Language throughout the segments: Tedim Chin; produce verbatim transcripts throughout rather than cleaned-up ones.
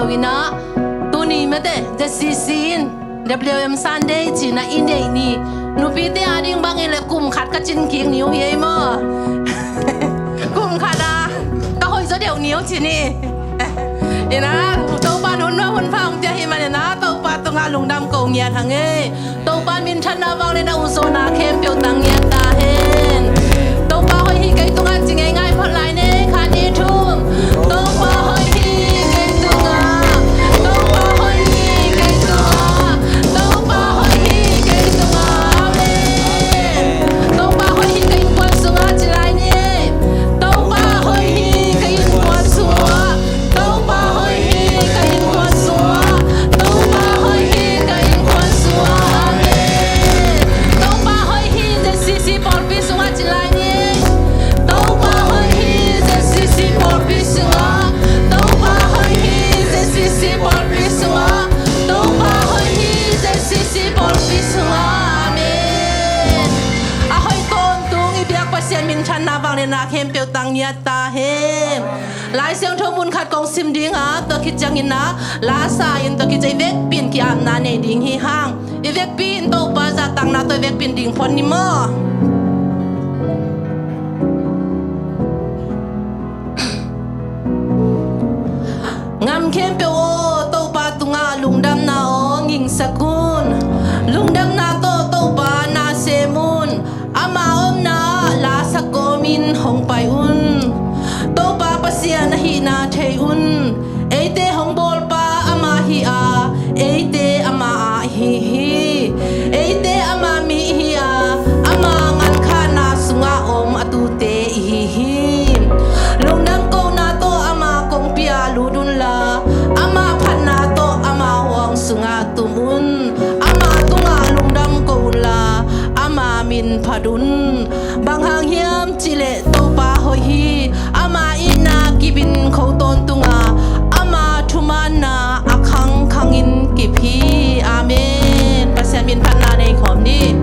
Inah, tuni mate, Z C C in, W M Sunday cih inah i neih ni. Nupite a ding bangin le kum khat ka cin kik ni uh hi ei maw? Kum khat a, ka hoih zaw deuh ni uh ci ni. Inah, Topa hun nuam hun pha hong pia hi man inah, Topa tungah lungdam ko ngiat hang ei. Topa minthanna vang le na uzawnna khempeuh tang ngiat ta hen. Topa hoih hi kei tungah ci ngeingai phot lai ni, khat ni thum. Topa hoih hi kei tungah. Topa hoih hi kei tungah. Topa hoih hi kei tungah. Amen. Topa hoih hi ka innkuan sungah ci lai ni. Topa hoih hi ka innkuan sungah. Topa hoih hi ka innkuan sungah. Topa hoih hi ka innkuan sungah. Amen. Topa hoih hi Z C C pawlpi sungah ci lai ni. Topa hoih hi Z C C pawlpi sungah. Topa hoih hi Z C C pawlpi sungah. Topa hoih hi Z C C pawlpi sungah. Amen. A hoih tawntung i biak Pasian minthanna vang le na khempeuh tang ngiat ta hen. Lai Siangtho mun khat kong sim ding a, tua khit ciangin ah, la sa in tua khit ciang i vekpi in ki-apna nei ding hi hang. I vekpi in Topa zahtakna tawh i vekpi in ding phot ni maw? Ngam khempeuh aw, Topa tungah lungdamna aw ngingsak un. Lungdamna tawh Topa na sem un. Ama omna ah la sak kawmin hong pai un. Topa Pasian ahihna thei un. Eite hong bawlpa ama hi a, eite ama ah hi hi. Eite ama mi hi a, ama ngankhahna sungah om a tute i hi hi. Lungdam kohna tawh ama kongpi ah lut unla, ama phatna tawh ama huang sungah tum un. Ama tungah lungdam ko unla, ama min phat un. Bang hang hiam cihleh Topa hoih hi. Ama itna kip in kho tawntung a, ama thumanna a khangkhangin kip hi. Amen. Pasian min phatna nei khawm ni.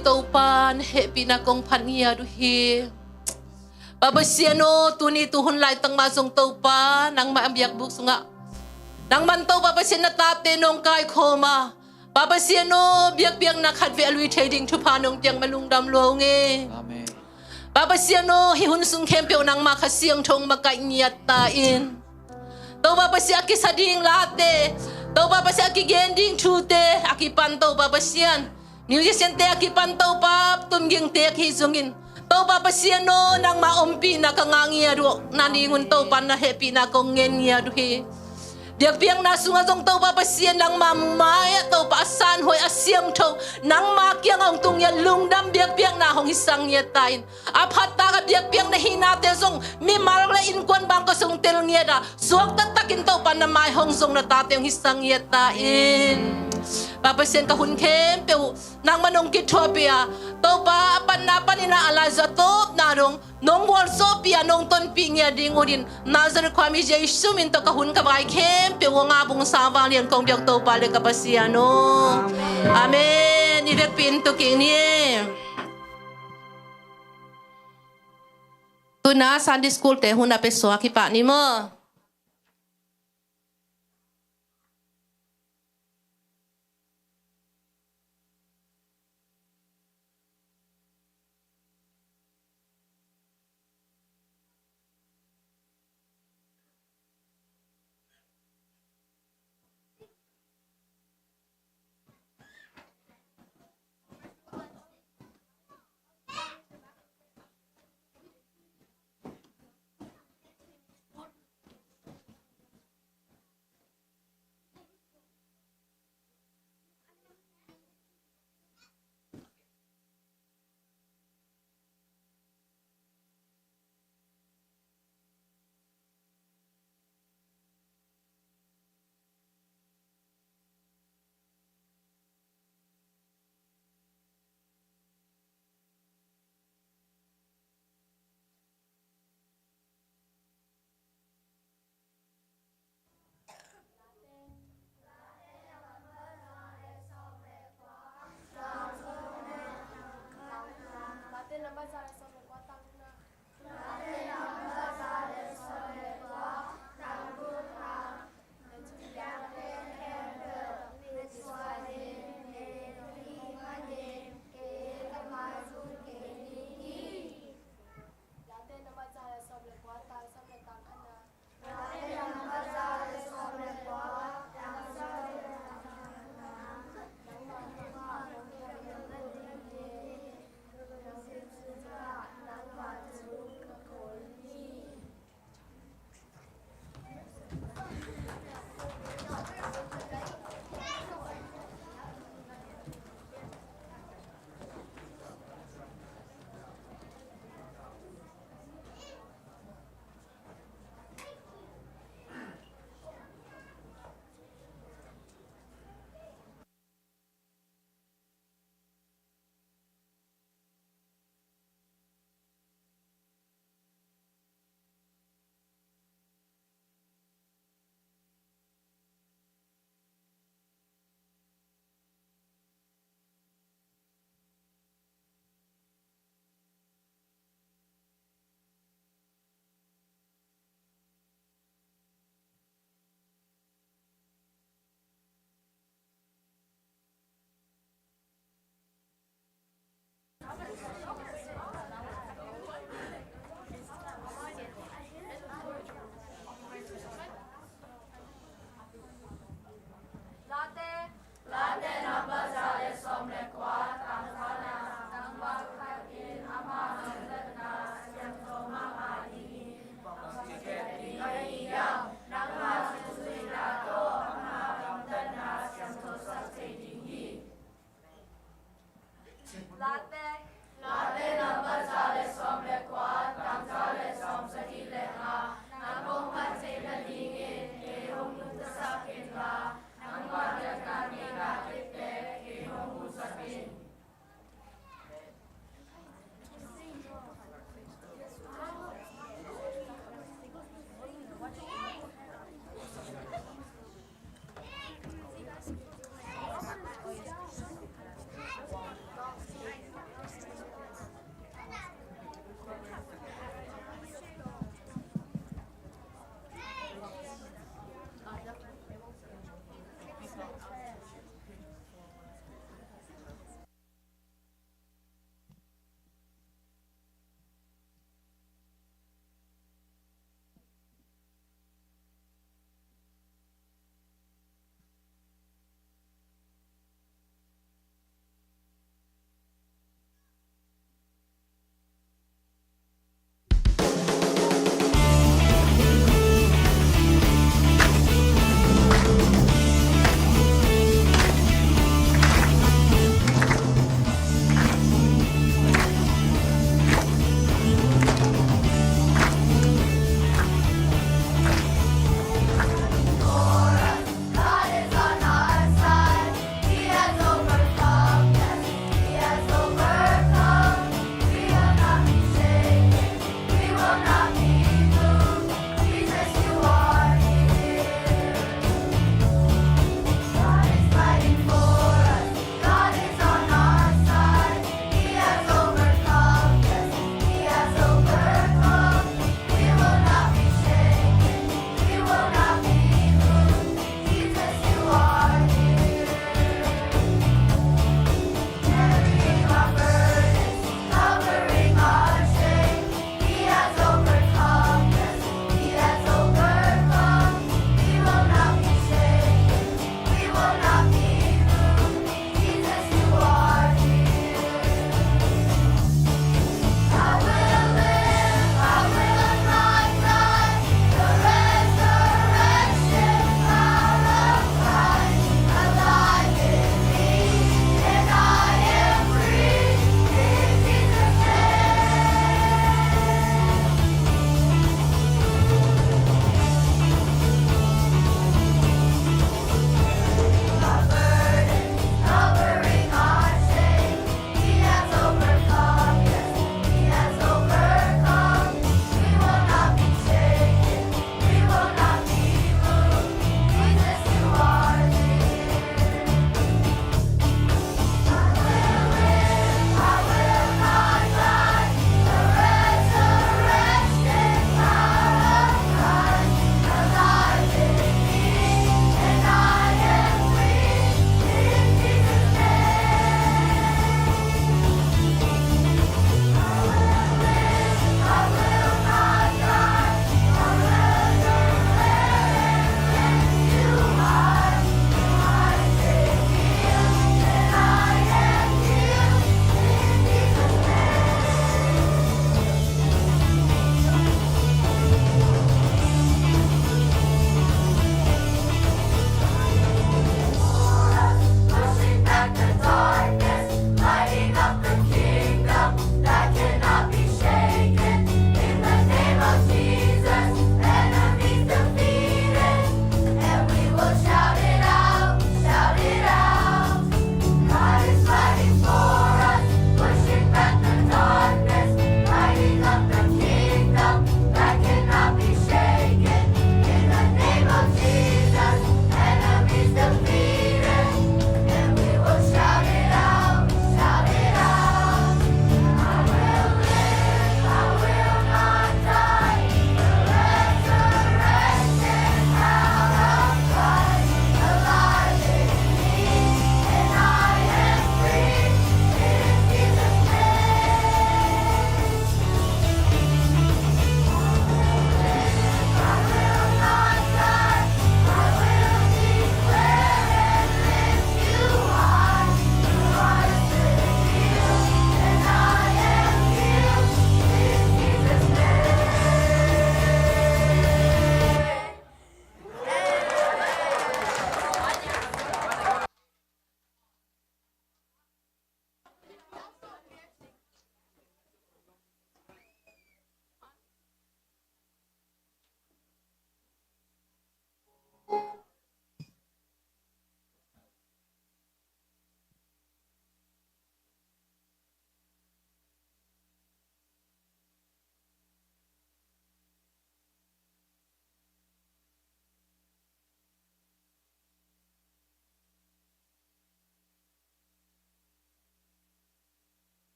Topa, na hehpihna kong phat ngiat uh hi. Pa Pasian aw, tuni tuhun laitak mah zong Topa, nangmah biakbuk sungah, nangman Topa Pasian, na tate nong kaikhawm a, Pa Pasian aw, biakpiakna khatvei a lui thei ding thupha nong piak ma lungdam lua ung e. Amen. Pa Pasian aw, hih hun sung khempeuh nangmah Kha Siangtho hong makaih ngiat ta in. Topa Pasian, a kisa ding late, Topa Pasian, a kigen ding thute a kipan, Topa Pasian, musician-te a kipan, Topa, tumgingte a kihi zongin, Topa Pasian aw, nangmah ompihna ka ngah ngiat uh nadingun Topa, na hehpihna kong ngen ngiat uh hi. Biakpiakna sungah zong Topa Pasian, nangmah mai-ah Topa, a sanhuai, a siangtho, nangmah kiangah hong tung ngiat, lungdam biakpiakna hong hisak ngiat ta in. A phattak a biakpiakna hihnate zong mimal le innkuan bang ka sung tel ngiat a, suak taktakin Topa, na mai hong zong, na tate hong hisak ngiat ta in. Pa Pasian, ka hun khempeuh nangman hong kithuahpih a, Topa, a panna panin a, a laiza tawpna dong nong gualzawhpih a, nong tonpih ngiat ding unin, Nazareth khuami Jesu min tawh ka hun ka vai khempeuh hong a bung sa vang lian kong biak Topa le ka Pasian aw. Amen. I vekpi in tu kik ni. Tuna Sunday School-te hun a pia suak hi pah ni maw.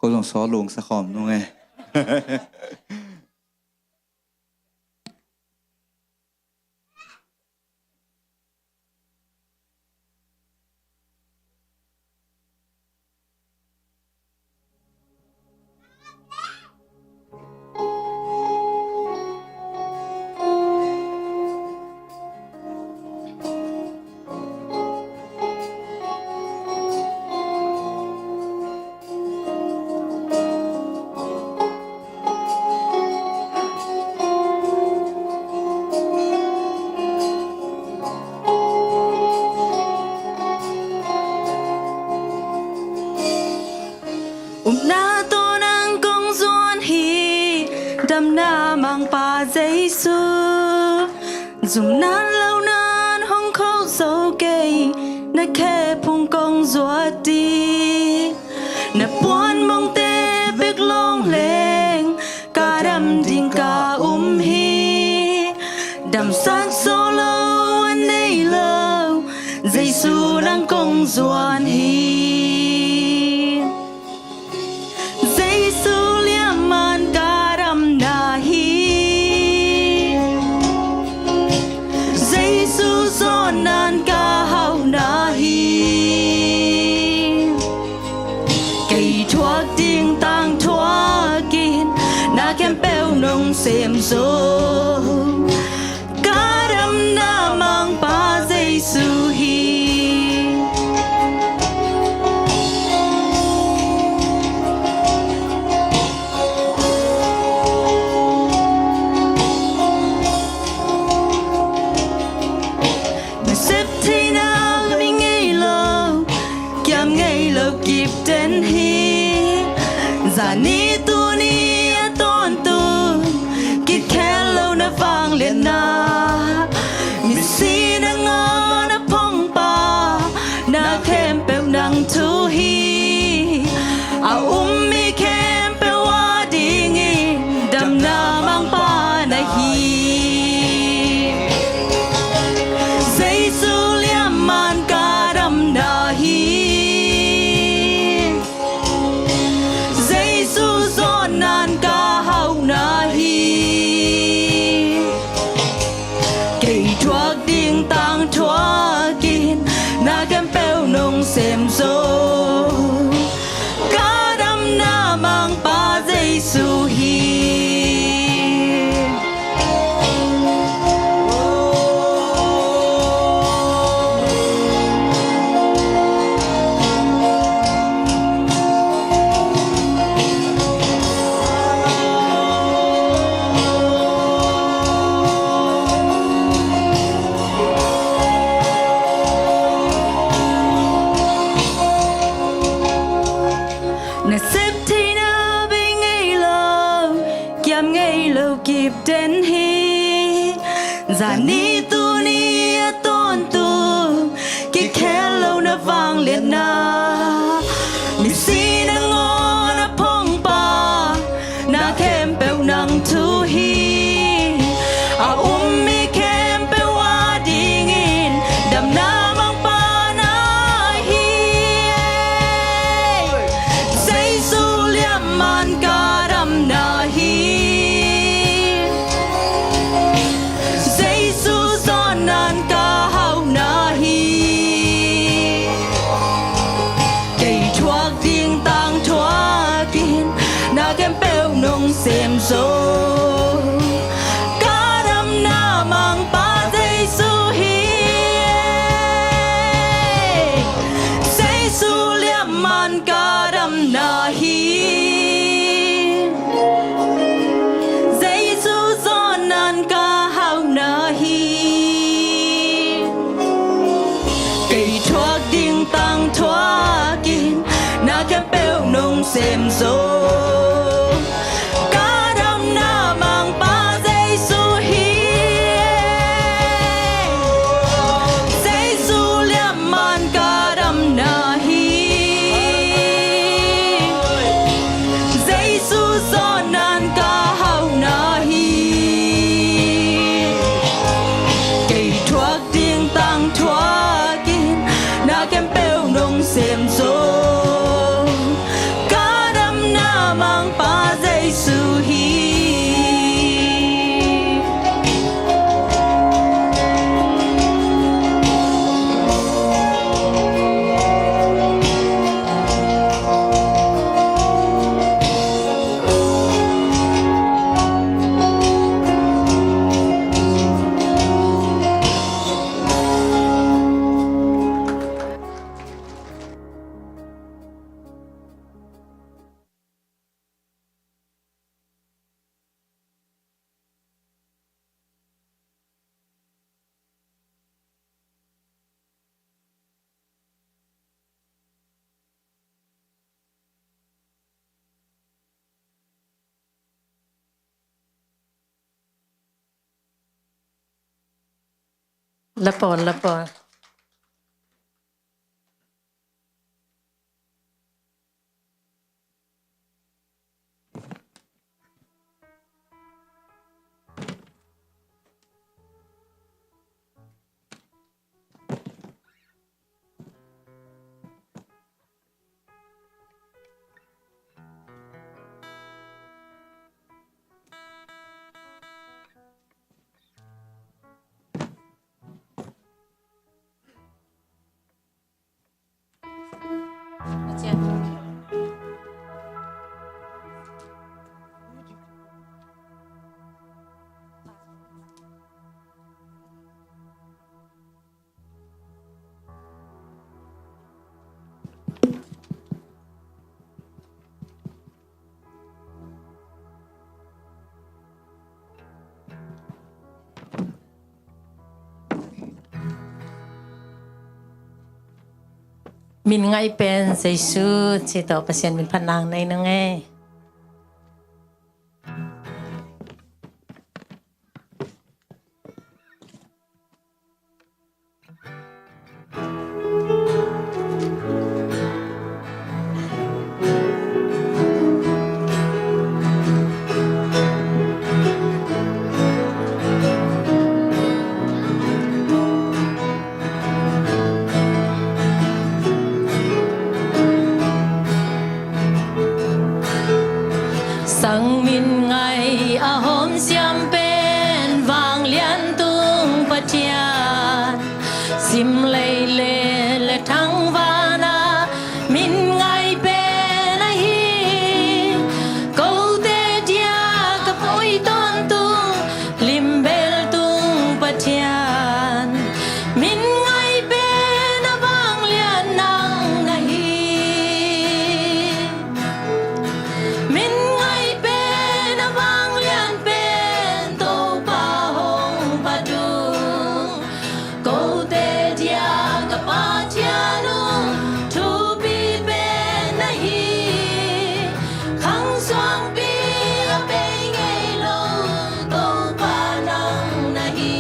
Ko zong sawt lungsa khawm nung e. Upna tawh nang kong zuan hi, damna mangpa Jesu. Zum nan lo nan hong kho zo kei, na khe phung kong zuat ding. Na puan mongte bek lawng leng, ka dam ding ka um hi. Damsak zo lo a nei lo, Jesu nang kong zuan hi. Jesu liamman ka damna hi. Jesu zawnnan ka hauhna hi. Kei thuak ding tang thuakin, na khempeuh nong sem zo. Ka damna mangpa Jesu hi. Na sep theihna bei ngei lo, kiam ngei lo kip den hi. Zani tuni a tawntung, kikhel lo na vangliatna. Misi nangawn a phongpa, na khempeuh nang thu hi. A um mi khempeuh a dingin damna mangpa na hi. Jesu liamman ka damna hi. Jesu zawnnan ka hauhna hi. Kei thuak ding tang thuakin, na khempeuh nong sem zo. Ka damna mangpa Jesu hi. Na sep theihna bei ngei lo, kiam ngei lo kip den hi. Zani tuni a tawntung, kikhel lo na vangliatna. Misi nangawn a phongpa, na khempeuh nang thu hi. A um mi khempeuh a dingin damna mangpa na hi. Jesu liamman ka damna hi. Jesu zawnnan ka hauhna hi. Kei thuak ding tang thuakin, na khempeuh nong sem zo. Ka damna mangpa Jesu hi. Jesu liamman ka damna hi. Jesu zawnnan ka hauhna hi. Kei thuak ding tang thuakin, na khempeuh nong sem zo. Ka damna mangpa Jesu hi. Jesu liamman ka damna hi. Jesu zawnnan ka hauhna hi. Kei thuak ding tang thuakin, na khempeuh nong sem zo. Ka damna La pawl, la pawl. Min ngaih pen Jesu ci tawh Pasian min phat nang nei nung ei. Sang min ngaih a hawm siam pen vanglian tung Pathian, sim lei le le thangvana min ngaih pen ahi. Kote dia ka poi tawntung limbel tung Pathian, min ngaih pen a vanglian nang na hi. Min ngaih pen a vanglian pen Topa hong phat ung. Kote dia ka Pathian uh, thupi pen na hi. Khang suangpi a bei ngei lo Topa nang na hi.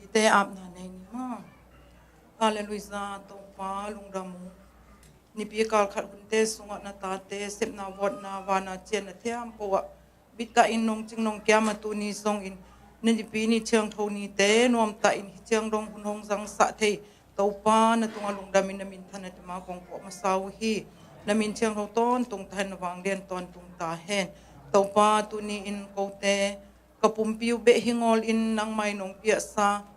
Te apna nei ni maw. Halleluiah, Topa lungdam ung. Nipi kal khat hunte sungah na tate sepna vawtna vana cianna thiam po ah bittahin nong cing nong kiam a tuni zongin na nipi ni thiangtho nite nuamtahin hih ciang dong hun hong zangsah thei Topa na tungah lungdamin na minthanna tima kong puah masa uh hi. Na min thiangtho tawntung tahen, na vanglian tawntung tahen. Topa tuni in kote ka pumpi uh beh hi ngawlin nangmah in nong piahsa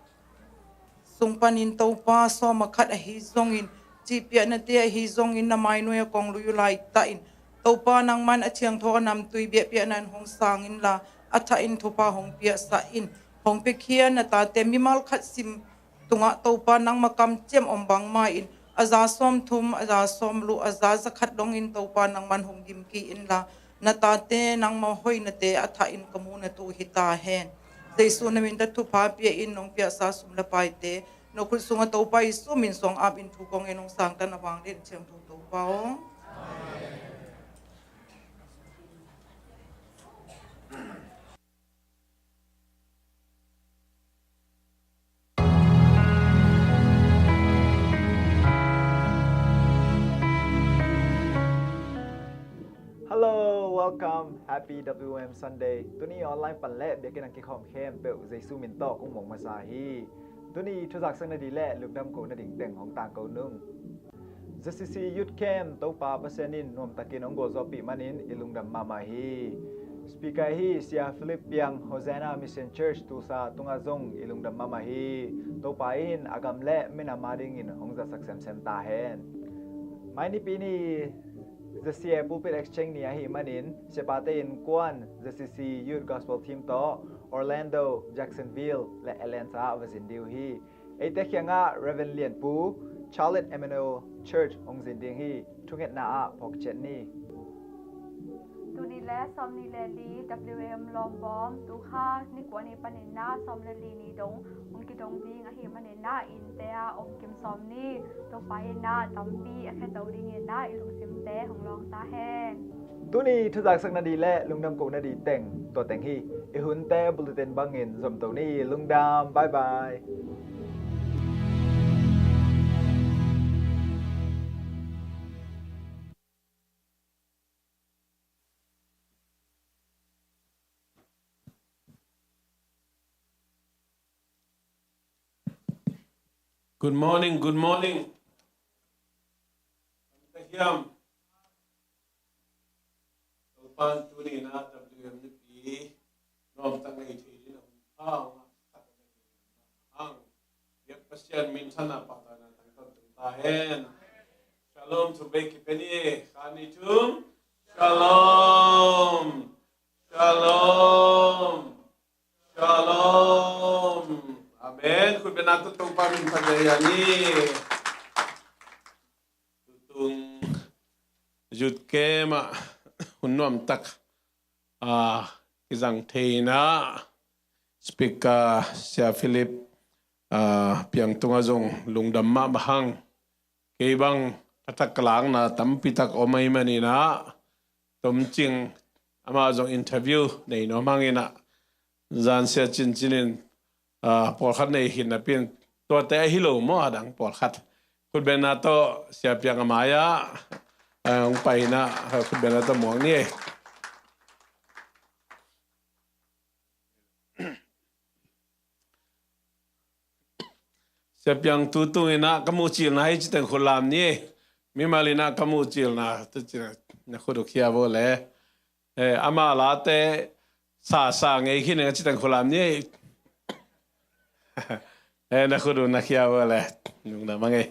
sung panin Topa sawm a khat ahi zongin cihpiahnate ahi zongin na mainuai a kong lui uh laitahin Topa nangman a thiangtho a namtui biahpiahna in hong sang inla a thahin thupha hong piahsa in. Hong piakhia na tate mimal khat sim tungah Topa nangma kamciam om bangmah in a za sawmthum, a za sawmluh, a za zakhat dongin Topa nangman hong gimki inla na tate nangma hoihnate a thahin ka mu na tu hi tahen. Jesu na min tawh thupha pia in nong piahsa sum le paite na khut sungah Topa Jesu min suang apin thu kong en nong sangtan a vanglian thiangtho Topa aw. Hello, welcome. Happy W M Sunday. Tuni online pan le biakinn a kikhawm khempeuh Jesu min tawh kong muang masa hi. Tuni thuzak sak nading le lungdam ko nading teng hong tangko nung. Z C C Youth Camp Topa Pasian in nuamtakin hong gualzawhpih manin i lungdam mahmah hi. Speaker hi Sia Philip Piang, Hosanna Mission Church Tulsa tungah zong i lungdam mahmah hi. Topa in a gam le minam adingin hong zatsak semsem tahen. Mai nipi ni Z C A Pulpit Exchange ni ahih manin siapate innkuan Z C C Youth Gospel Team tawh Orlando, Jacksonville le Atlanta ah va zin ding uh hi. Eite kiangah Reverend Lian Pu, Charlotte Emmanuel Church hong zin ding hi. Thungetna ah phawk ciat ni. Tuni le sawm ni le li W M lawmbawm, tukha ni kua ni panin na sawm le li ni dong hong kidong ding ahih manin na innte ah om kim sawm ni. Topa in na tampi a kheto dingin na i lungsimte hong lawng tahen. Tuni thuzak sak nading le lungdam ko nading teng tua teng hi. I hunte bulletin bangin zom to ni. Lungdam. Bye bye. Good morning, good morning. Ka hiam? Topan tuni na W M nipi nuamtak nei thei ding a hong pha hong a khat a nei hang. Biak Pasian minthanna pahtakna tangtang tung ta hen. Shalom thum vei kipia ni. Khat, nih, thum. Shalom. Shalom. Shalom. Amen. Khutbetna tawh Topa min phat zaw ni. Tutung Youth Camp ah hun nuamtak a kizang theihna Speaker Sia Philip a Piang tungah zong lungdam mahmah hang. Kei bang a thak lakna tampi tak om ahih manin ah tomcing amah zong interview nei nuam hangin ah zan sia cincin in a, pawlkhat nei hi napi in tuate ahi lo maw, a dang pawlkhat. Khutbetna tawh Sia Piang a mai-ah a hong pai in ah khutbetna tawh muak ni. Sia Piang tutung in ah ka muh cilna hi ci teng khut lam ni. Mimal in ah ka muh cilna tu ci na khut uh khia vo le. Eh, ama late sa sa ngei khin eng a ci teng khut lam ni. Eh, na khut uh na khia vo le. Lungdam a ngei.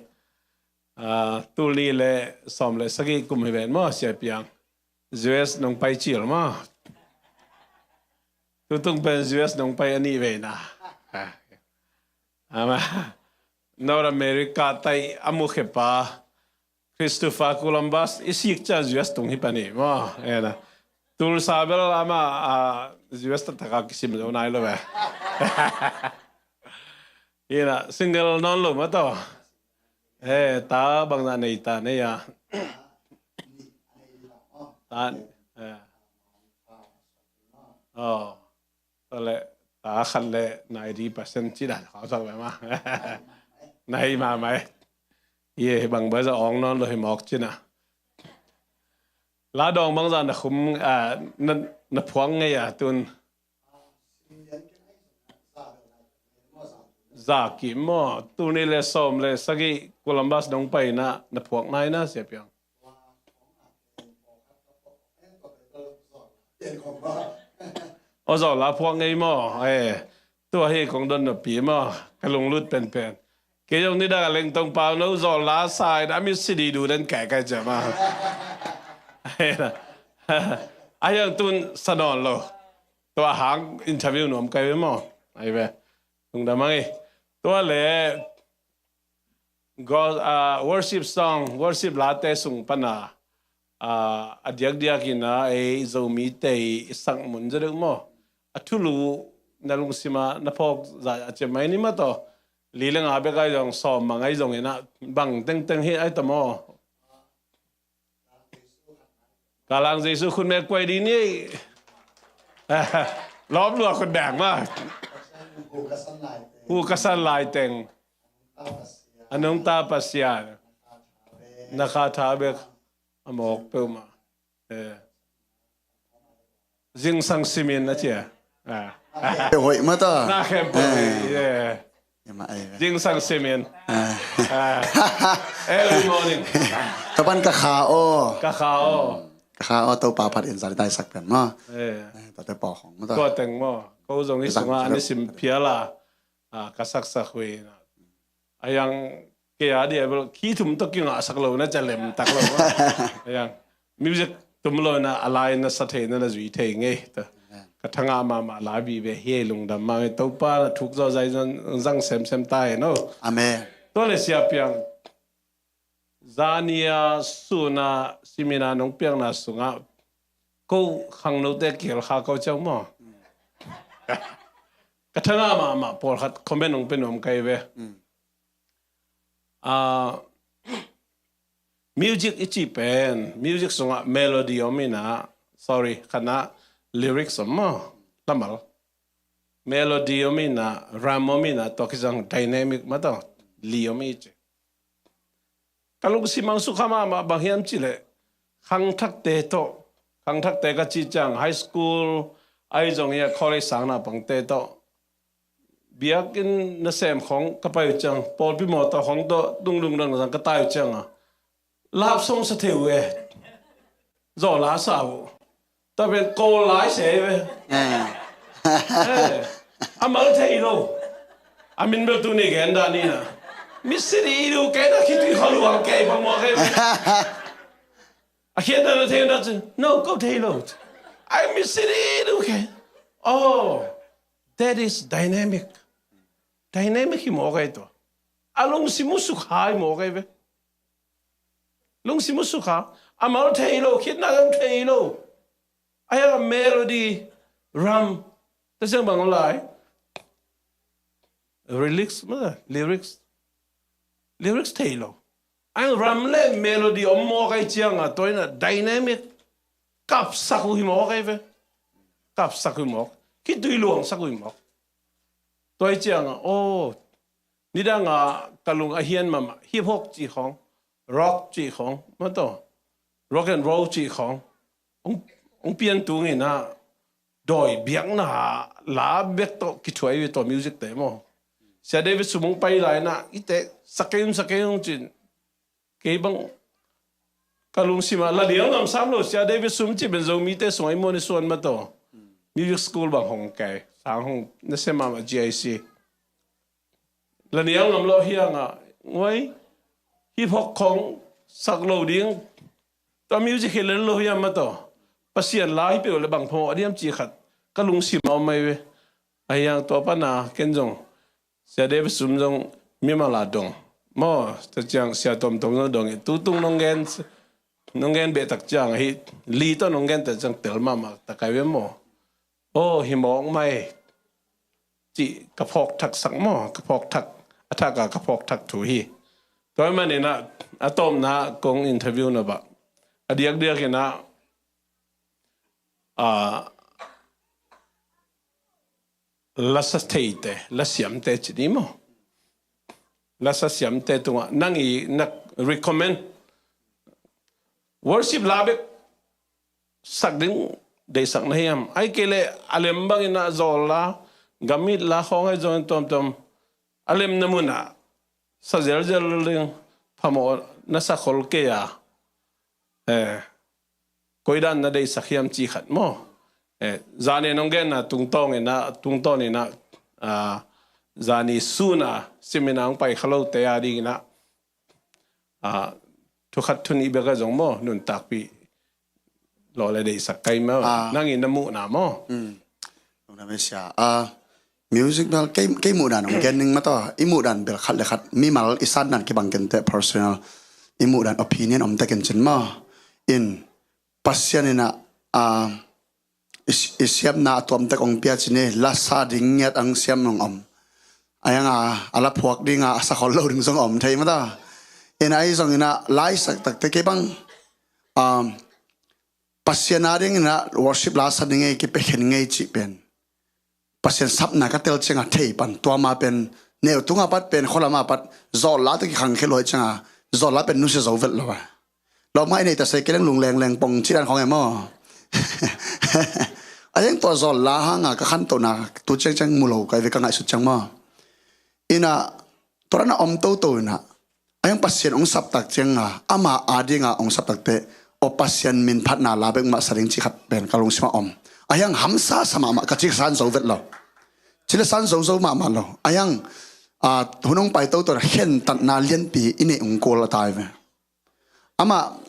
Ah, tul nih le sawm le sagih kum hi ven maw, Sia Piang? U S nong pai cil maw? Tutung pen U S nong pai a nih ve na. Ah. Ama North America tai a mukhepa Christopher Columbus i sik ciang U S tung hi pan hi maw? Ena. Tulsa bel ama, a, U S taktak a kisim zo nai lo ve. Ina, single nawn lo maw taw. He, ta bangzah nei ta nei a. Ta, he. Oh. Tua leh ta khat le ninety percent ci dan khawng sak ve ma. Nai ma mai. Ye bang ba za ong non lo hi mawk cina. La dong bang za na khum, ah, na, na phuang ngei a tun. Za kim maw, tuni le sawm le sagih Columbus dong paina na phuak nai na Sia Piang. Aw, zawla phuak ngei maw? Eh, tua hi kong don napi maw? Ka lunglut penpen. Kei zong nidang a lengtong pau no zawla sai na mi sidi du den kai kai cia maw? A hiang tun sa nawn lo. Tua hang interview nuam kai ve maw? Ai ve. Lungdam ang i. Tua le Go-, ah, worship song, worship late sung pana, ah, a diakdiak ina ei Zomite i sak mun zaw deuh maw? A thulu na lungsima na phawk za a ciam mai ni ma taw. Li le nga bek ai zong sawm mang ai zong ina bang tengteng hi ai ta maw? Kalang Jesu khut mek kuai di ni. Lawp lua khut bek ma. Hu ka san lai teng. A nungta Pasian. Na kha tha bek. A mawk peuhmah. Eh. Zingsang simin a cia. Ah. Hoih mata. Na khempeuh. Eh. Yeah. Zingsang simin. Ah. Ah. Early morning. Tua pan ka kha aw. Ka kha aw. Ka kha aw, Topa phat in zari dai sak pen maw. Eh. Eh, tua te pawh khong maw tua. Tua teng maw. Ko zong i sunga ani sim phial a. Ah, ka saksak hui na. A yang kei a dia bel khi thum tawh kingah sak lo na ca lem tak lo. A yang music tum lo na a lai na sa thei na na zui thei ngei ta. Ka thanga mahmah la bi ve hi lungdam mah ngei Topa na thuk zaw zai zang semsem ta he no. Amen. Tua le Sia Piang. Zania suna simina nong piakna sungah ko khangnote kiel kha ko ciau maw? Ka thanga mahmah pawlkhat comment nong pe nuam kai ve. Ah, music i ci pen music sungah melody om ina, sorry, khana lyrics om maw? Lamal. Melody om ina, ram om ina, tua kizang dynamic ma taw, li om i ci. Ka lungsim ang sukha mahmah bang hiam cileh khangthakte tawh, khangthakte ka ci ciang high school ai zong ia college sang na pangte tawh biakinn nasem khong ka pai uh ciang pawlpi mawtaw khong tawh dungdung dang zang ka tai uh ciang a love song sa thei uh e. Zawla sa uh. Tua pen Kawl lai se ve. Eh, a mal thei lo. A min bel tuni gen dan ina. Misiri i lu kei na khitui kha luang kei bang mua kei. A khian dan a thei na ci. No, ko thei lo. Ai misiri i lu kei. Oh, that is dynamic. Dynamic hi mawk ai tua. A lungsim uh sukha hi mawk ai ve. Lungsim uh sukha. A mal thei lo, khitna zong thei lo. Ai a melody, ram. Ta siang bang lai. Lyrics, ma, lyrics. Lyrics thei lo. Ai ram le melody om mawk ai ciang a, tua ina dynamic. Kapsak uh hi mawk ai ve. Kapsak uh hi mawk. Khitui luangsak uh hi mawk. Tua ai ciang a, oh, nidang a ka lung a hian mahmah, hip hop cih khawng, rock cih khawng, ma taw, rock and roll cih khawng, hong, hong pian tung ina, dawi biakna la bek tawh kithuai ve tawh music te maw. Sia David Sum hong pai lai na, i te, sakei un, sakei un cin, kei bang ka lungsim ah la liang ngam sam lo, Sia David Sum ci ben Zomite sung ai muan i suan ma taw. Music school bang hong kai, sang hong na sem mahmah G I C. La nial ngam lo hiang a, nguai, hip hop khong sak lo ding. Tua music hi lel lo hiam ma taw. Pasian la hi peuh le bang phamawh diam ci khat ka lungsim a om mai ve. A hiang tua pana ken zong Sia David Sum zong mimal a dong maw, ta ciang Sia Tom Tom zong dong i tutung nong gen, nong gen beh tak ciang ahi li tawh nong gen ta ciang tel mahmah ta kai ve maw. Aw, hi mawk mai. Cih ka phawk thak sak maw, ka phawk thak, a thak a ka phawk thak thu hi. Tua hi manin ah, a tawpna kong interview na bah. A diakdiak in ah, ah, lasa theite, lasiamte ci ni maw? Lasa siamte tungah nang i na recommend worship la bek sak ding deihsak na hiam? Ai kei leh a lem bangin ah zawl la, gamit la khawng ai zongin tuamtuam a lemna munah sa zelzel ding phamawh na sa khol kei a, eh, koidan na deihsak hiam ci khat maw? Eh, zan in hong genna tungtawn in ah, tungtawn in ah, ah, zan i sun a seminar hong pai kha lote a dingin ah, ah, thu khat thu nih bek a zong maw, nuntakpih lawh le deihsak kai maw? Ah. Nang in na muhna maw? Mm. Lungdam e sia. Ah, music bel kei, kei muhdan hong gen ning maw taw. I muhdan bel khat le khat mimal i sandan kibang kenteh, personal. I muhdan opinion om takin cin maw. In Pasian in ah, ah, i, i siamna a tuamtek hong pia cin e, lasa ding ngiat ang siam hong om. A yang a, a la phuak ding a, a sa khol lo ding zong om thei maw taw. In ah i zong in ah laisak takte kei bang, um, Pasian a dingin ah worship la sa ding ei, kipia khen ngei cih pen Pasian sapna ka tel ciangah thei pan, tua ma pen neu tunga pat pen khualama pat zawl la tawh kikhang khia luai ciangah zawl la pen nusia zo vet lo a. Lawmngai nei ta sei kei leng lung lengleng pong cidan khawng e maw? A yang tua zawl la hanga ka khantohna tu ciangciang mu lo kai ve ka ngaihsut ciang maw? In ah tua dan a om toto in ah a yang Pasian hong saptak cianga ama a dinga hong saptakte, aw Pasian min phatna la bek mah sa ding ci khat pen ka lungsimah om. A yang hamsa sa mahmah ka ci ka san zo vet lo. Ci le san zo zo mahmah lo. A yang, ah, hun hong pai toto khentatna lianpi i neih hong kul a tai ve. Amah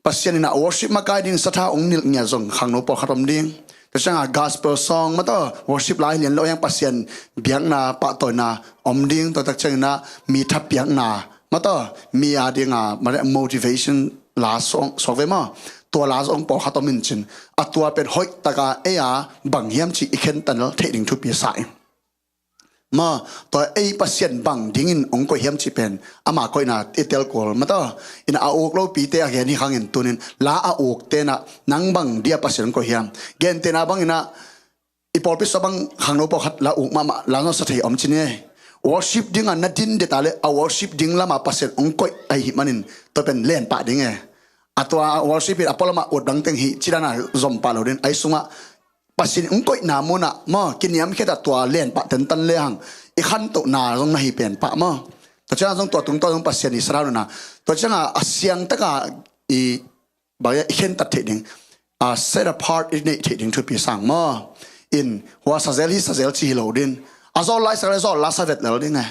Pasian in ah worship makai ding satha hong nilh ngia zong khangno pawlkhat om ding. Tua ciangah gospel song maw taw, worship lai lian lo a yang Pasian biakna pahtawina om ding. Tua tak ciangin ah mi thapiakna maw taw, mi a dinga motivation la suak ve maw? Tua la zong pawlkhat om in cin. A tua pen hoih taka ei a bang hiam cih i khentat theih ding thupi sa ing. Maw, tua ei Pasian bang dingin hong koih hiam cih pen ama koihna i tel kul maw taw. In a uk lopite a gen hi khangin tunin la a ukte in ah nang bang dia Pasian hong koih hiam? Gentehna bangin ah i pawlpi sua bang khangno pawlkhat la uk mahmah la zong sa thei om cin e. Worship dinga na din deta le a worship ding lama Pasian hong koih ahi manin tua pen lenpah ding e. A tua worship in a pualama ut bangteng hi cidana zompah lo din ahi sungah Pasian hong koihna munah maw, kiniamkhiat ah tua lenpah tentan le hang i khantohna zong na hi pen pah maw? Tua ciangah zong tua tungtawn zong Pasian i saraununa tua ciangah a siangtaka i bang i khentat theih ding, a set apart i neih theih ding thupi sang maw? In hua sazel hi sazel ci hi lo din. A zawl laisak le zawl la sa vet lel ding e.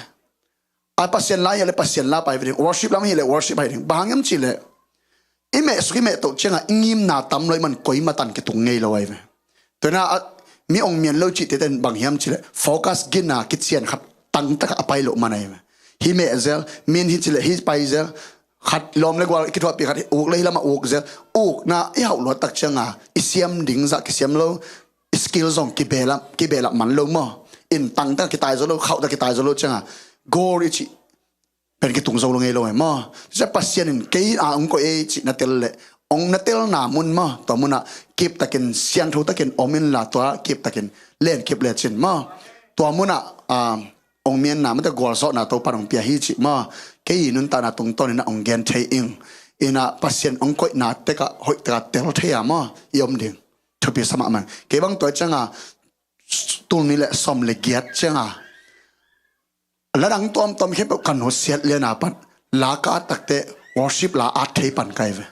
A Pasian la hi le Pasian la pai ve ding, worship lam hi le worship pai ding. Bang hang hiam cih leh i mehsuk i mehtoh ciangah i ngimna tam lo i man koima tan kitung ngei lo ahi ve. Tuina a mi ong mian lo cih teten bang hiam cih leh focus gina kician khat tangtak a pai lo man ahi ve. Hi meh zel, min hi cih leh hi pai zel, khat lawm le gual i kithuahpih khat uk le hi lamah uk zel. Ukna i hauh luat tak ciangah i siam ding zah kisiam lo, i skill zong kibehlap, kibehlap man lo maw? In tangtak kitai zo lo, khauhtak kitai zo lo ciangah goal i cih pen kitung zo lo ngei lo e maw? Cia Pasian in kei a hong koih ei cih na tel leh hong na telna mun maw? Tua munah kiptakin siangtho takin om inla tua kiptakin lenkip lecin maw? Tua munah, ah, hong mianna mate gualzawhna Topan hong pia hi cih maw? Kei i nuntakna tungtawnin ah hong gen thei ing. Inah Pasian hong koihna tekah hoih tekah tel thei a maw? I om ding thupi sa mahmah. Kei bang tua cianga tul nih le sawm le giat cianga la dang tuamtuam khempeuh ka nusiat liana pat la ka at takte worship la at thei pan kai ve.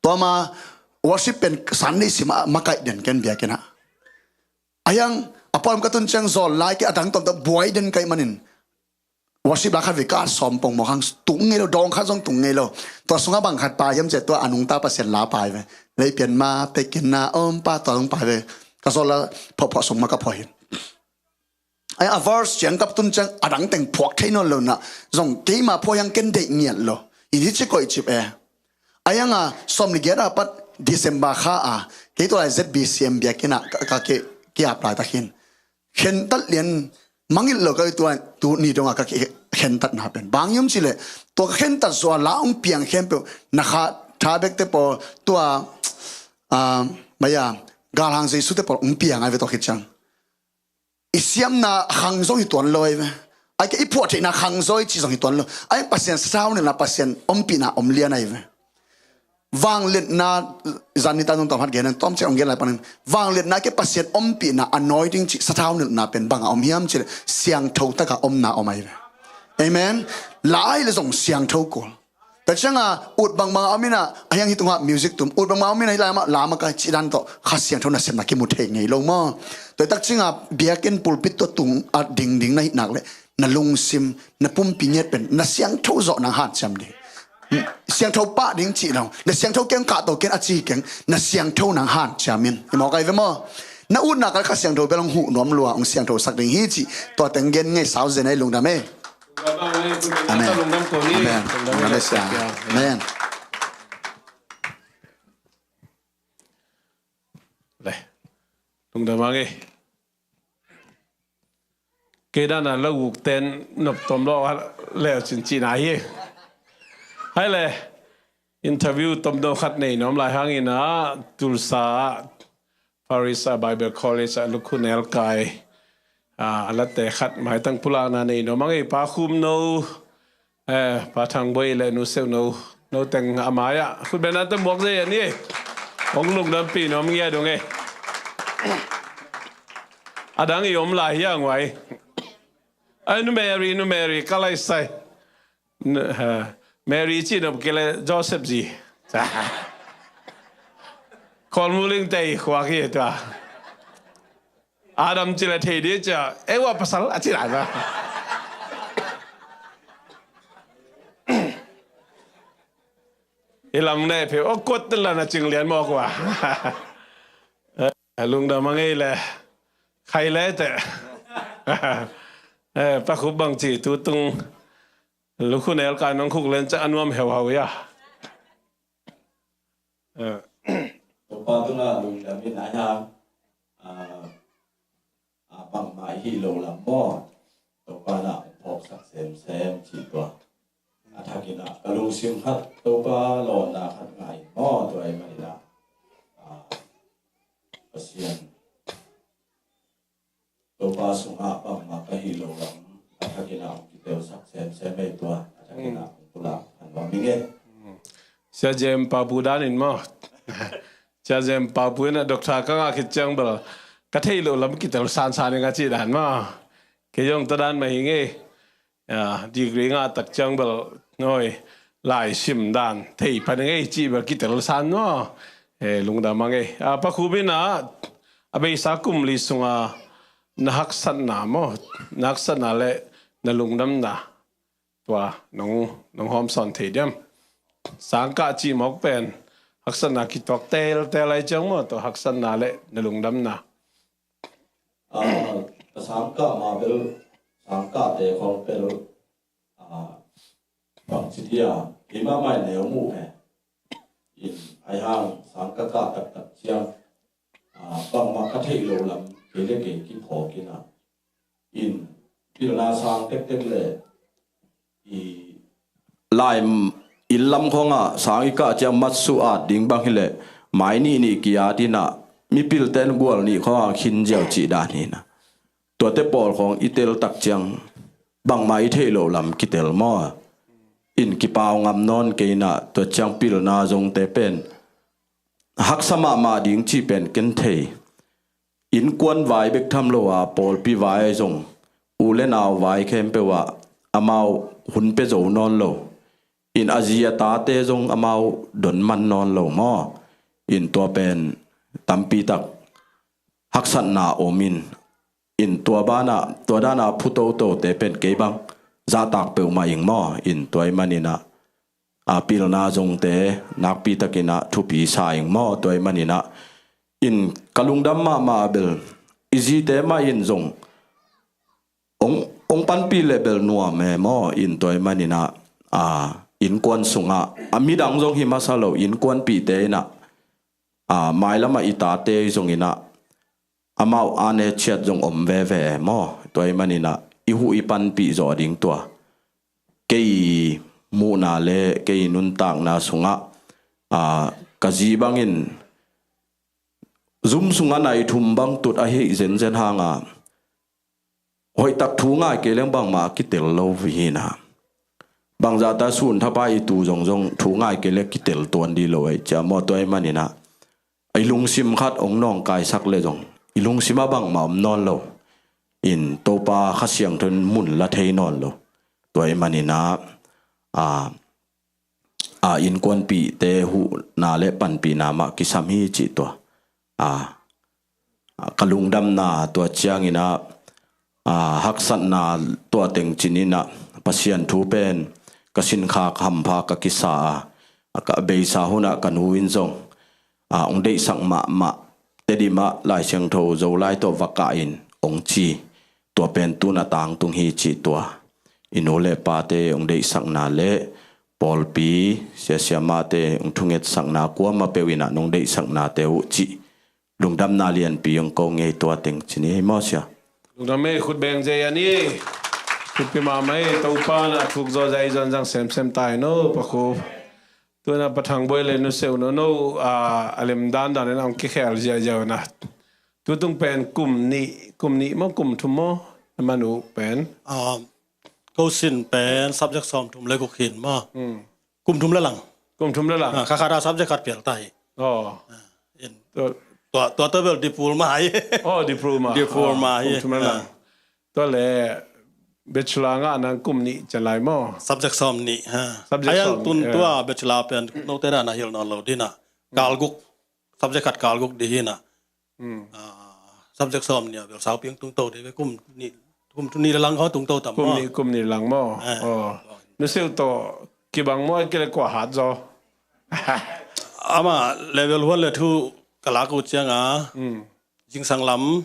Tuama worship pen Sunday sim a makaih den ken biakinn ah. A hiang a pawlom ka tun ciang zawl lai kei a dang tuamtuam buai den kai manin worship la khat ve ka at sawm pongmawk hang tung ngei lo, dawng khat zong tung ngei lo. Tua sungah bang khat pai hiam ciah tua a nungta Pasian la pai ve. Lei pian ma pekin na om pa tua zong pai ve. Ka zawl la phawhphawh sung ma ka phawh hin. Ai a verse ciang kap tun ciang a dang teng phuak thei nawn lo na zong keima phuak hiang ken deih ngiat lo. In hi ci koih cip e. A hiang a sawm le giat a pat December kha a kei tua lai Z B C M biakinn ah ka, ka ke, ki ap lai tak hin. Khentat lian mangilh lo ka tua tu ni dong a ka ke, khentatna pen. Bang hiam ci leh tua ka khentat zua la ong piang khempeuh na kha tha bek te pawl tua, ah, maya galhang Jesu te pawl ong piang ai ve tua khit ciang. i siamna khang zong hi tuan lo ahi ve. Ai ke i phuah theihna khang zaw i cih zong hi tuan lo. Ai Pasian sathau nilhna, Pasian ompihna om lian ahi ve. Vangliatna zan nitak zong tawm hat gen, tawm ciang ong gen lai panin. Vangliatna ke Pasian ompihna anointing cih sathau nilhna pen banga om hiam cih leh siangtho taka omna om ahi ve. Amen. Lai le zong siangtho kul. Tua cianga ut bangbang a om ina, a hiang hi tunga music tum. Ut bangbang a om ina hi lai mah, la mah ka cih dan tawh Kha Siangtho nasepna kimu thei ngei lo maw. Tua tak cianga biakinn pulpit tua tung a dingding na hih nak leh na lungsim, na pumpi ngiat pen na siangtho zawh nang hanciam ding. Siangtho pah ding cih lo. Na siangtho keng kah to keng a ci keng, na siangtho nang hanciam in. I mawk ai ve maw. Na utna kal Kha Siangtho bel hong huh nuam lua, hong siangtho sak ding hi cih tua teng gen ngei sau zen ai lungdam e. Amen. Amen. Amen. Amen. Le. Lungdam ang e. Kei dan a lo guk ten nop tom lo le cin cin a hi. Hai le. Interview tom do khat nei nuam lai hangin a Tulsa Parish a Bible College a lukhu nelkai a late khat maitang pulakna nei nuam ang e. Pa Khum no, eh, Pa Thang Boi le Nu Seu no, no teng a mai a khut bena te muak zei a ni e. Hong lungdampi nuam ngia dong e. A dang i om lai hi a nguai. Ai Nu Mary, Nu Mary ka lai sai. Mary ci nop kei le Joseph zi. Kol muling tei khuak hi tua. Adam ci le thei di cia, e wa pasal a ci lai ba. I lam ne phe o kot la na cing lian mo kua. Lungdam a ngei le khai le te. Pa Khup bang ci tu tung. Lukhu nelkai nong khuk len ca a nuam heuhau ia. Topa tungah lungdam in a hiam, a, a bangmah i hih lo lam maw? Topa nah hong phawksak semsem cih tua. A thakin ah ka lungsim khat Topa lawnna khat ngah in maw? Tua ahih manin ah, a, Pasian Topa sungah bangmah ka hih lo lam a thakin ah hong kitelsak semsem ei tua, a thakin ah hong pulak han nuam ing e. Sia Jem Papu dan in maw? Sia Jem Papu in a doctor ka ngah khit ciang bel ka theih loh lam kitel sansan ing a cih dan maw? Kei zong tua dan mah hi ing e. Degree ngah tak ciang bel ngoi lai sim dan thei pan ngei cih bel kitel san maw? Lungdam a ngei. Pa Khup in ah a beisa kum li sunga na haksatna maw, na haksatna le na lungdamna tua nong, nong hawmsawn thei diam? Sangkah cih mawk pen haksatna kituak teltel ai ciang maw, tua haksatna le na lungdamna. A, a sangkah ma bel, sangkahte khawng bel, a, bangci dia keimah mah in neu muh he. In ai hang sangkah kah taktak ciang, a, bangmah ka theih loh lam kei le kei kiphawk in ah, in pilna sang tektek le i lai inn lam khawngah sang i kah ciang matsuh at ding bang hileh mai nih nih ki-at in ah mipilte in gual nih khawngah khin ziau cih dan hi in ah. Tuate pawl khawng i tel tak ciang bangmah i theih loh lam kitel maw? In kipau ngam nawn kei in ah tua ciang pilna zongte pen haksa mahmah ding cih pen ken thei. Innkuan vai bek tham lo a pawlpi vai zong u le nau vai khempeuh ah amau hun pia zo nawn lo. In a zi a tate zong amau don man nawn lo maw? In tua pen tampi tak haksatna om in, in tua banah, tua dana phu totote pen kei bang zahtak peuhmah ing maw? In tua ahih manin ah a pilna zongte nakpi takin ah thupi sa ing maw? Tua ahih manin ah in ka lungdam mahmah bel i zite mah in zong ong, ong panpih le bel nuam e maw? In tua ahih manin ah, a, innkuan sungah a midang zong hi masa lo, innkuanpihte in ah, a, mailamah i tate zong in ah amau a ne ciat zong om veve e maw? Tua ahih manin ah i huh i panpih zawh ding tua kei muhna le kei nuntakna sungah, a, ka zi bangin zum sungah nai thum bang tut ahi zenzen hanga hoihtak thu ngai kei leng bangmah a kitel lo hi na. Bangzah ta sun thapai i tu zongzong thu ngai kei leng kitel tuan dih lo ei cia maw, tua ahih manin ah i lungsim khat hong nawngkaisak le zong i lungsim ah bangmah om nawn lo. In Topa Kha Siangtho in mun la thei nawn lo. Tua ahih manin ah, a, a, innkuanpihte huhna le panpihna mah kisam hi cih tua. A, a, ka lungdamna tua ciangin ah, a, haksatna tua teng cinin ah Pasian thu pen ka sinkhak hampha ka kisa a, a, ka beisa hun ah ka nu in zong, a, hong deihsak mahmah, Tedim ah Lai Siangtho Zolai tawh va kah in hong ci. Tua pen tun a tangtung hi cih tua. I nu le pate hong deihsakna le pawlpi siasia mate hong thungetsakna, kuamah peuh in ah nong deihsaknate uh cih lungdamna lianpi hong ko ngei tua teng cin hi maw sia. Lungdam ei, khut beng zei a ni. Khutpi mahmah ei, Topa na thuk zaw zai zon zang semsem tai no, pakhup. Tuna Pa Thang Bawi le Nu Seu no no, a, a lem dan dan in a hong kikhel ziahziah na. Tutung pen kum nih, kum nih maw, kum thum maw, na man uh pen? A, ko sin pen subject sawm thum le guk hin maw. Hmm. Kum thum le lang. Kum thum le lang. A, kha khat a subject khat pial ta hi. Oh. A, in. Tua, tua, tua bel diploma hi. Oh, diploma. Diploma hi. Kum thum le lang. A. Tua le bachelor ngah nang kum nih cian lai maw? Subject sawm nih, ha. Subject sawm nih, tun tua bachelor pen note na na hilh nawn lo ding a. Kal guk, subject khat kal guk ding hi na. Hmm. A, subject sawm nih a bel saupi hong tungto ding ve, kum nih, kum nih le lang hong tungto tam maw? Kum nih, kum nih lang maw? Eh. Oh. Nu Seu tawh kibang maw, kei le kua hat zaw? Amah level one le two ka lak uh ciang a. Hmm. Zingsang lam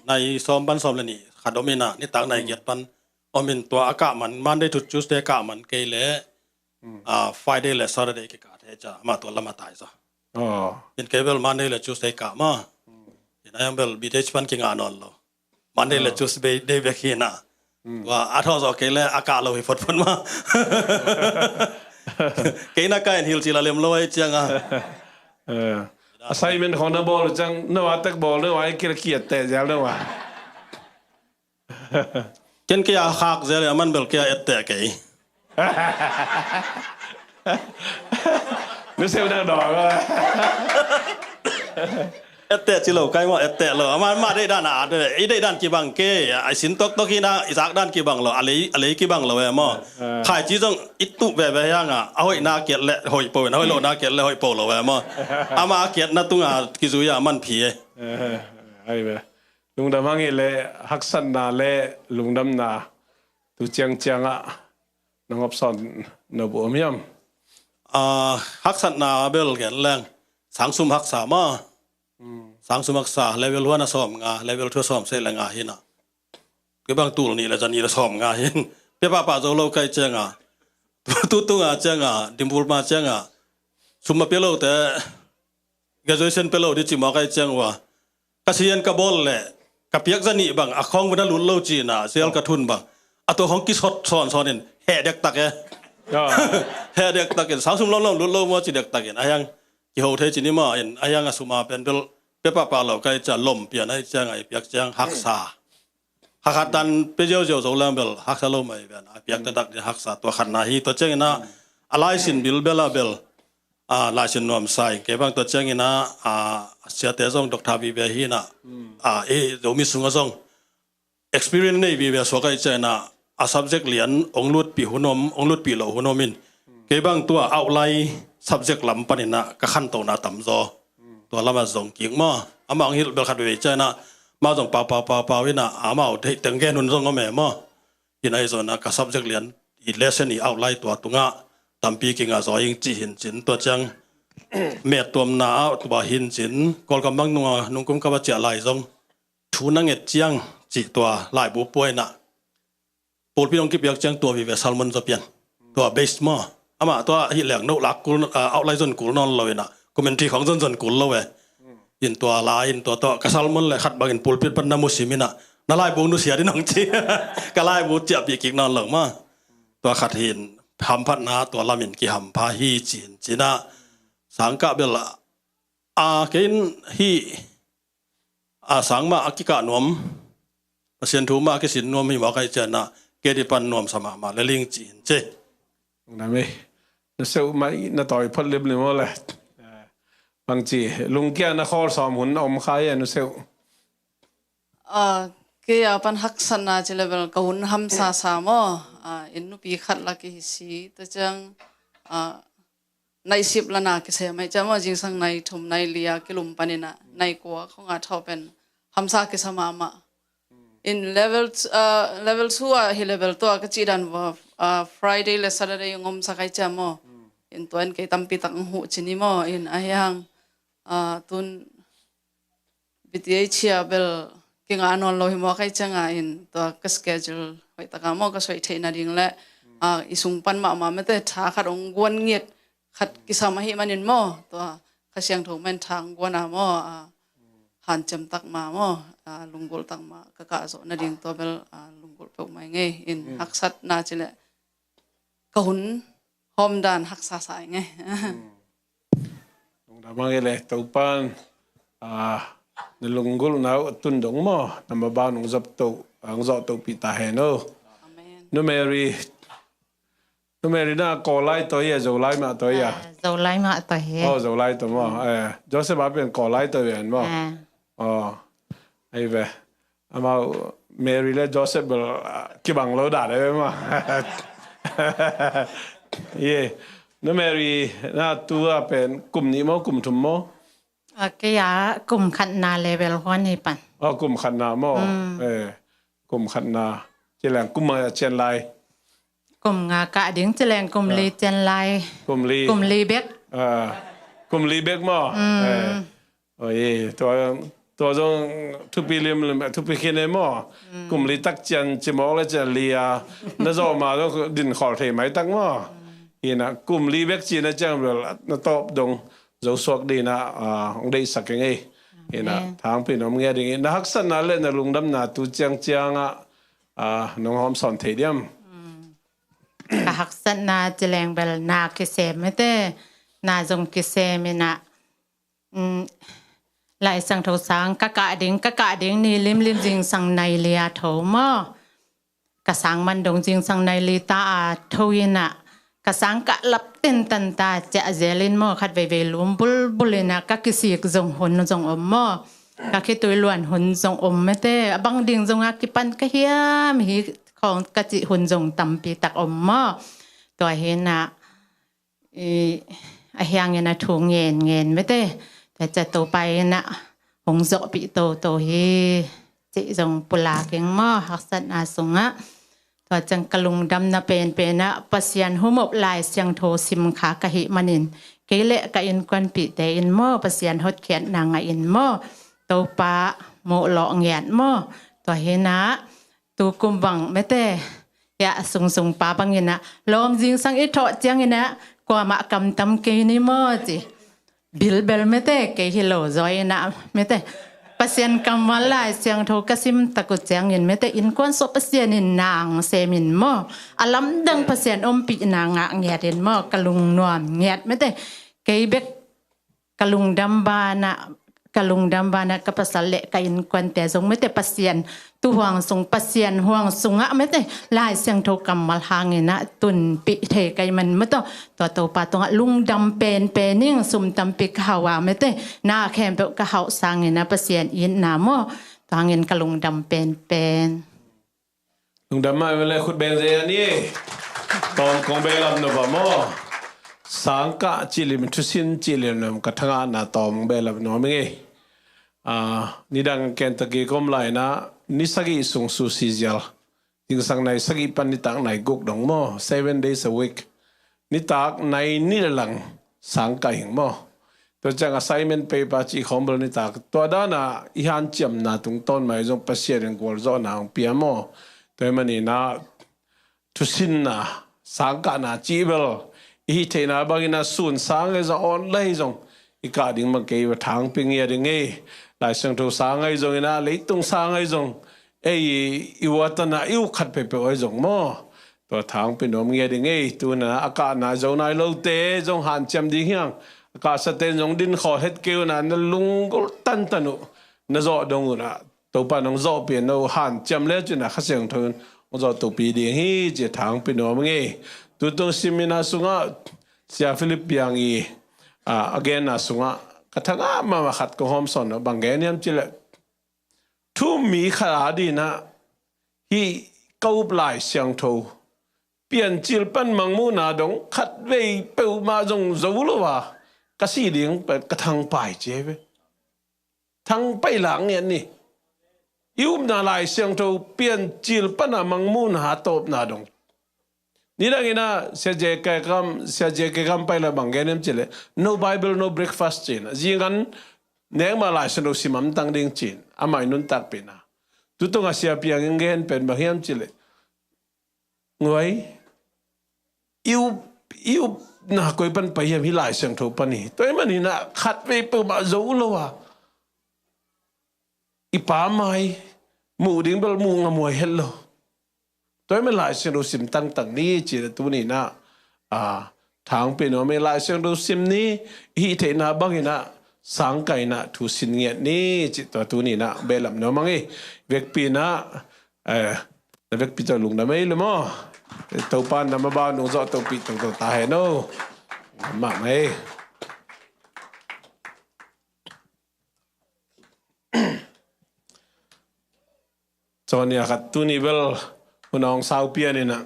nai sawm pan sawm le nih khat om in a, nitak nai giat pan om in, tua a kah man, Monday to Tuesday kah man kei le, a, Friday le Saturday kikah thei cia, amah tua lam a tai zaw. Oh. In kei bel Monday le Tuesday kah maw. In a yang bel B T H pan kingah nawn lo. Monday le Tuesday day bek hi na. Tua a thawh zawh kei le a kah lo hi photphot maw. Kei na kah in hilh cil a lem lo ahi ciang a. Eh. Assignment khong na bawl ciang, no a tek bawl, no a i kil kiat teh zel no a. Ken kei a khak zel, a man bel kei a et teh kei. Nu Seu nang dawng a. Etteh ci lo kai maw, etteh lo. Ama, ama deih dan a, a deih, i deih dan kibang kei, a sin toktok hi na, i zak dan kibang lo, a lei, a lei kibang lo e maw. Eh. Khaici zong i tuh veve hiang a, a hoihna kiat le hoih po in, a hoih lohna kiat le hoih po lo e maw. Ama a kiatna tung a kizui a man phi e. Eh, ai ve. Lungdam hang i le, haksatna le lungdamna tu ciangciang ah nong hopsawn nop uh om hiam? Ah, haksatna bel gen leng, sangsum haksa maw. Hmm. Sangsum haksa, level one a sawm nga, level two a sawm seh le nga hi na. Kei bang tul nih le za nih le sawm nga hi. Pia pahpah zo lo kai ciang a. Tu, tu tung a ciang a, dimbul ma ciang a. Sum ma pia lo te, graduation pia lo di ci mawk ai ciang uh a. Ka sian ka bawl le, ka piak za nih bang, a khawng vun a lut lo ci na, sial ka thun bang. A tua khawng kisot sawnsawn in, heh dektak e. Ah. Heh dektak in, sangsum lawmlawm lut lo maw ci dektak in, a hiang kiho thei ci ni maw in, a hiang a sum a pen bel, pia pahpah lo kai cia lom pian ai ciang a i piak ciang, haksa. Hakhat dan pe ziauziau zo leng bel haksa lo mai ven. A piak taktak ding haksa tua khatna hi, tua ciangin a, a laisin bilbel a bel, a laisin nuamsa in kei bang tua ciangin a, a siate zong doctor vive hi na, a, i Zomi sungah zong experience nei vive suak ai ciangin a, a subject lian ong lutpih hun om, ong lutpih lo hun om in, kei bang tua outline subject lam panin a ka khantona tamzaw. Tua lamah zong kik maw. Amah hong hilh bel khat vei ciangin a, amah zong pau, pau, pau, pau in a, amau theih teng gen hun zong om e maw. Hi na hi zong a ka subject lian, i lesson i outline tua tungah tampi kingah zaw ing cih hin cin tua ciang. Met tuamna ah tua hin cin, Kawlgam bang nunga nungkum ka va ciah lai zong. Thu na nget ciang cih tua laibu puaina. Pulpit hong kipiak ciang tua vive sermon zaw pian. Tua base maw. Amah tua hi leng no lak kul, ah, outline zon kul nawn lo in a. Commentary khong zon zon kul lo e. In tua la, in tua tua ka sermon le khat bangin pulpit pan na musim in a. Na laibu nusia ding hong ci. Ka laibu ciahpih kik nawn lo maw. Tua khat hin hamphatna tua lamin kihampha hi cin cin a. Sangkah bel a, a kei in hi a sang mah a kikah nuam. Pasian thu mah kisin nuam hi mawk ahih ciangin ah, kei ding pan nuamsa mahmah le ling ci hi ci. Lungdam ei. Na seuh mah na tawi phot limlim aw le. Bangci lungkia na khawl sawm hun a om kha hi a, na seuh? Ah, kei a pan haksatna ci le bel ka hun hamsa sa maw. Ah, inn nupi khat lak i hi si, tua ciang, ah, night shift la na kisem ahih ciang maw, zingsang nai thum nai li a kilum panin ah nai kua khong a thawh pen hamsa kisa mahmah. In level, ah, level two ah hi level two ah ka cih dan va, ah, Friday le Saturday ngomsak ahih ciang maw. In tua in kei tampi tak ng huh ci ni maw. In ahi hang, ah, tun B T H ah bel kingah nawn lo hi mawk ahih ciangin tua ka schedule hoih taka maw ka suaih theih nading le, ah, i sung pan mahmah mete tha khat ong guan ngiat khat kisam ahih manin maw, tua Kha Siangtho mah in tha ong guan a maw, ah, hanciam tak mah maw, ah, lunggulh tak mah ka kah zawh nading tua bel, ah, lunggulh peuhmah ing ei. In haksatna ci le ka hun hawm dan haksa sa ing ei. Lungdam a ngei le Topan, ah, na lunggulhna uh tun dong maw, na maban hong zawh to, hong zawh tohpih ta hen aw. Amen. Nu Mary, Nu Mary na Kawllai tawh hi a, Zolai mah tawh hi a? Ah, Zolai mah tawh hi. Oh, Zolai tawh maw. Eh, Joseph a pen Kawllai tawh hi a maw. Ah. Oh, ahi ve. Amau Mary le Joseph bel, ah, kibang lo dan ahi ve maw. Ye. Nu Mary na tu a pen kum nih maw, kum thum maw? Ah, kei a kum khatna level one hi pan. Oh, kum khatna maw. Eh, kum khatna. Ci leng kum a cian lai. Kum nga kah ding ci leng kum li cian lai. Kum li. Kum li bek. Ah, kum li bek maw. Eh. Oi, tua, tua zong thupi limlim, thupi khin ei maw. Kum li tak cian ci mawk le cian li a na zawh ma zong din khawl thei mai tak maw. Hi na kum li bek ci na ciang bel na tawp dong zo suak ding na, ah, hong deihsak ing ei. Hi na thangpi na om ngia ding ei. Na haksatna le na lungdamna tu ciangciang ah, ah, nong hawm sawn thei diam? Ka haksatna ci leng bel na kisem mete, na zong kisem in ah, mm, Lai Siangtho sang ka kah ding, ka kah ding ni limlim zingsang nai li a tho maw. Ka sang man dong zingsang nai li ta a tho in ah, ka sang kah lap tentan ta ciah zel in maw, khat veivei lum bulbul in ah ka kisik zong hun zong om maw. Ka khitui luan hun zong om mete, a bang ding zong a kipan ka hiam hi khawng ka cih hun zong tampi tak om maw. Tua hi na, i, a hiangin a thu ngen ngen mete. Tua ciah Topa in ah hong zawhpih toto hi cih zong pulak ing maw, haksatna sungah. Tua ciang ka lungdamna penpen ah Pasian humop Lai Siangtho sim kha ka hih manin, kei le ka innkuanpihte in maw Pasian hotkhiatna ngah in maw, Topa muh lawh ngiat maw. Tua hi na, tu kum bang mete, ya sungsung pa bangin ah lawm zingsang i thawh ciangin ah kuamah kamtam kei ni maw ci. Bilbel mete, kei hi lo zaw in ah mete. Pasian kammal Lai Siangtho ka sim tak uh ciangin mete, innkuan sawh Pasian in nang sem in maw, a lamdang Pasian ompihna ngah ngiat in maw, ka lungnuam ngiat mete. Kei bek ka lungdam banah, ka lungdam banah ka pasal le ka innkuante zong mete Pasian tu huang sung, Pasian huang sungah mete Lai Siangtho kammal hangin ah tunpih thei ka hih man mete. Tua Topa tungah lungdam penpen ing, sum tampi ka hau a mete, na khempeuh ka hauh sangin ah Pasian itna maw. Tua hangin ka lungdam penpen. Lungdam mah le khut beng zei a ni. Tawm kong behlap nop a maw. Sangkah cih lim, thusin cih lim, ka thangahna tawm kong behlap nuam ing ei. Ah, nidang Kentucky ka om lai in ah, ni sagih sung sushi zial. Zingsang nai sagih pan nitak nai guk dong maw. Seven days a week. Nitak nai nih le lang sangkah hing maw. Tua ciang assignment paper cih khawng bel nitak. Tua dan a i hanciamna tungtawn mah zong Pasian in gualzawhna hong pia maw. Tua hih manin ah thusinna, sangkahna cih bel i hih theihna bangin ah sun sang ahi zong, awn lai zong i kah ding bang kei va thangpi ngiat ing ei. Lai Siangtho sang ahi zongin ah, leitung sang ahi zong, ei i uatan ah i uk khat peuhpeuh ahi zong maw. Tua thangpi nuam ngiat ing ei. Tu in ah a kahna zo nai lote zong hanciam ding hi hang. A kahsate in zong din khawl het kei un ah, na lunggulh tantan uh na zawh dong un ah, Topa nong zawhpih, no hanciam le cin a Kha Siangtho in hong zawh topi ding hi ci thangpi nuam ing. Tutung seminar sungah Sia Philip Piang i a, a genna sungah ka thangah mahmah khat kong hawmsawn lo, bang gen hiam cileh, thu mi khat a dinah hih ka up Lai Siangtho Piancil pan Mangmuhna dong khatvei peuhmah zong zo lo a ka si ding pen ka thangpai ci hi ve. Thangpai lak ngiat ni. I upna Lai Siangtho Piancil pana Mangmuhna tawpna dong. Nidangin ah Sia J K Kam, Sia J K Kam pai la bang gen hiam cileh, no Bible, no breakfast cin. Zingan nekmah Lai Siangtho sim amtang ding cin. Amah i nuntakpihna. Tutungah Sia Piang in gen pen bang hiam cileh, nguai, i up, i upna koi pan pai hiam, hih Lai Siangtho pan hi. Tua ahih manin ah khatvei peuhmah zo lo a i pa mai muh ding bel muh ngamuai het lo. Tua ahih manin Lai Siangtho sim tangtang ni ci-in ah tuni-in ah, a, thangpi nuam ing. Lai Siangtho sim ni, i hih theihna bangin ah sangkah in ah thu sin ngiat ni ci, tua tuni-in ah behlap nuam ing. Vekpi-in ah, eh, na vekpi tawh lungdam ei le maw. Topa in na maban hong zawh topi tongtong ta hen aw. Mahmah ei. Cawnia khat tuni bel hun a hong sau pian in ah,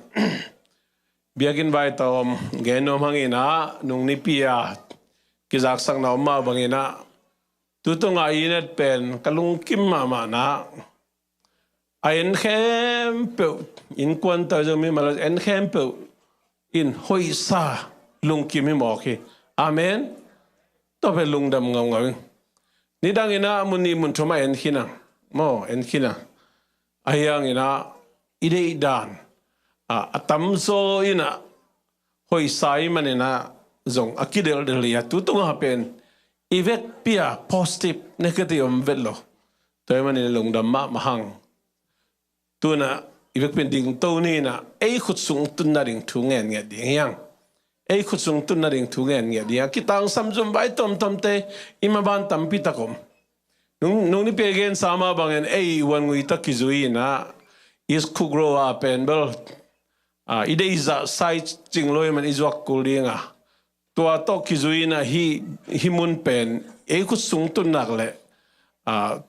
biakinn vai tawm gen nuam hang in ah, nung nipi a kizaksakna om mah bangin ah, tutungah i net pen ka lungkim mahmah na, a en khempeuh, innkuan tawh zong mimal en khempeuh in hoihsa lungkim hi mawk hi. Amen. Tua pen lungdam ngaungau ing. Nidangin ah mun nih mun thum a en khin a, maw, en khin a, ahi hangin ah i deih dan, a, a tamzaw in ah hoihsa ahih manin ah zong a kidelhdel hi a, tutungah pen i vekpi a positive, negative om vet lo. Tua ahih manin lungdam mahmah hang. Tu-in ah i vekpi in dingto ni in ah, ei khut sung tun nading thu ngen ngiat ding hi hang. Ei khut sung tun nading thu ngen ngiat ding hi hang. Kitangsam zum vai tuamtuamte i maban tampi tak om. Nung, nung nipi a gensa mah bangin ei Wangui tawh kizui in ah, East Khukro a pen bel, a, i deih zah sai cing lo ahih manin i zuak kul ding a, tua tawh kizui in ah hih, hih mun pen ei khut sung tun nak leh, a,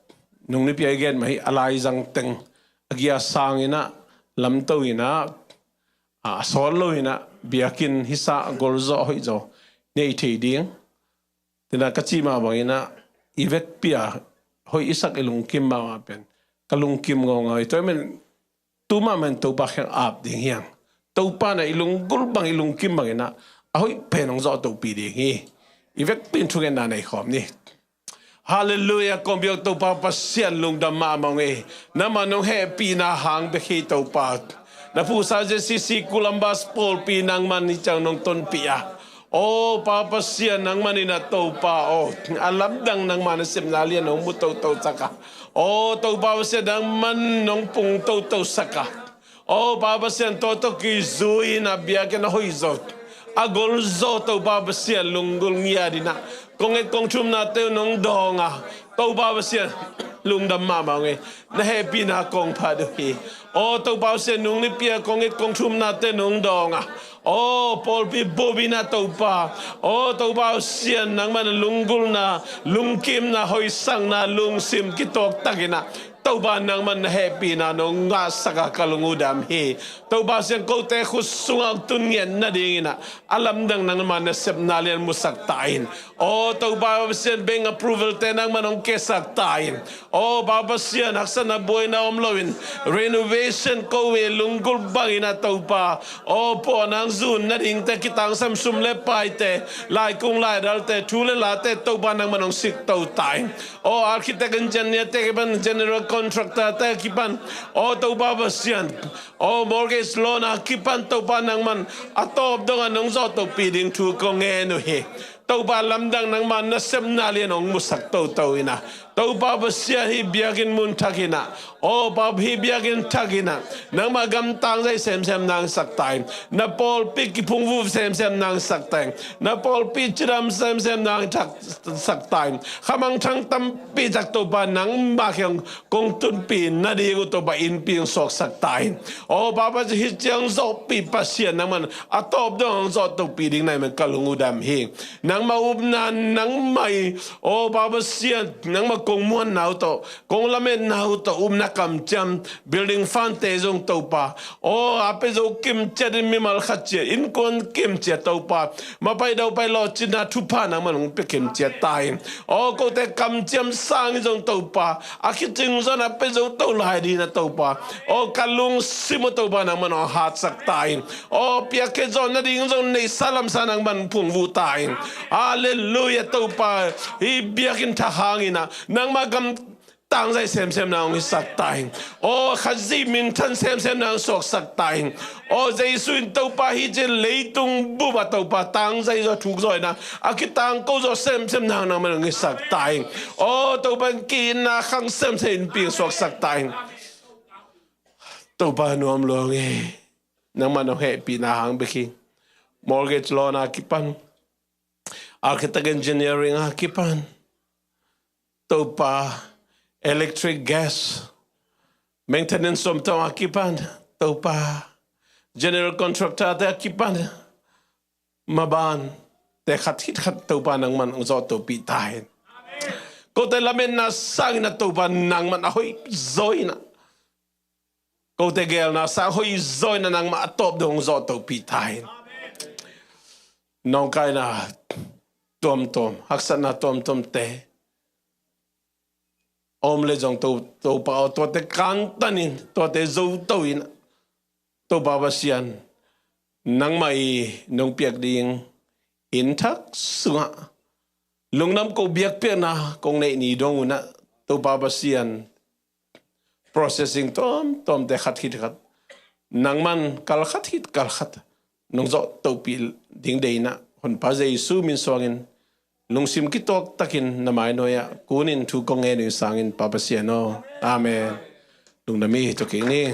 nung nipi a i gen mah hi, a laizang teng a gia sang in ah, lamto in ah, a, a sawt lo in ah, biakinn hisa a golzaw a hoihzaw nei thei ding. Tua in ah ka cih mah bangin ah, i vekpi a hoih i sak i lungkim mahmah pen ka lungkim ngaungau hi. Tua ahih manin tu mahmah in Topa kiang ap ding hi hang. Topa in ah i lunggulh bang i lungkim bangin ah a hoih pen hong zawh topi ding hi. I vekpi in thungetna nei khawm ni. Halleluiah, kong biak Topa Pasian lungdam mahmah ung ei. Nangman nong hehpihna hang bek hi Topa. Na phuhsa Z C C Columbus pawlpi nangman hi ciang nong tonpih a. Aw Pa Pasian, nangman in ah Topa aw, a lamdang nangman na sepna lian hong mu totosak a. Aw Topa Pasian, nangman nong pung totosak a. Aw Pa Pasian, tua tawh kizui in ah biakinn a hoihzaw, a golzaw Topa Pasian lunggulh ngiat in ah kong et kong thumnate uh nong dawng a. Topa Pasian, lungdam mahmah ung ei. Na hehpihna kong phat uh hi. Aw Topa Pasian, nung nipi a kong et kong thumnate nong dawng a. Aw pawlpi bup in ah Topa, aw Topa Pasian, nangman a lunggulhna, lungkimna, hoihsakna, lungsim kituak tak in ah, Topa nangman na hehpihna nong ngahsak a ka lung uh dam hi. Topa Pasian, kote khut sungah tun ngiat nading in ah a lamdang nangman na sepna lian musak ta in. Aw Topa Pasian, bank approval te nangman hong kesak ta in. Aw Pa Pasian, haksatna buaina om loin renovation ko ve, lunggulh bangin ah Topa. Aw pawlnang zun nadingte, kitangsam sum le paite, laikung laidalte, thu le late Topa nangman hong sikto ta in. Aw architect engineer te kipan, general contractor te kipan, aw Topa Pasian, aw mortgage loan a kipan Topa nangman a tawp dongah nong zawh topi ding thu kong ngen uh hi. Topa lamdang nangma nasepna lian hong musak toto in ah, Topa Pasian hih biakinn mun thak in ah, aw Pa hih biakinn thak in ah, nangma gam tangzai semsem nang sak ta in, na pawlpi kiphungvuh semsem nang sak ta in, na pawlpi cidam semsem nang thak sak ta in, khamangthang tampi tak Topa nangma kiang kong tunpih nading uh Topa innpi hong suaksak ta in. Aw Pa Pasian, hih ciang zawhpih Pasian nangman a tawp dong hong zawh topih ding nai man ka lung uh dam hi. Nangma upna nangmah i, aw Pa Pasian, nangma kong muanna uh tawh, kong lametna uh tawh, upna kamciam, building fund te zong Topa, aw a pia zo kimciat in, mimal khat ciat, innkuan kimciat Topa, mapai daupai lawhcinna thupha nangman hong pia kimciat ta in. Aw kote kamciam sangin zong Topa, a khicing zong a pia zo to lai ding in ah Topa, aw ka lungsim uh Topa nangman hong hatsak ta in. Aw piakkhiat zawh nading zong neihsa lamsa nangman phungvuh ta in. Halleluiah Topa, hih biakinn thak hangin ah nangma gam tangzai semsem nang hong hisak ta in. Aw Khazih minthan semsem nang suaksak ta in. Aw Jesu in Topa hih ci leitung bup ah Topa tangzai zaw thuk zaw in ah, a kitangko zaw semsem nang nangman hong hisak ta in. Aw Topa in ki-itna khang semsem innpi hong suaksak ta in. Topa nuam lua ing e, nangman hong hehpihna hang bek hi. Mortgage loan a kipan, architect engineering a kipan, Topa, electric, gas, maintenance tuamtuam a kipan, Topa, general contractor te a kipan, maban te khat khit khat Topa nangman hong zawh topih ta in. Kote lametna sangin ah Topa nangman a hoih zaw in ah, kote geelna sang hoih zaw in ah nangmah a tawp dong zawh topih ta in. Nawngkaina tuamtuam, haksatna tuamtuamte a om le zong To, Topa aw, tuate kantan in, tuate zo to in, Topa Pasian, nangmah i nong piak ding inn thak sungah lungdam ko biakpiakna kong neih ni dong un ah, Topa Pasian, processing tuamtuamte khat khit khat nangman kal khat khit kal khat nong zawh topih ding deihna Honpa Jesu min suangin lungsim kituak takin na mainuai ah kunin thu kong ngen uh sangin Pa Pasian aw. Amen. Lungdam i, tua kik ni.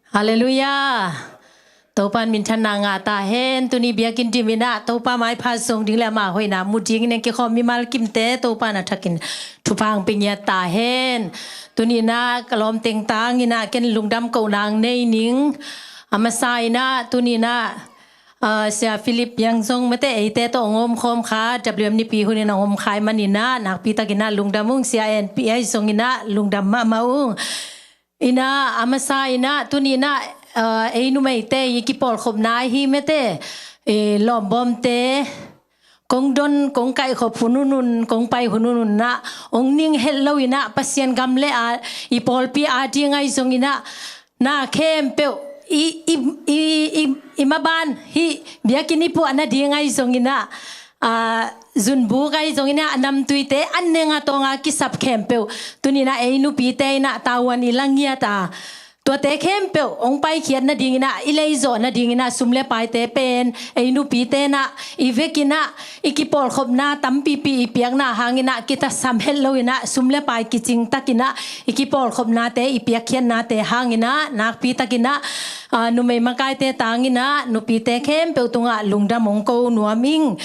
Halleluiah. Topa'n minthanna ngah ta hen. Tuni biakinn dim in ah Topa maipha zong ding le ama hoihna mu dingin eng kikhawm mimal kimte Topa'n a thakin thupha hong pia ngiat ta hen. Tuni in ah ka lawm teng tang in ah ken lungdam kohna nei ning. A masa in ah tuni in ah, ah, Sia Philip Yang zong mate eite tawh hong om khawm kha, W M nipi hun in hong om kha ahih manin ah nakpi takin ah lungdam ung. Sia En Pi Ai zong in ah lungdam mahmah ung. In ah a masa in ah tuni in ah, ah, ei numeite i kipawlkhopna ahi mate, eh, lawmbawmte kong don, kong kaihkhop hun hun un, kong pai hun hun un ah hong ning het lo in ah Pasian gam le a, i pawlpi a ding ahi zong in ah na khempeuh i, i, i, i, i maban hih biakinn i puah nading ahi zong in ah, ah, zunbuk ahi zong in ah a namtuite an neng a tawng a kisap khempeuh tuni in ah ei nupite in ah tavuan i la ngiat a, tuate khempeuh hong paikhiat nading in ah i leizawh nading in ah sum le paite pen ei nupite in ah i vek in ah i kipawlkhopna tampipi i piakna hang in ah kitasam het lo in ah sum le pai kicing tak in ah i kipawlkhopnate i piakkhiatnate hang in ah nakpi tak in ah, ah, numei makaite tang in ah nupite khempeuh tungah lungdam hong ko nuam ing.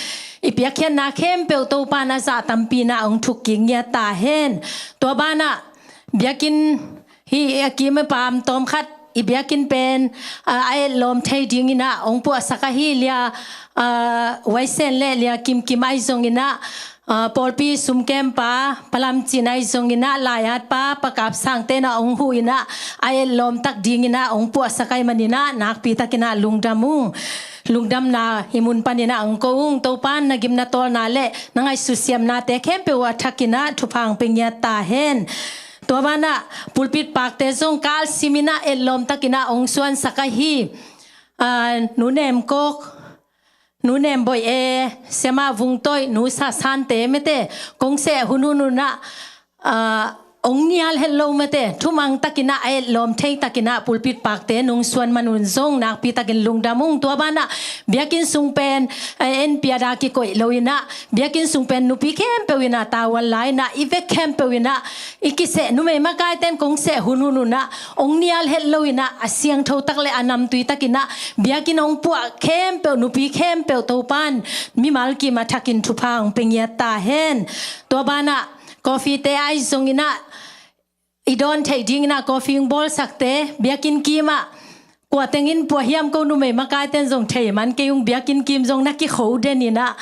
I piakkhiatna khempeuh Topa'n a zah tampi in ah hong thuk kik ngiat ta hen. Tua ban ah biakinn hih a kim a pam tawm khat i biakinn pen, ah, a etlawm thei ding in ah hong puahsak ahi Lia, ah, Waisen le Lia Kimkim ahi zong in ah, ah, pawlpi sumkempa Pa Lam Cin ahi zong in ah lai-atpa Pa Kap Sangte in ah hong huh in ah a etlawm tak ding in ah hong puahsak ahih manin ah nakpi tak in ah lungdam ung. Lungdamna hih mun pan in ah hong ko ung. Topa'n na gimna tawlna le na ngaihsut siamnate khempeuh a thak in ah thupha hong pia ngiat ta hen. Tua ban ah pulpit pakte zong kalsim in ah etlawm tak in ah hong suansak ahi, ah, Nu Nem Kok, Nu Nem Boih E, Siamah Vung Toih, Nu Sa Sante mate kong seh hun hun un ah, ah, hong nial het lo mate thumang tak in ah a etlawm thei tak in ah pulpit pakte nong suan man un zong nakpi takin lungdam ung. Tua ban ah biakinn sung pen, eh, en piada kikoih lo in ah biakinn sung pen nupi khempeuh in ah tavuan la in ah i vek khempeuh in ah i kiseh numei makaite'n kong seh hun hun un ah hong nial het lo in ah a siangtho tak le a namtui tak in ah biakinn hong puah khempeuh nupi khempeuh Topa'n mimal kim a thakin thupha hong pia ngiat ta hen. Tua ban ah coffeete ahi zong in ah i dawn theih ding in ah coffee hong bawlsakte biakinn kim ah kua teng in puah hiam ko numei makaite'n zong thei man kei ung, biakinn kim zong na kikho den in ah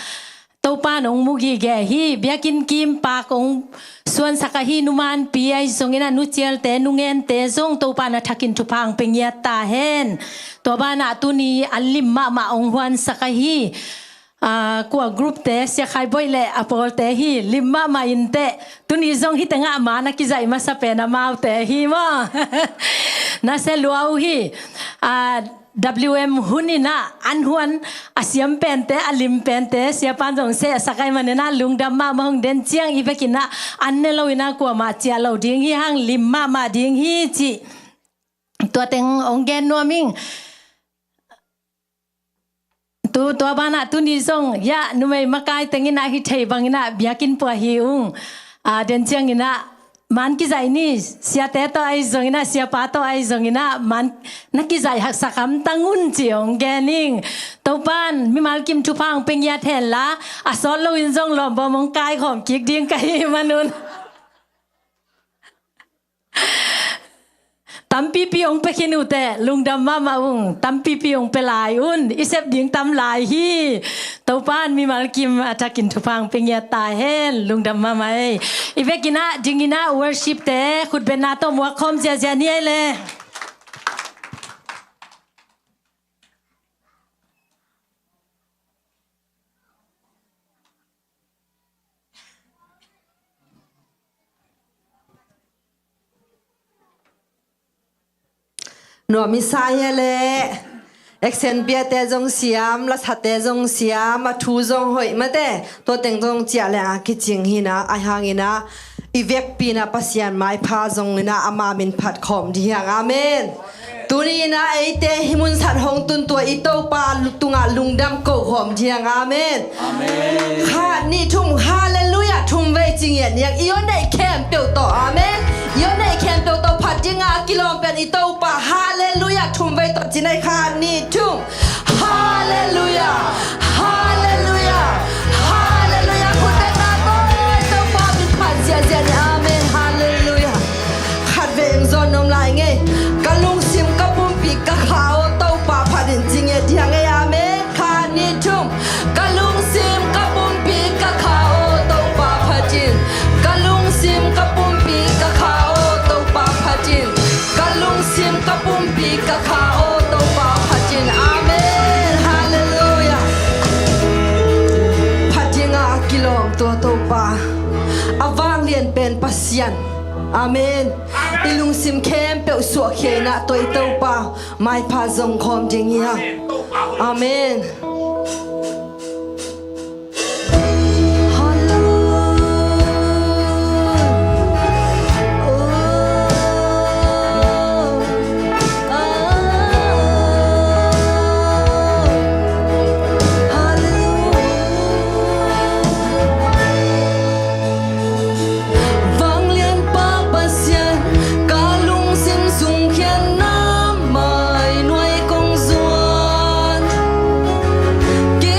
Topa'n hong mu gige hi. Biakinn kim pak hong suansak ahi Nu Man Pi ahi zong in ah Nu Cialte, Nu Ngente zong Topa'n a thakin thupha hong pia ngiat ta hen. Tua ban ah tuni a lim mahmah hong huansak ahi, ah, kua groupte, Sia Khai Boih le a pawlte hi, lim mahmah inteh. Tuni zong hih tengah ma na kizaih masa pen amaute hi maw. Na sia lua uh hi. Ah, W M hun in ah an huan a siam pente, a lim pente Siapa'n zong sehsak ahih manin ah lungdam mahmah ung. Den ciang i vek in ah an ne lo in ah kuamah ciah lo ding hi hang, lim mahmah ding hi cih tua teng hong gen nuam ing. Tu, tua ban ah tuni zong, ya, numei makai teng in ah hi thei bang in ah biakinn puah hi ung. Ah, den ciang in ah man kizaih ni, siate tawh ahi zong in ah, siapa tawh ahi zong in ah man na kizaih haksa khamtang un ci hong gen ing. Topa'n mimal kim thupha hong pia ngiat hen la, a sawt lo in zong lawmbawm hong kaikhawm kik ding ka hih man un. Tampipi hong pia khin uh teh, lungdam mahmah ung. Tampipi hong pia lai un, i sep ding tam lai hi. Topa'n mimal kim a thakin thupha hong pia ngiat ta hen. Lungdam mahmah ei. I vek in ah, ding in ah worshipte khutbetna tawh muak khawm ziahziah ni ei le. Nuam i sa hia le. Action piate zong siam, lasate zong siam, a thu zong hoih mate. Tua teng zong ciah leng a kicing hi in ah, ahi hang in ah i vekpi in ah Pasian maipha zong in ah ama min phat khawm ding hi hang. Amen. Tuni in ah eite hih mun sat hong tun tua i Topa tungah lungdam ko khawm ding hi hang. Amen. Amen. Khat, nih, thum, halleluiah thum vei ci ngiat ni hang. I hong neih khempeuh tawh. Amen. I hong neih khempeuh tawh phat ding a kilawm pen i Topa. Halleluiah. Thum vei tawh ci-in ei, khat, nih, thum. Halleluiah. Halleluiah. Halleluiah. Khut beng ta tawh, Topa min phat ziahziah ni. Amen. Halleluiah. Khat vei eng zawn nuam lai ing ei. Ka lungsim ka pumpi ka kha aw Topa phat in ci ngiat diam ei. Amen. Khat, nih, thum. Ka lungsim ka pumpi ka kha aw Topa phat in. Ka lungsim ka pumpi ka kha aw Topa phat in. Ka lungsim ka pumpi ka kha aw Topa phat in. Amen. Halleluiah. Phat dinga kilawm tua Topa, a vanglian pen Pasian. Amen. I lungsim khempeuh suahkhia in ah tua i Topa maipha zong khawm ding hi hang. Amen. Vanglianpa Pasian, ka lungsim sung khiatna mai nuai kong zuan. Ki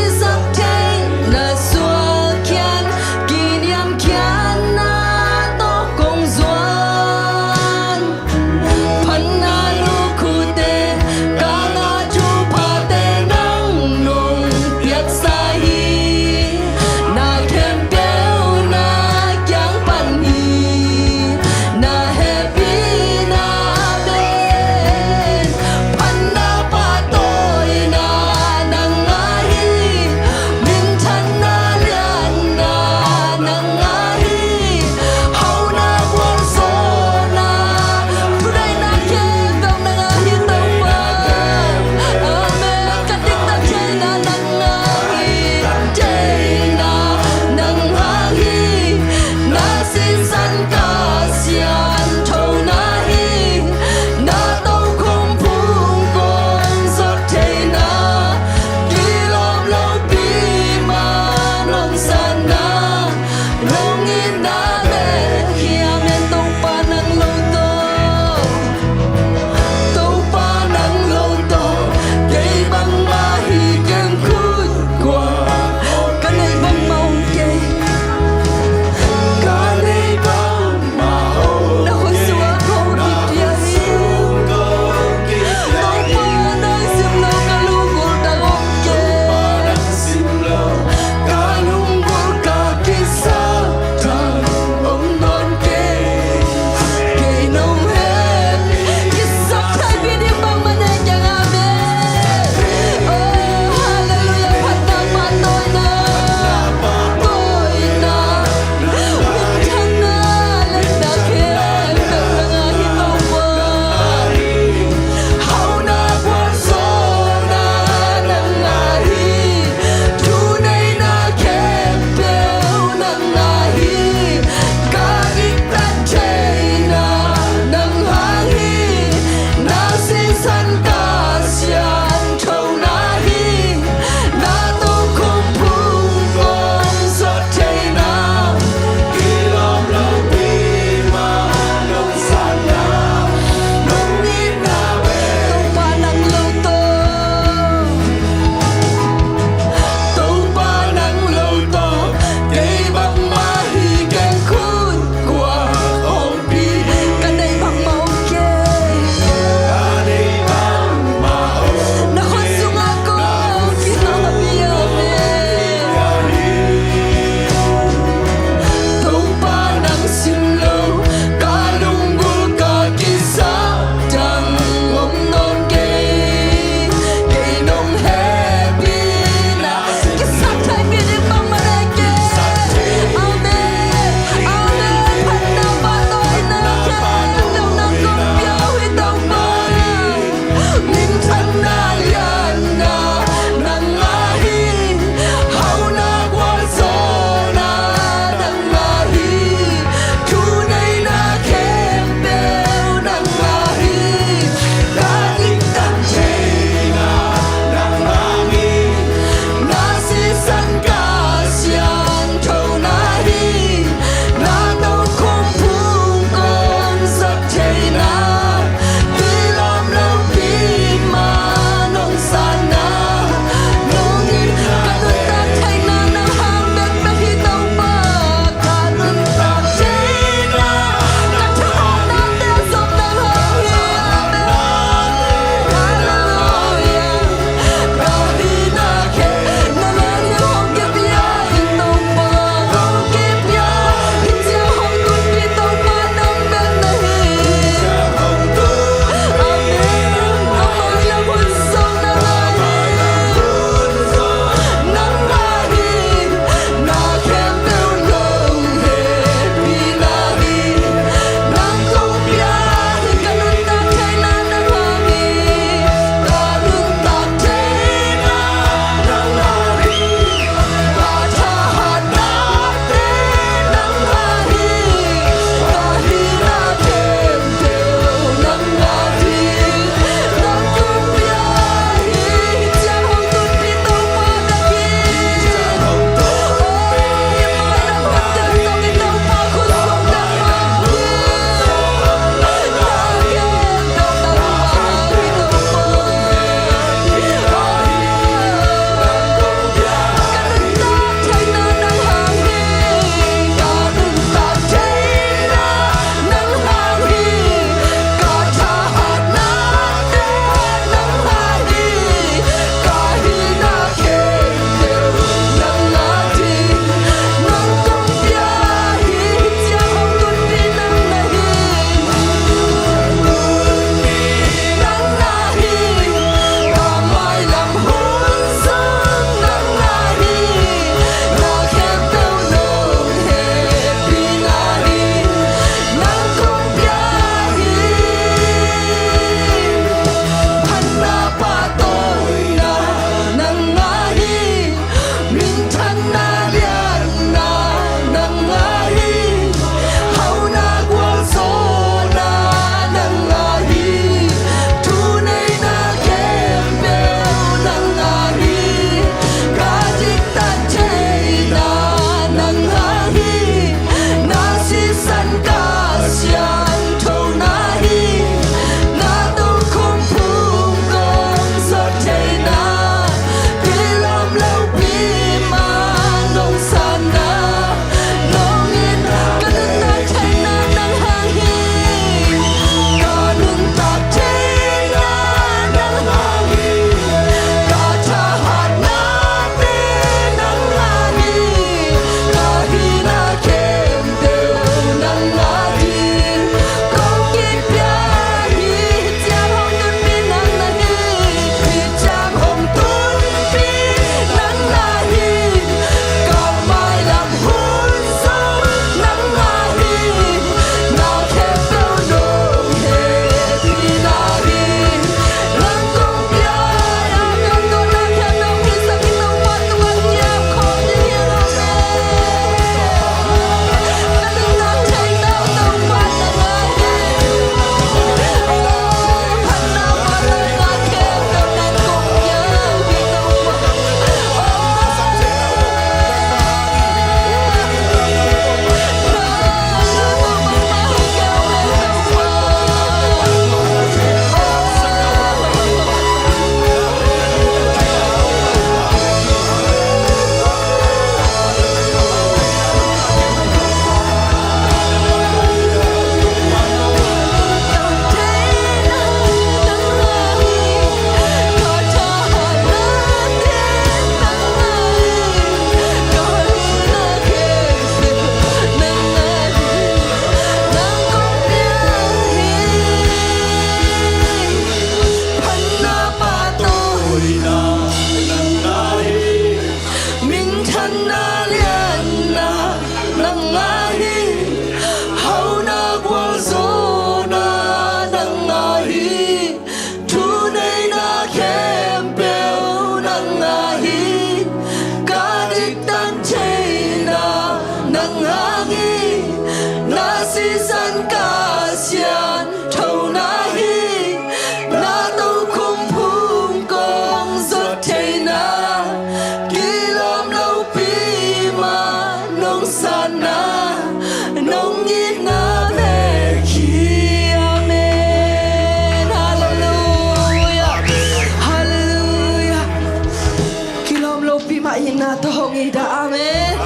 A tawh hong it a, amen.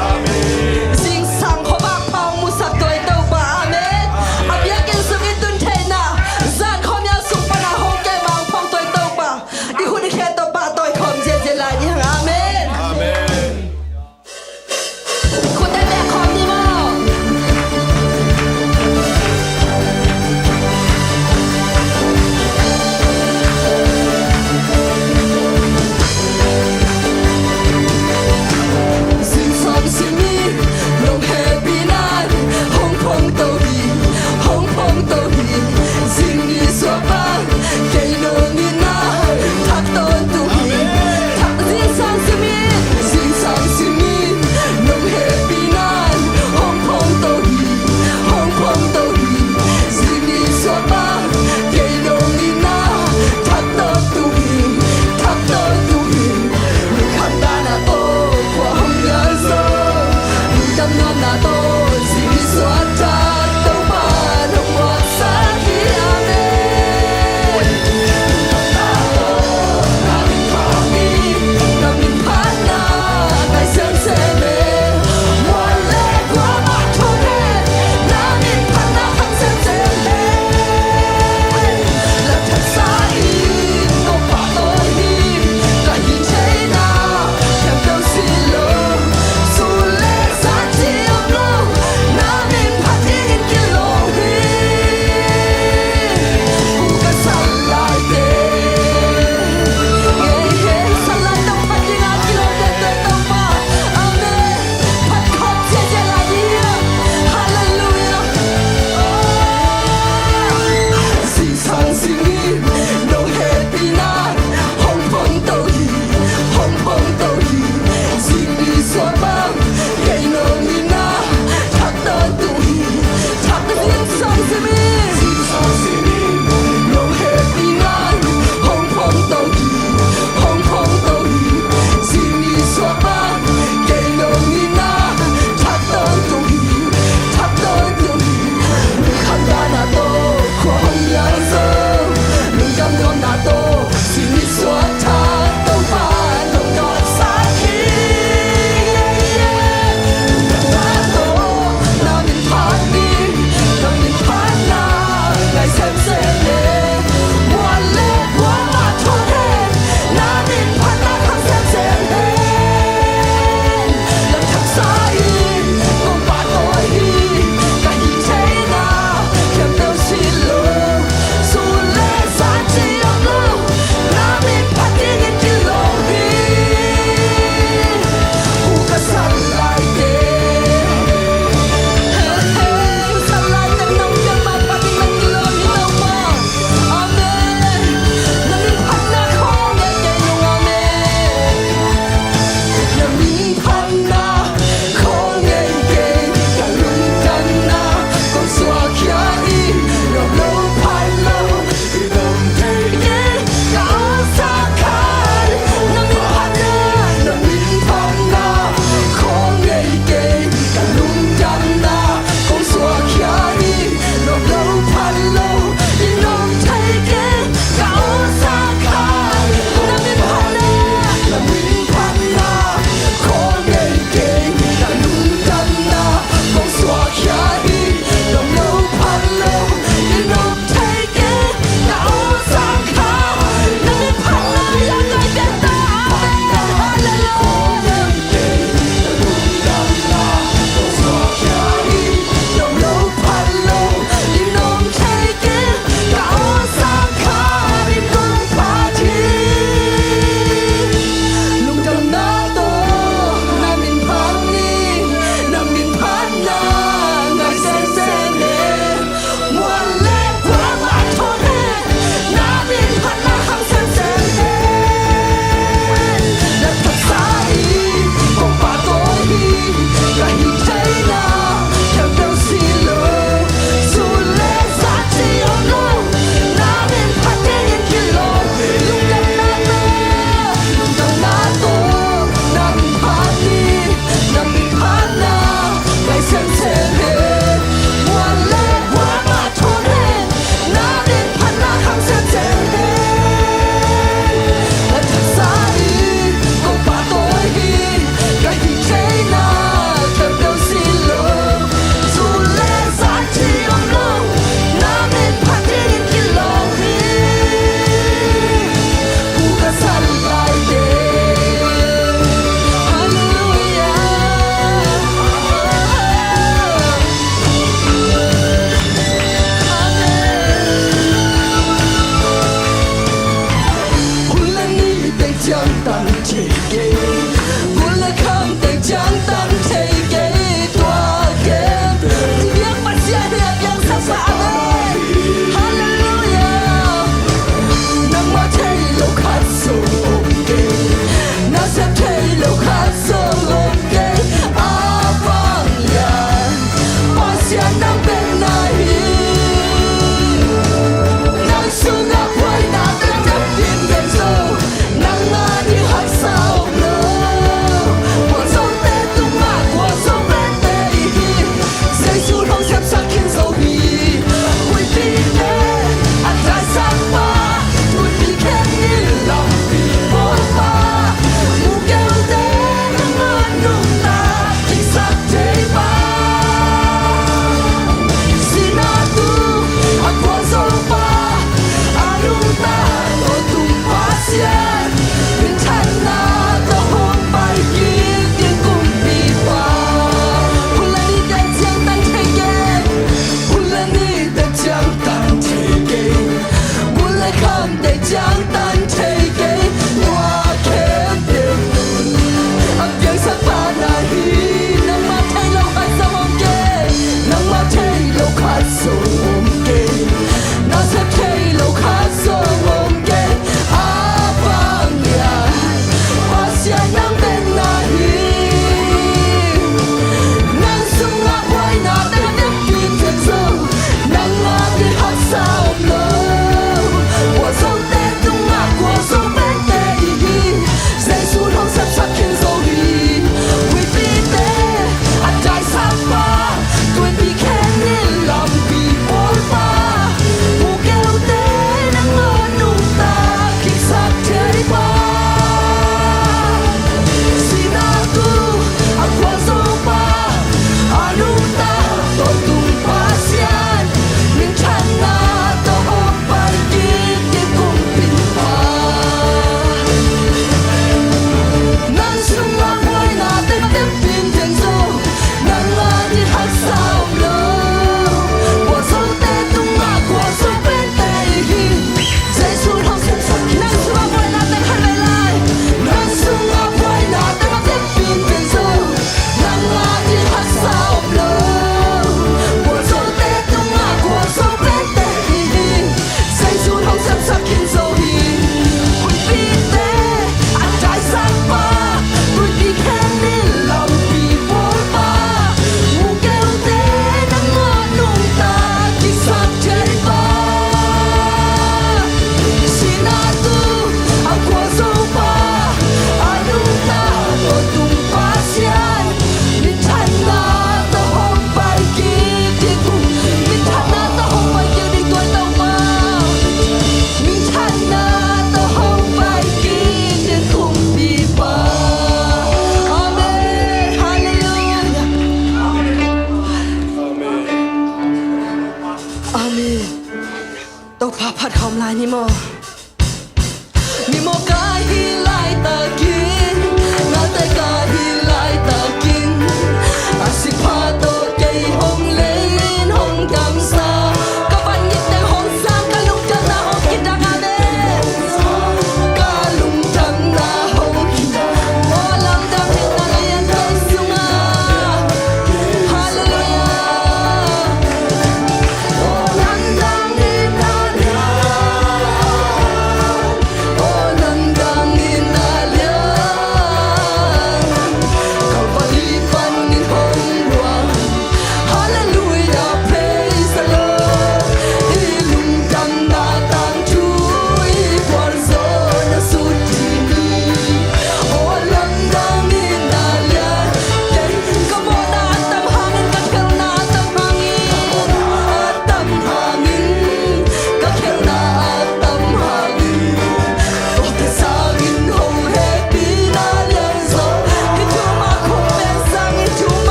Zingsang khuavak pha hong musak tawh i Topa, amen. A biakinn sung i tun theihna, zan khuamial sung pana hong keima hong phong tawh i Topa, i hun i khe tawh pahtawi khawm ziahziah lai ni hang, amen. Khut beng khawm ni maw.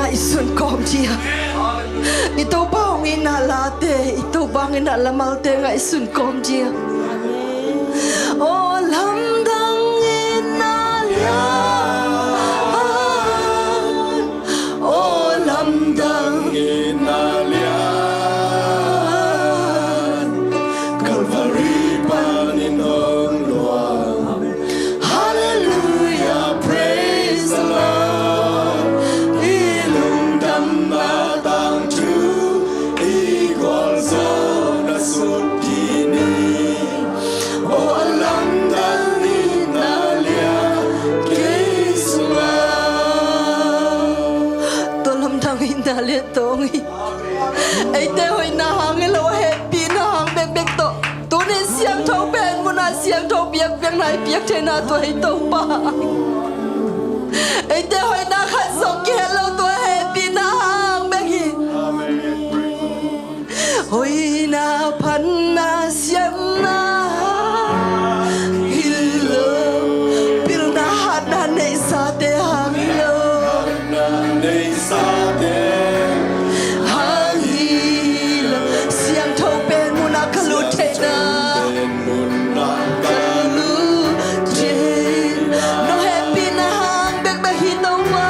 Ngaihsun kawm dia. I Topa hong itna late, i Topa hong itna lamalte ngaihsun kawm dia. Aw lamdang itna lian, aw lamdang itna lian, Calvary panin hong luang. Hallelujah, praise the Lord. I lungdamna tangthu, i gualzawhna sut dih ni. Aw a lamdang itna lian kei sungah. Tua lamdang itna lian tawh hong hi. Eite hoihna hang hi lo, hehpihna hang bekbek tawh. Tuni siangtho pen munah siangtho biakpiakna i piak theihna tua hi Topa. Eite hoihna khat zong kihet lo, tua hehpihna hang bek hi. Hoihna phatna siamna hang hi lo, pilna hatna neihsate hang hi lo. Neihsate hang hi lo. Siangtho pen munah ka lut theihna, ka lut theihna. Nong hehpihna hang bekbek hi Topa.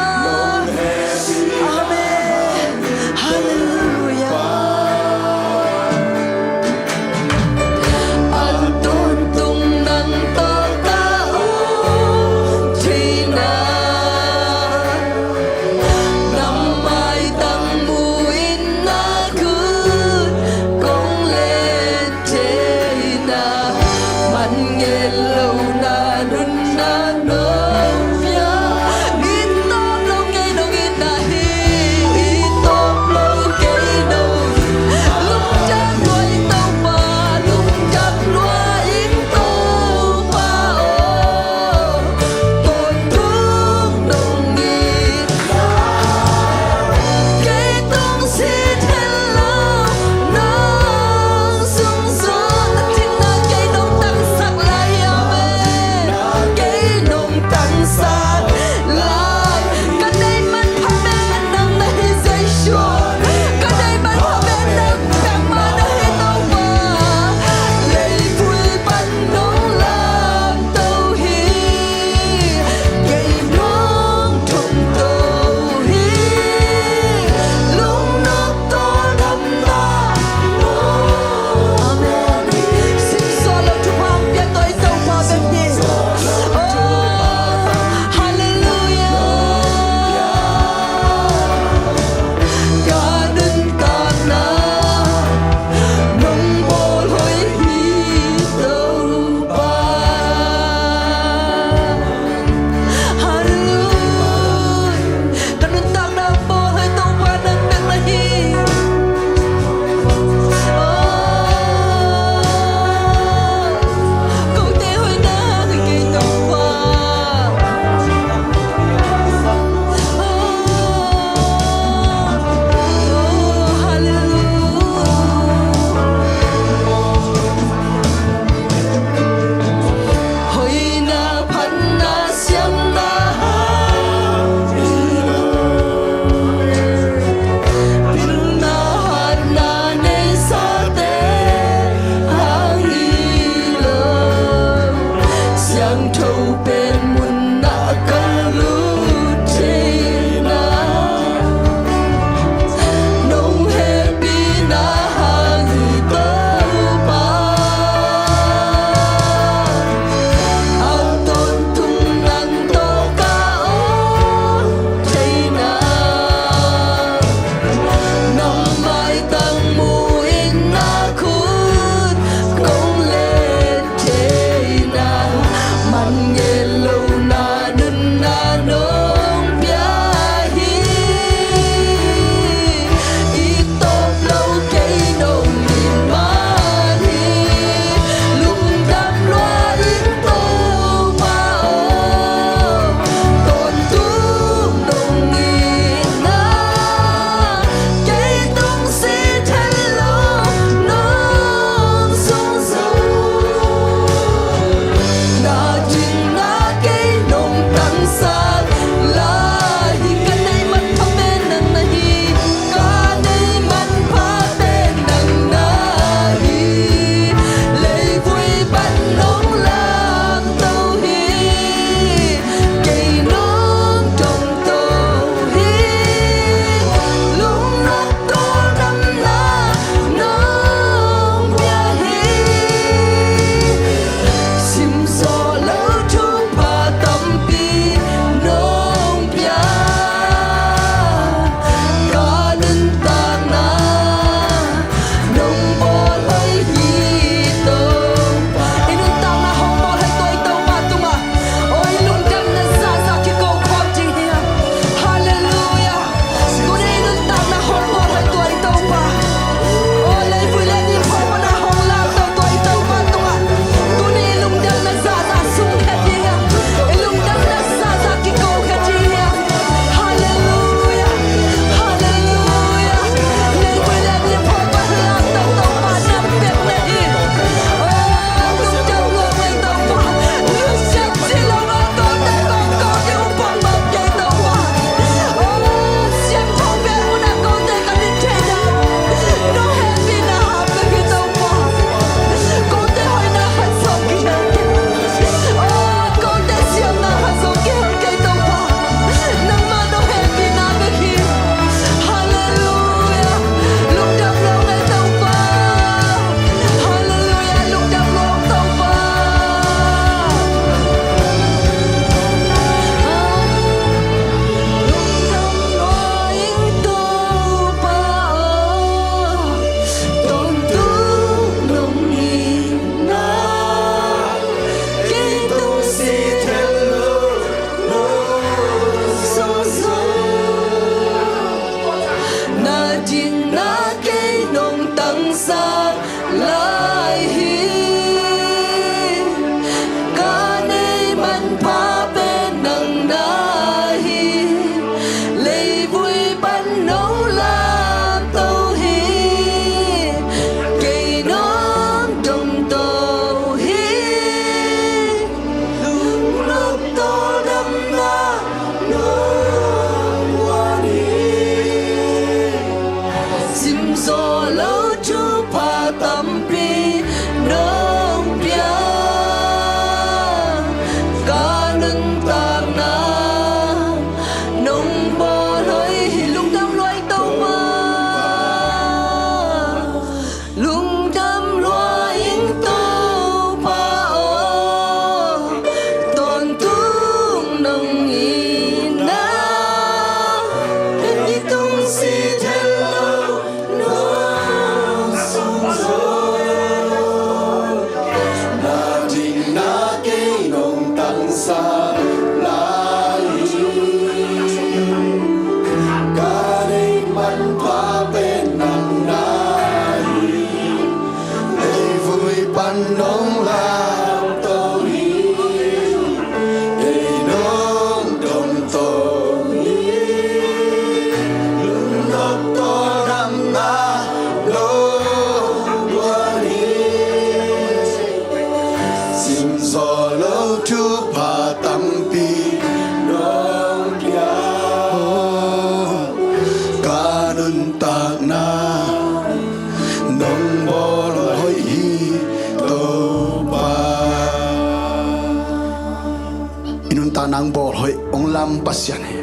Pasian hi.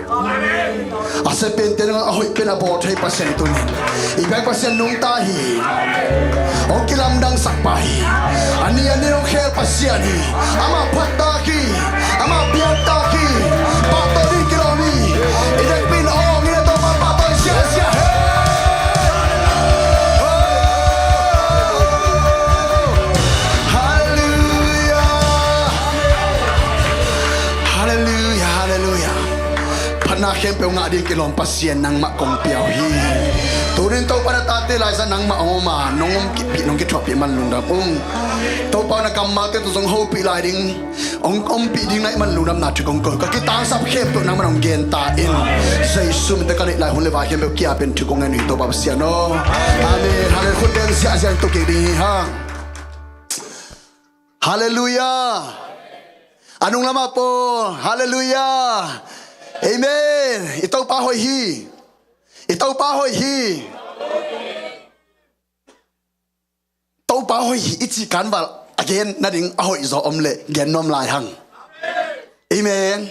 A sia pente nang a hoih pen a bawl thei Pasian hi tuni. I biak Pasian nungta hi. Hong kilamdangsak pa hi. A ni a ni hong khel Pasian hi. Amah phattak hi. Amah biaktak hi. Pahtawi ding kilawm hi. I dekpi in a awng in a Topa pahtawi siasia hi. Halleluiah. Halleluiah, halleluiah. Phatna khempeuh ngah ding kilawm Pasian nangmah kong pia uh hi. Tunin Topa na tate laizang nangmah hong om a, nong om kipih, nong kithuahpih man lungdam ung. Topa na kammalte tawh zong hopih lai ding, hong ompih ding na hih man lungdamna thu kong ko. Ka kitangsap khempeuh nangmah hong genta in. Jesu min tawh ka neih lai hun le vai khempeuh kia pen thu kong ngen uh hi Topa Pasian aw. Amen. Halleluiah. Khut beng ziahziah in tuk kik ding hi hang. Halleluiah. A nung lamah pawl. Halleluiah. Amen. I Topa hoih hi. I Topa hoih hi. Topa hoih hi i cih kanval a gen nading a hoih zaw om leh gen nuam lai hang. Amen.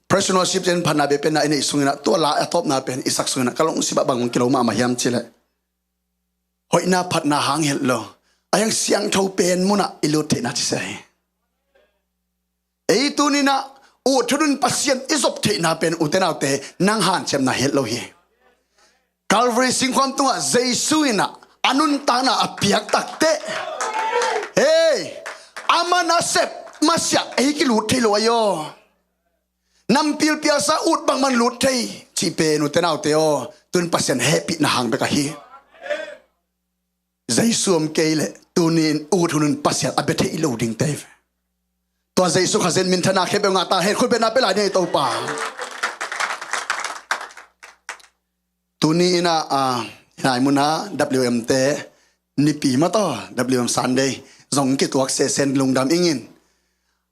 Praise and worship in phatna bia pen na i neih sungin ah tua la a tawpna pen i sak sungin ah ka lungsim ah bang hong kilo mahmah hiam cih leh hoihna phatna hang hi lo, a hiang siangtho pen munah i lut theihna ci sia hi. Ei tuninah ut thunun Pasian i zop theihna pen ute naute nang hanciamna hi lo hi. Calvary singkhuam tungah Jesu inah a nuntakna a piak takteh, hei, aman a sep masiah ei kilut thei lo ahi aw. Nam pilpialsa ut bangman lut thei cih pen ute naute aw, tun Pasian hehpihna hang bek ahi. Jesu om kei leh tuni in ut hunun Pasian a bia thei lo ding tei ve. Tua Jesu Khazih in minthanna khempeuh ngah ta hen. Khutbetna pia lai ni ei Topa. Tuni inah, ah, hinai munah W M te nipi mataw, W M Sunday zong kituak sesen lungdam ingin.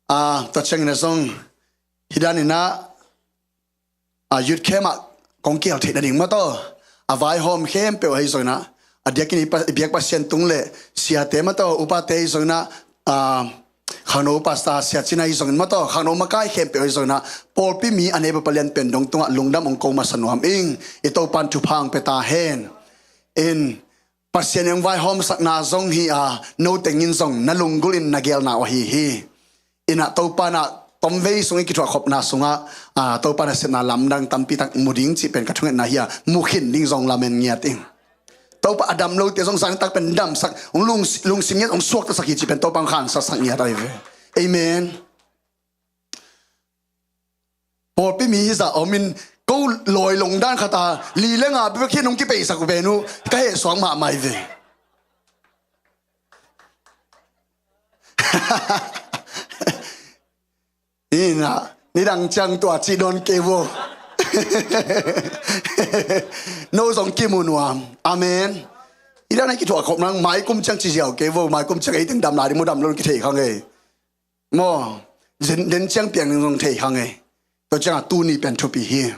Ah, tua ciangin a zong hih dan inah, ah, youth camp ah kong kial theih nading mataw, a vaihawm khempeuh ahi zong inah, a diakin i pa-, i biak Pasian tung le siate mataw, upate ahi zong inah, ah, khangno upa sia, sia cina ahi zongin mataw, khangno makai khempeuh ahi zong inah, pawlpi mi a neipa palian pen dong tungah lungdam hong ko masa nuam ing. I Topan thupha hong pia ta hen. In Pasian in hong vaihawmsakna zong hi a, no tengin zong na lunggulh in na gelna uh ahi hi. Inah Topa inah tomvei sung i kithuahkhopna sungah, ah, Topa nasepna lamdang tampitak mu ding cih pen ka thungetna hi a, mu khin ding zong lamen ngiat ing. Topa a dam lote zong zangtak pen damsak, hong lung, lungsim ngiat hong suaktasak hi cih pen Topa hong khansatsak ngiat ahi ve. Amen. Pawlpi mi hizah om in ko lawi longdan khat a li le nga bek hi nong kipeihsak uh pen uh ka hehsuak mahmah hi ve. Inah nidang ciang tua cih dawn kei vo. No zong kimu nuam. Amen. I dan a kithuah khop nang maikum ciang ci ziau kei vo, maikum ciang ei teng dam lai ding maw, dam lo kithei kha ngei. Maw, den, den ciang piang ding zong thei hang e. Tua ciangah tuni pen thupi hi.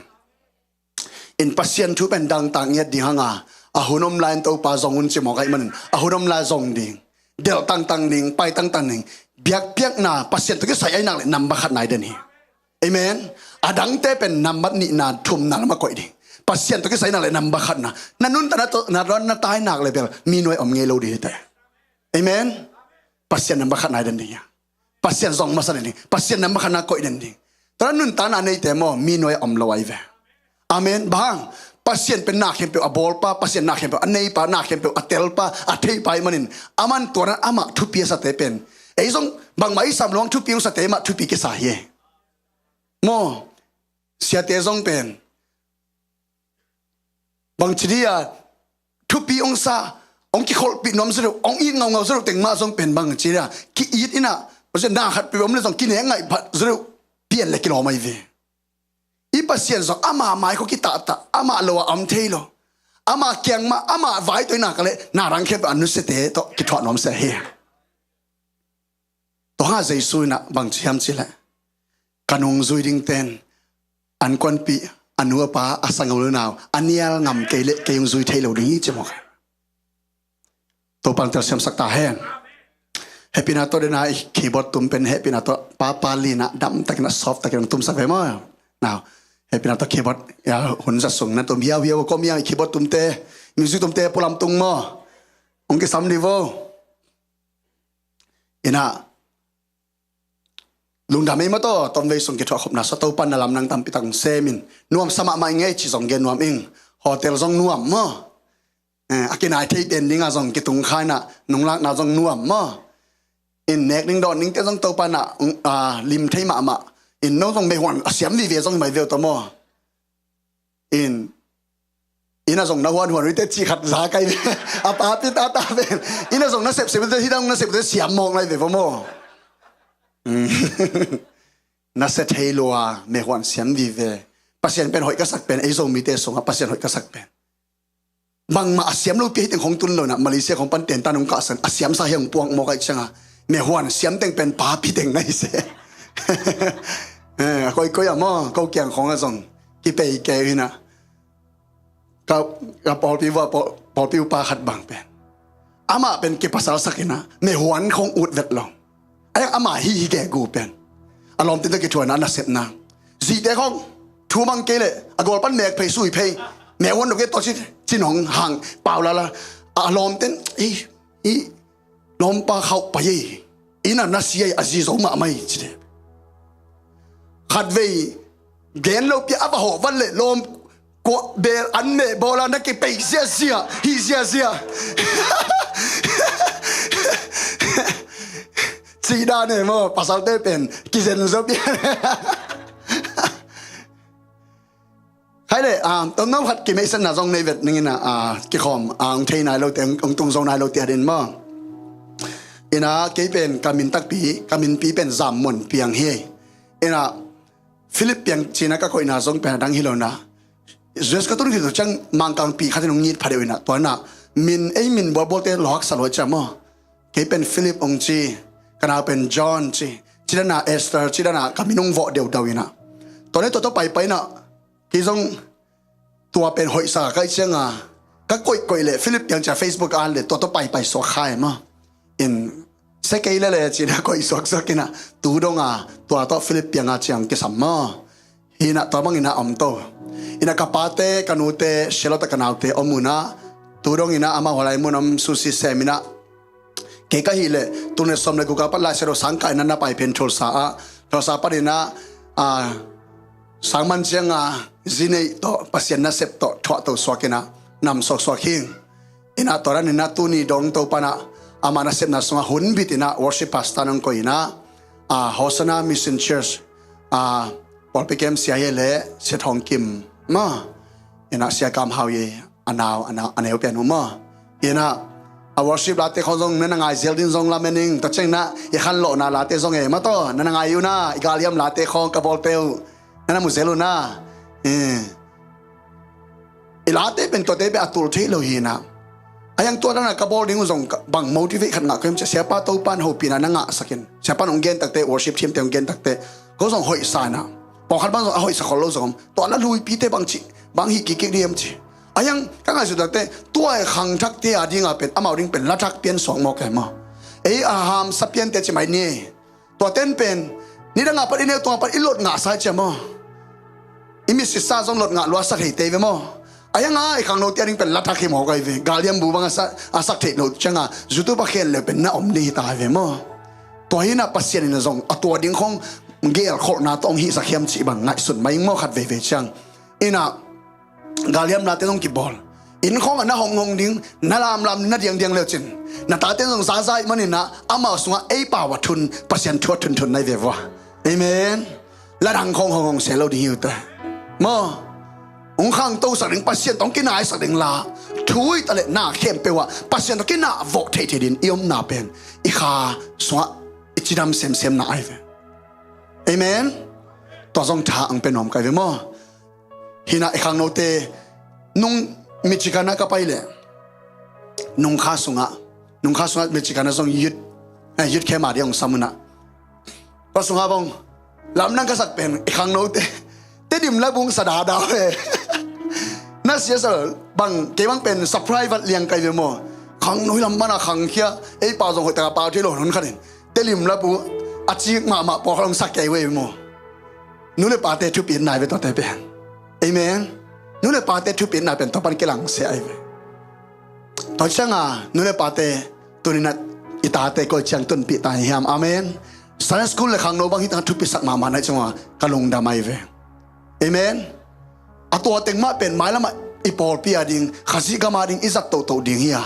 In Pasian thu pen dangtak ngiat ding hanga, a hun om lai-in Topa zong un ci mawk ahih manin, a hun om lai zong ding, delh tangtang ding, pai tangtang ding. Biakpiakna Pasian tawh kisai ahi nak leh nambat khat nai den hi. Amen. A dangte pen nambat nihna thumna lamah koih ding. Pasian tawh kisai nak leh nambat khatna. Na nuntakna tawh na dawn na tai nak leh bel mi nuai om ngei lo ding hi te. Amen. Pasian nambat khat nai den ding hi a. Pasian zong masa den ding. Pasian nambat khatna koih den ding. Tua nuntakna neite maw, mi nuai a om lo ahi ve. Amen. Bang hang? Pasian pen na khempeuh a bawlpa, Pasian na khempeuh a neipa, na khempeuh a telpa, a theipa ahih manin, aman tua dan amah thupi a sate pen, ei zong bangmah i sam lo hang, thupi hong sate mah thupi kisa hi e. Maw, siate zong pen bangci dia thupi hong sa, hong kikholhpih nuam zaw deuh, hong it ngaungau zaw deuh teng mah zong pen bangci dia ki-it inah, na khat peuh om le zong kinek ngaih phat zaw deuh pian le kilawm ahi ve. I Pasian zong ama mai khawng kitahtak, amah lo a om thei lo. Ama kiang mah, ama vai tawh i nak leh na dang khempeuh a nusiate tawh kithuah nuam sia hi. Tua hangah Jesu inah bang ci hiam cih leh, ka nungzui dingten, an kuanpih, a nu a pa, a sanggam u le nau a nial ngam kei leh kei hong zui thei lo ding hi ci mawk. Topa'n telsiamsak ta hen. Hehpihna tawh dena i keyboard tum pen hehpihna tawh papa lina damtakin a soft takin hong tumsak ve maw? Nau, hehpihna tawh keyboard, ya, hun za sung na tum hiauhiau ko mi a i keyboard tumte, music tumte pulam tung maw? Hong kisam di vo. Ina, lungdam ei maw taw, tomvei sung kithuah khopna sua Topan na lamdang tampi tak hong semin, nuamsa mahmah ing ei ci zong gen nuam ing. Hotel zong nuam maw? Eh, a kinai thei pen dinga zong kitung khaina nunglakna zong nuam maw? In nek ding dawn dingte zong Topan a, ah, lim thei mahmah. In no zong meihuan a siam vive zong hi mai veu taw maw? In, ina zong na huanhuan uite ci khat za kai ve. A papi tata pen, ina zong na sepsep uite, hidang na sep uite siam mawk lai ve vo maw? Na sia thei lua, meihuan siam vive. Pasian pen hoih ka sak pen, ei Zomite sungah Pasian hoih ka sak pen. Bangmah a siam lo pi hi teng khong tun lo na, Malaysia khong pan ten tan hong kahsan, a siamsa hi hong puak mawk ai cianga, meihuan siam teng pen papi teng nai se. Eh, a koikoi a maw, ko kiang khong a zong kipei kei hi na. Ka, ka pawlpi vua, pawl-, pawlpi upa khat bang pen, amah pen kipasal sak ina, meihuan khong ut vet lo. Ai, ama hi hi gegu pen. A lawmte tawh kithuahna, a nasepna. Zite khong, thu mang kei leh, a gawl pan mek phei sui phei. Meihuan dok e tawh ci, cin hong hang, pau lala. A lawmten, i, i, lawmpa khauh pai ei. Ina na si ei, a zi zo mahmah ei, ci de. Khatvei, gen lo pia a va hawh van leh lawm, kua bel an meh bawla na kipei ziazia, hi ziazia. Cih dan e maw, pasalte pen kizen zo pian. Khai le, ah, tomno khat kimeihsetna zong nei vet ning ina, ah, kikhawm, ah, hong thei nai lote, hong tung zo nai lote a din maw? Ina kei pen ka min takpi, ka minpi pen Zam Muan Piang hi. Ina Philip Piang cina ka koihna zong pen a dang hi lo na. U S ka tun khit uh ciang Mangkangpi khat in hong ngit phadeuh ina. Tua ina min, ei min bualbualte lawhaksa lua ciang maw? Kei pen Philip hong ci, ka nau pen John ci, cidana Esther, cidana ka min hong vawh deudau ina. Tua ne tua tawh paipai ina, kei zong tua pen hoihsa ka kai cianga, ka koihkoih le Philip Piang cia Facebook an le tua tawh paipai suak khai maw? In se kei lele cina koih suaksuak ina, tu donga tua tawh Philip Pianga ciang kisam maw? Hina tua bang ina om to. Ina ka pate, ka nute, sia lo ta ka naute om una, tu dong ina amau halai mun om susi sem ina. Kei ka hih leh, tul nih sawm le guk a pat Lai Siangtho sang kah ina na pai pen Tulsa ah, Tulsa pat ina, ah, sang man cianga zi neih tawh, Pasian nasep tawh thuah to suak ina, nam suaksuak hi. Ina tua dan ina tuni dong Topa ina, ama nasepna sungah hun bit ina worship pastor nong koih ina, ah, Hosanna Mission Church, ah, pawlpi kem sia hi le Sia Thawng Kim maw? Ina Sia Kam Hau hi, a nau, a nau, a neu pian uh maw? Ina a worship late khong zong na na ngai zel din zong lamen ing, tua ciang ina i khanlawhna late zong e maw taw, na na ngai uh na, i galhiam late khong ka bawlte uh, na na mu zel uh na. Eh. I late pen tuate pen a tul thei lo hi na. A yang tua dana ka bawl ding uh zong ka, bang motivate khat ngah ko hiam cia, siapa Topan hopihna na ngahsakin, siapa nong gen takte, worship team te nong gen takte, ko zong hoihsa na. Pawlkhat bang zong a hoihsa khol lo zong om. Tua na luipite bang ci, bang hih kikik ding hiam ci. A yang ka ngaihsut takte, tua e khangthakte a dinga pen amau ding pen lathak pian suak mawk e maw? Ei a hamsa piante ci mai ni. Tua ten pen nidang a pat i neu tung a pat i lot ngahsa cia maw? I misisa zong lot ngah luasa thei tei ve maw? A yang a i khangnote a ding pen lathak hi mawk ai ve. Galhiam bu bang a sa, a sak theih loh cianga YouTube a khen le pen na om ding hi ta ai ve maw? Tua hi ina Pasian ina zong a tua ding khong gelkholhna tawh hong hihsak hiam cih bang ngaihsun mai ing maw khat veivei ciang. Ina galhiam late zong kibawl. Inn khawngah na honghong ding, na lamlam ding, na diangdiang leucin, na tate zong zaza ih manin ah amau sungah ei pau a thun, Pasian thu a thunthun nai ve vua. Amen. Ladang khawng honghong se lo ding hi uh teh. Maw, hong khangtosak ding, Pasian tawh hong kinaisak ding la, thu ih taleh na khempeuh ah Pasian tawh kinah vawh theihtheih ding i omna pen i kha sungah i cidam semsem na ai ve. Amen. Tua zong tha ang pe nuam kai ve maw? Hinah i khangnote nung Michigan ah ka pai leh, nungkha sungah, nungkha sungah Michigan ah zong youth, eh, youth camp ah ding hong sam unah, tua sungah bang lamdang ka sak pen i khangnote Tedim la bung sa dada ve. Na siasal bang, kei bang pen surprise vat liang kai ve maw? Khangno hi lam mana khangkhia, ei pa zong hoih taka pau thei lo hun khatin telim lapu a cik mahmah pawlkhat hong sak kei ve maw. Nu le pate thupit nai ve tuate pen. Amen. Nu le pate thupit nai pen tua pan kilangsia ahi ve. Tua cianga nu le pate tuninah i tate koi ciang tunpih ta hiam? Amen. Sunday school le khangno bang hi tanga thupisak mahmah nai cianga ka lungdam ahi ve. Amen. A tua teng mah pen mailamah i pawlpi a ding, Khazih gam a ding i zat tohtoh ding hi a,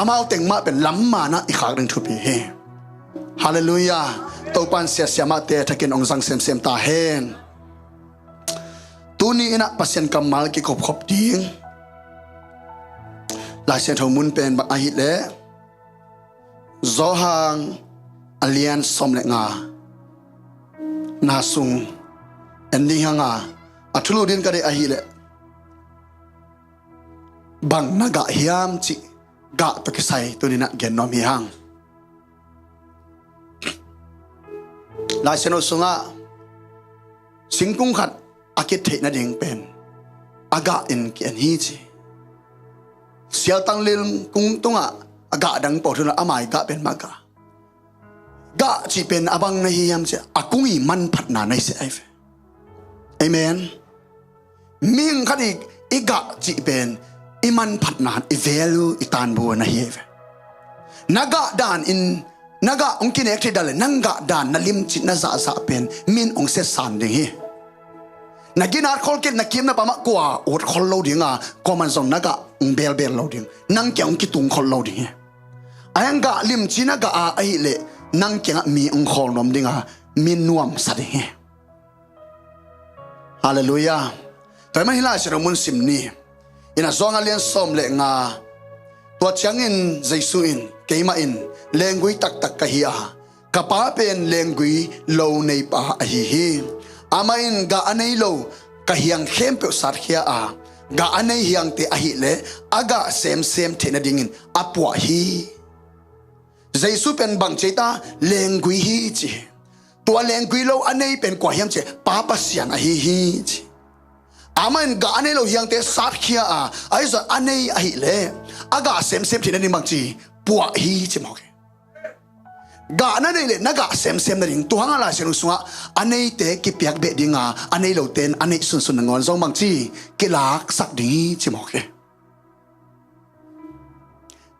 amau teng mah pen lam manah i khak ding thupi hi. Halleluiah. Topan siasia mahte thakin hong zang semsem ta hen. Tuni inah Pasian kammal kikhopkhop ding Laisiangtho mun pen bang ahileh Johan a lian sawm le nga na sung en ding hanga, a thulu din ka deih ahileh bang na gah hiam cih gah tawh kisai tuninah gen nuam hi hang. Laisiangtho sungah singkung khat a kithei nading pen a gah in ki-en hi ci. Sialtang lil kung tungah a gah dang pawh thunah amai gah pen mah gah. Gah cih pen a bang na hi hiam cih a kung i manphatna na hi seh ahi ve. Amen. Mihing khat i, i gah cih pen i manphatna, i value, i tanbu na hi ahi ve. Na gah dan in na gah hong kinek thei dan le nang gah dan na limcin na zahzah pen min hong siasan ding hi. Na ginat kholkit na kim na pamah kua ut khol lo dinga, kuaman zong na gah hong belbel lo ding, nang kiang hong kitung khol lo ding hi. A hiang gah limci na gah a ahileh nang kiangah mi hong khawl nuam dinga mi nuamsa ding hi. Halleluiah. Tua hi man hi Laisiangtho mun sim ni. Inah Johan a lian sawm le nga. Tua ciangin Jesu in, keimah in lenggui taktak ka hi a, ka Pa pen lenggui lo neipa ahi hi. Amah in gah a nei lo ka hiang khempeuh satkhia a, gah a nei hiangte ahileh a gah semsem theih nadingin a puah hi. Jesu pen bang ci ta? Lenggui hi ci hi. Tua lenggui lo a nei pen kua hiam cih Pa Pasian ahi hi ci. Amah in gah a nei lo hiangte satkhia a, ahi zong a nei ahileh a gah semsem theih nading bang ci? Puah hi ci mawk hi. Gah na neih leh na gah semsem nading. Tua hanga Laisiangtho sungah a neite kipiak beh dinga, a nei lote in a neih sunsun nangawn zong bang ci? Kilaksak ding hi ci mawk hi.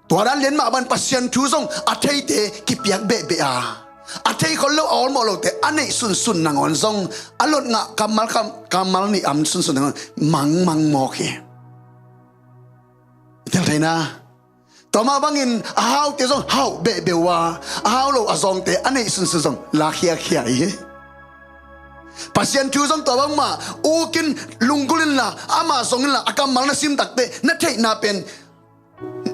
Tua dan lian mah bang Pasian thu zong a theite kipiak behbeh a, a thei khol lo a awlmawh lote a neih sunsun nangawn zong a lot ngah kammal kam, kammal nih am sunsun nangawn mangmang mawk hi. I tel theina. Tua mah bangin a haute zong hauh behbeh uh a, a hau lo a zawngte a neih sunsun zong lakhiakhia hi. Pasian thu zong tua bangmah ukin lunggulh inla ama zong inla a kammal na sim takte na theihna pen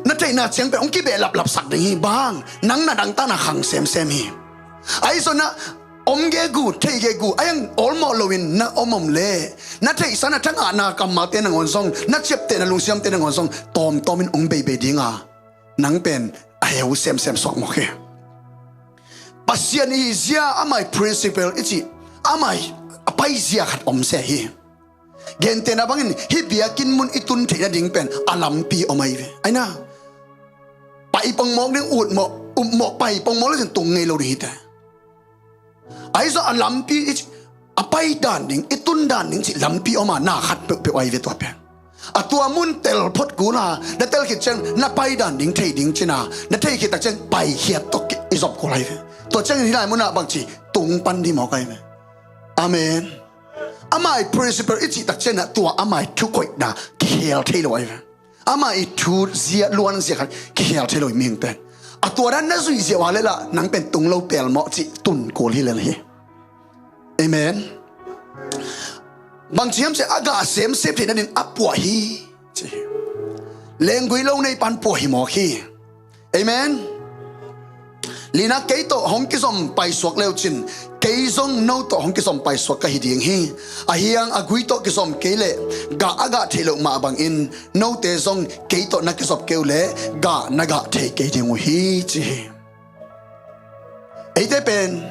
na theihna ciang pen hong kibehlaplapsak ding hi. Bang, nang na dangtakna khang semsem hi. Ahi zongin ah om gegu, thei gegu, a hiang awlmawh loin na om om leh na theihsa na thangahna kammalte nangawn zong, na ciaptehna lungsiamte nangawn zong tawmtawmin hong beibei dinga nang pen a heu semsem suak mawk hi. Pasian i zia amai principle i cih amai a paizia khat om se hi. Gentehna bangin hih biakinn mun i tun theih nading pen a lampi om ahi ve. Aina pai pongmawk ding, utmawh, upmawh, pai pongmawk le cin tung ngei lo ding hite. Ahi zong a lampi i ci, a pai dan ding, i tun dan ding cih lampi om a, na khat peuhpeuh ahi ve tua pen. A tua mun tel phot kul a, na tel khit ciang na pai dan ding thei ding cina, na thei khit tak ciang paikhiat tawh i zop kul ahi ve. Tua ciangin hih lai munah bangci tung pan dih mawk ahi ve. Amen. Amai principle i cih tak ciangin ah tua amai thukoihna kikhel thei lo ahi ve. Amah i thu zia luan zia khat kikhel thei lo hi mihingte. A tua dan na zuih ziau a leh lah nang pen tung lo pelmawh cih tun kul hi lel hi. Amen. Bangci hiam cih a gah semsem theih nading a puah hi ci hi. Lenggui lo nei pan puah hi mawk hi. Amen. Lina, kei tawh hong kizom paisuak leucin kei zong no tawh hong kizom paisuak ka hi ding hi. A hiang a gui tawh kizom kei leh gah a gah theih loh mah bangin note zong kei tawh na kizop kei uh leh gah na gah thei kei ding uh hi ci hi. Eite pen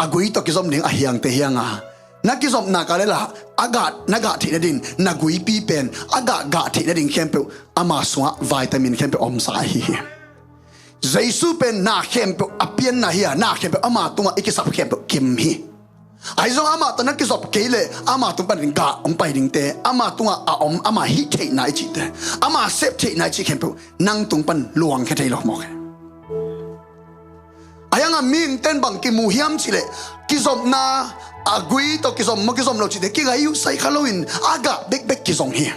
a gui tawh kizom ding a hiangte hianga na kizopna ka leh lah a gah na gah theih nading na guipi pen a gah gah theih nading khempeuh ama sungah vitamin khempeuh omsa ahi hi. Jesu pen na khempeuh a pianna hi a, na khempeuh ama tungah i kisap khempeuh kim hi. Ahi zong amah tawh na kizop kei leh ama tung panin gah hong pai dingte, ama tungah a om ama hih theihna i cihte, ama sep theihna i cih khempeuh nang tung pan luangkhia thei lo mawk hi. Ahi hangah mihingte'n bang kimu hiam cihleh kizopna a gui tawh kizom maw kizom lo cihte kingai uh sai kha loin a gah bekbek kizong hi.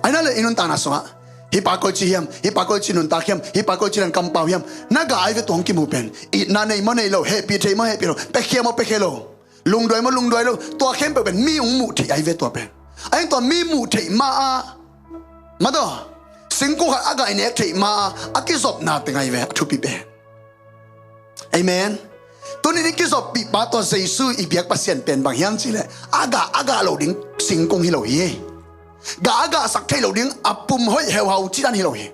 Ahi na le i nuntakna sungah hih pa koici hiam, hih pa koici nuntak hiam, hih pa koici dan kampau hiam, na gah ahi ve tua hong kimu pen. Itna nei maw nei lo, hehpih theih maw hehpih lo, pekhia maw pekhia lo, lungduai maw lungduai lo, tua khempeuh pen mi hong muh theih ahi ve tua pen. Ahi tua mi muh theih ma-a, ma tawh singkung khat a gah i nek theih ma-a a kizopna teng ahi ve a thupi pen. Amen. Tuni in i kizoppih pa tua Jesu i biak Pasian pen bang hiam cihleh a gah a gah lo ding singkung hi lo hi. Gah a gahsak thei lo ding a pum hoih heuhau cidan hi lo hi.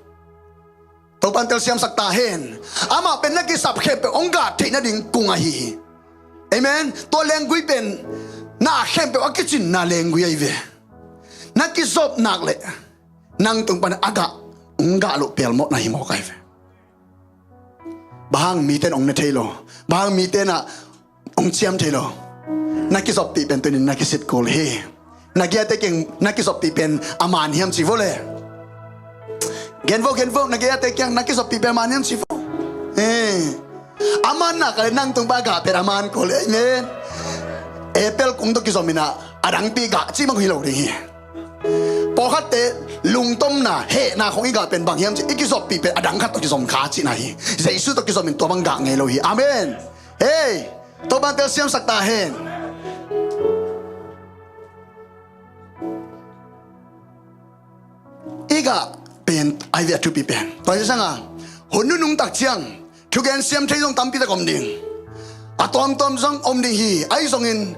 Topa'n telsiamsak ta hen. Amah pen na kisap khempeuh hong gah theih nading kung ahi hi. Amen. Tua lenggui pen na khempeuh a kicinna lenggui ahi ve. Na kizop nak leh nang tung pan a gah hong gah loh pelmawhna hi mawk ahi ve. Bang hang mite'n hong ne thei lo? Bang hang mite'n ah hong ciam thei lo? Na kizoppih pen tunin na kisit kul hi. Na giate kiang na kizoppih pen a man hiam ci vo le. Gen vo, gen vo, na giate kiang na kizoppih pen a man hiam ci vo. Eh. A man nak leh nang tung pan a gah pen a man kul hi. Amen. Apple kung tawh kizom in ah a dangpi gah ci mang hi lo ding hi. Pawlkhatte lungtomna hehna khong i gah pen bang hiam cih i kizoppih pen a dang khat tawh kizom kha cihna hi. Jesu tawh kizom in tua bang gah ngei lo hi. Amen. Hei, Topa'n telsiamsak ta hen. I gah pen ahi ve a thupi pen. Tua hi sanga hun nunung tak ciang thugen siam thei zong tampi tak om ding. A tuamtuam zong om ding hi. Ahi zongin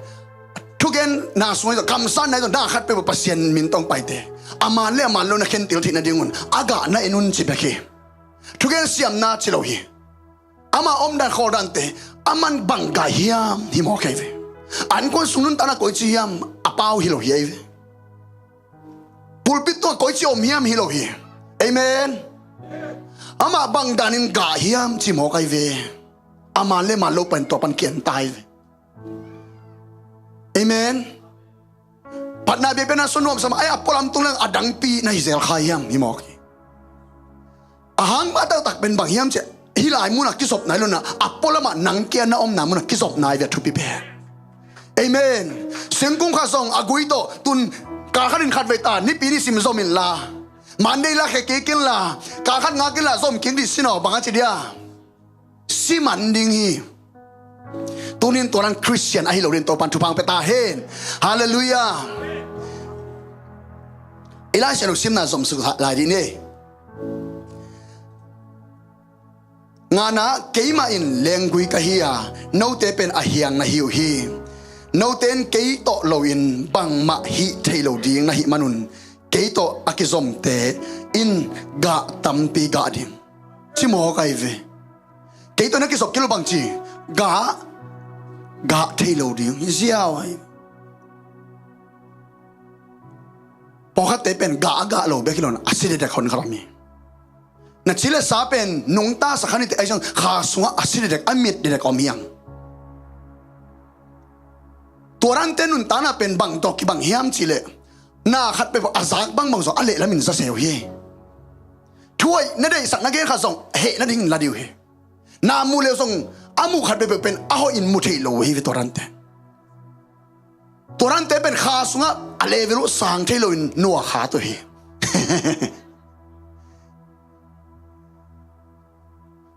thugenna sung ahi zong kamsanna ahi zong na khat peuh Pasian min tawh hong paite a man le a man lo na khentel theih nadingun a gah na en un ci bek hi. Thugen siamna ci lo hi. Ama omdan khawldante a man bang gah hiam hi mawk ahi ve. An kuan sung nuntakna koici hiam a pau hi lo hi ahi ve. Pulpit tungah koici om hiam hi lo hi. Amen. Amah bang danin gah hiam ci mawk ahi ve. A man le man lo pan tua pan kian ta ahi ve. Amen. Phatna biakpiakna sung nuamsa mah ahi a pualam tung leng a dangpi na hi zel kha hiam hi mawk hi. A hang mah taktak pen bang hiam ciah hih lai munah kizopna hi lo-in a pualamah nang kei a na omna munah kizopna hi ve a thupi pen. Amen. Singkung khat zong a gui tawh tun kal khatin khatvei ta nipi ni sim zom inla, Monday la khe kik inla, kal khat ngak inla zom kik dih sin aw, bang a ci dia? Si man ding hi. Tunin tua dan Khristian ahi lo ding Topan thupha hong pia ta hen. Halleluiah. I Lai Siangtho simna zom suk lai dih ni. Ngana, keimah in lenggui ka hi a, note pen a hiang na hi uh hi. Note in kei tawh loin bangmah hih thei lo ding na hih manun kei tawh a kizomte in gah tampi gah ding. Ci mawk ahi ve. Kei tawh na kizop kei lo bang ci, gah, gah thei lo ding hi ziau ahi. Pawlkhatte pen gah a gah lo bek hi lo-in a si dekdek hon kha lam hi. Na ci le sa pen nungta sa kha ni teh, ahi zong kha sungah a si dekdek, a mit dekdek om hiang. Tua dante nuntakna pen bang tawh kibang hiam cih leh, na khat peuh a zak bangbang zong a lehlamin za se uh hi. Thu hoih na deihsak na gen khat zong heh nadingin la ding uh hi. Na muh le zong a muh khat peuhpeuh pen a hoihin mu thei lo uh hi ve tua dante. Tua dante pen kha sungah a level uh sang thei loin nua khat uh hi.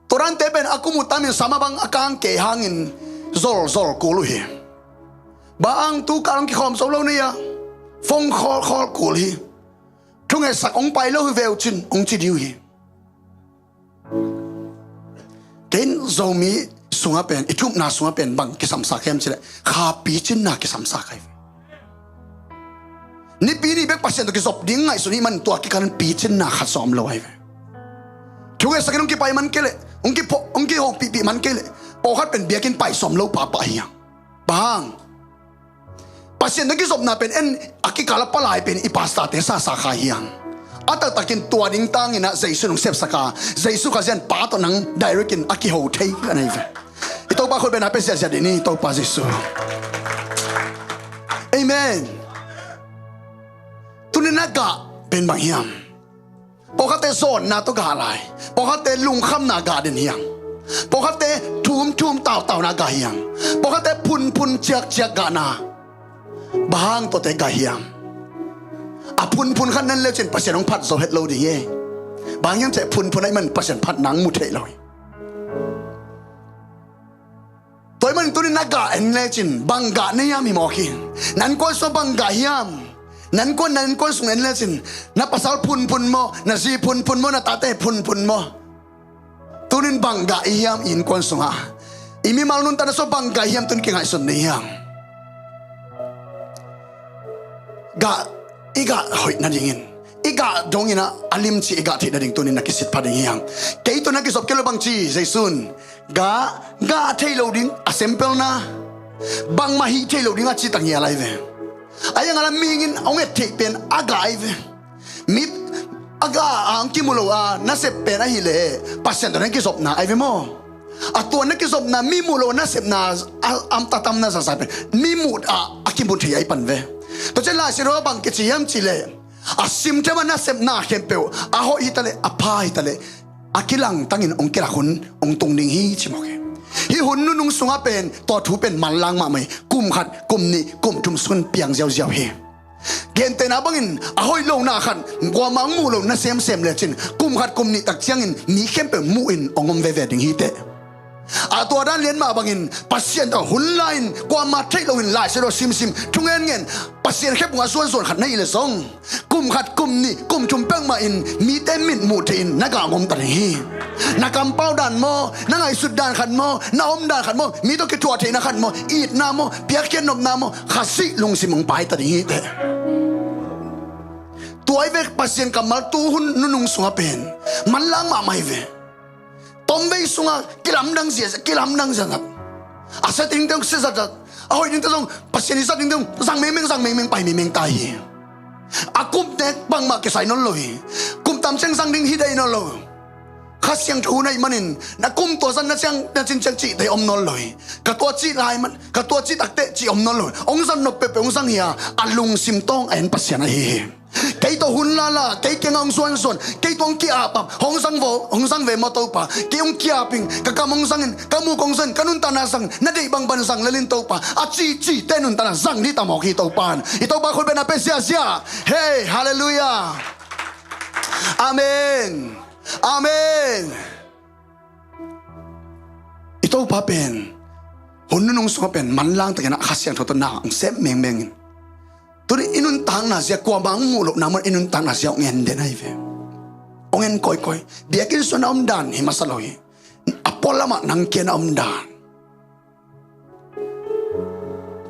Tua dante pen a kum uh tamin sama bang a kang kei hangin zolzol kul uh hi. Bang hang tu kal hong kikhawm zo lo nei a, phone khawlkhawl kul hi. Thungetsak hong pai lo hi veu cin hong ci ding uh hi. Kei in Zomi sungah pen, i thupna sungah pen bang kisamsa ka hiam cih leh kha picinna kisamsa ka hi ve. Nipi ni bek Pasian tawh kizop ding ngaihsun ahih manin tua kikal in picinna khat zong om lo ahi ve. Thungetsak in hong kipai man kei leh, hong kipho, hong kihopihpih man kei leh, pawlkhat pen biakinn pai sawm lo pahpah hi hang. Bang hang? Pasian tawh kizopna pen en a kikal a palai pen i pastorte sasa kha hi hang. A taktakin tua ding tangin ah Jesu in hong sepsak a, Jesu Khazih in Pa tawh nang direct in a kiho thei ka nei ve. I Topa khut bengna pia ziahziah dih ni, Topa Jesu. Amen. Tuni na gah pen bang hiam? Pawlkhatte zawnna tawh gah lai. Pawlkhatte lungkhamna gah den hiam? Pawlkhatte thumthum tautauna gah hiam? Pawlkhatte phunphun ciakciak gahna, bang hang tuate gah hiam? A phunphun khat na en lecin Pasian hong phat zo het lo ding hi. Bang hiam cih leh phunphun ahih man Pasian phat nang mu thei lo hi. Tua ahih manin tuni na gah en lecin bang gah na hiam hi mawk hi. Na innkuan sung bang gah hiam? Na innkuan, na innkuan sung en lecin na pasal phunphun maw, na zi phunphun maw, na tate phunphun maw? Tunin bang gah i hiam i innkuan sungah? I mimal nuntakna sungah bang gah hiam tun kingaihsun ding hiam? Gah, i gah hoih nadingin, i gah dongin ah a limci i gah theih nading tunin na kisit pha ding hiam? Kei tawh na kizop kei lo bang ci Jesu in gah, gah thei lo ding a sempelna, bangmah hih thei lo ding a cih tak ngial ahi ve. A iang a la mihing in hong et theih pen a gah ahi ve. Mi a gah a hong kimu lo a nasep pen ahih leh Pasian tawh na kizopna ahi ve maw? A tua na kizopna, mi muh lo nasepna a, a tamtamna zahzah pen mi muh a, a kimu thei ahi pan ve. Tua ciang Lai Siangtho ah bang kici hiam cih leh, a simthem a nasepna khempeuh, a hoih hi ta leh, a pha hi ta leh, a kilangtangin hong kilak hun hong tung ding hi ci mawk hi. Hih hun nunung sungah pen tua thu pen manlang mahmah hi. Kum khat, kum nih, kum thum sung piang ziauziau hi. Gentehna bangin a hoih lohna khat kuamah hong muh lo na semsem lecin kum khat kum nih tak ciangin mi khempeuh muhin hong om veve ding hi teh. A tua dan lian mah bangin Pasian tawh hun la-in kuamah theih loin Lai Siangtho simsim, thungen ngen, Pasian khephung a zuanzuan khat na hih leh zong, kum khat, kum nih, kum thum peuhmah in mite mit muh theihin na gah hong om ta ding hi. Na kampau dan maw, na ngaihsut dan khat maw, na om dan khat maw, mi tawh kithuah theihna khat maw, itna maw, piakkhiat nopna maw, Khazih lungsim hong pai ta ding hi teh. Tua hi ve, Pasian kammal tu hun nunung sungah pen manlang mahmah hi ve. Tomvei sungah kilamdang ziahziah, kilamdang ziahziah. A sia dingte zong sia zatzat, a hoih dingte zong, Pasian i zat dingte zong zang mengmeng, zang mengmeng, pai mengmeng ta hi. A kum nek bangmah kisai nawn lo hi. Kum tam ciang zang ding hi dai nawn lo. Kha Siangtho hun ahih manin na kum tua zan na ciang, na cin ciang cihte om nawn lo hi. Ka tua cih lai man, ka tua cih takteh cih om nawn lo hi. Hong zat nop peuhpeuh hong zang hi a, a lungsim tawng a en Pasian ahi hi. Kei tawh hun lala, kei kiangah hong zuanzuan, kei tawh hong ki-apap, hong zang vo, hong zang ve maw Topa, kei hong ki-ap ing, ka kam hong zang in, ka muk hong zang in, ka nuntakna zang, na deih bangbang zang lel in Topa, a cihcihte nuntakna zang dih ta mawk hi Topa in. I Topa khut bengna pia ziahziah. Hei, halleluiah. Amen. Amen. I Topa pen hun nunung sungah pen manlang takin a Kha Siangtho tawh na hong sem mengmeng in. Tuni i nuntakna zia kuamah hong muh lohna mun i nuntakna zia hong en den ahi ve. Hong en kawikawi. Biakinn sungah na om dan hi masa lo hi. A pualamah nang kia na om dan.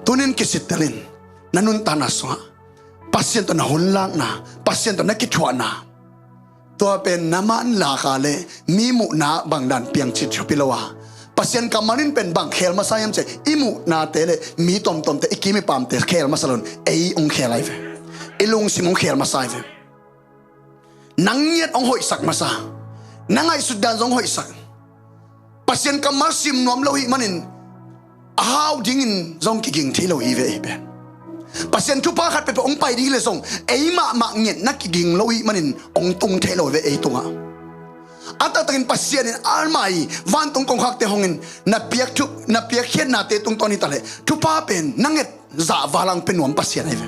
Tunin kisittel in na nuntakna sungah Pasian tawh na hun lakna, Pasian tawh na kithuahna, tua pen na man laka le mi muhna bangdan piangcin thupi lo a, Pasian kammal in pen bang khel masa hiam cih leh i muhnate le mi tuamtuamte, i kim i pamte khel masa loin ei hong khel ahi ve. I lungsim hong khel masa ahi ve. Nang ngiat hong hoihsak masa. Na ngaihsut dan zong hoihsak. Pasian kammal sim nuam lo hih manin a hau dingin zong kiging thei lo hi ve ei pen. Pasian thupha khat peuhpeuh hong pai ding hi leh zong ei mahmah ngiat na kiging lo hih manin hong tung thei lo hi ve ei tungah. A taktakin Pasian in ama i vantung kongkhakte hongin na piak thu, na piakkhiatnate tungtawn hi ta leh thupha pen na nget zah valang pe nuam Pasian ahi ve.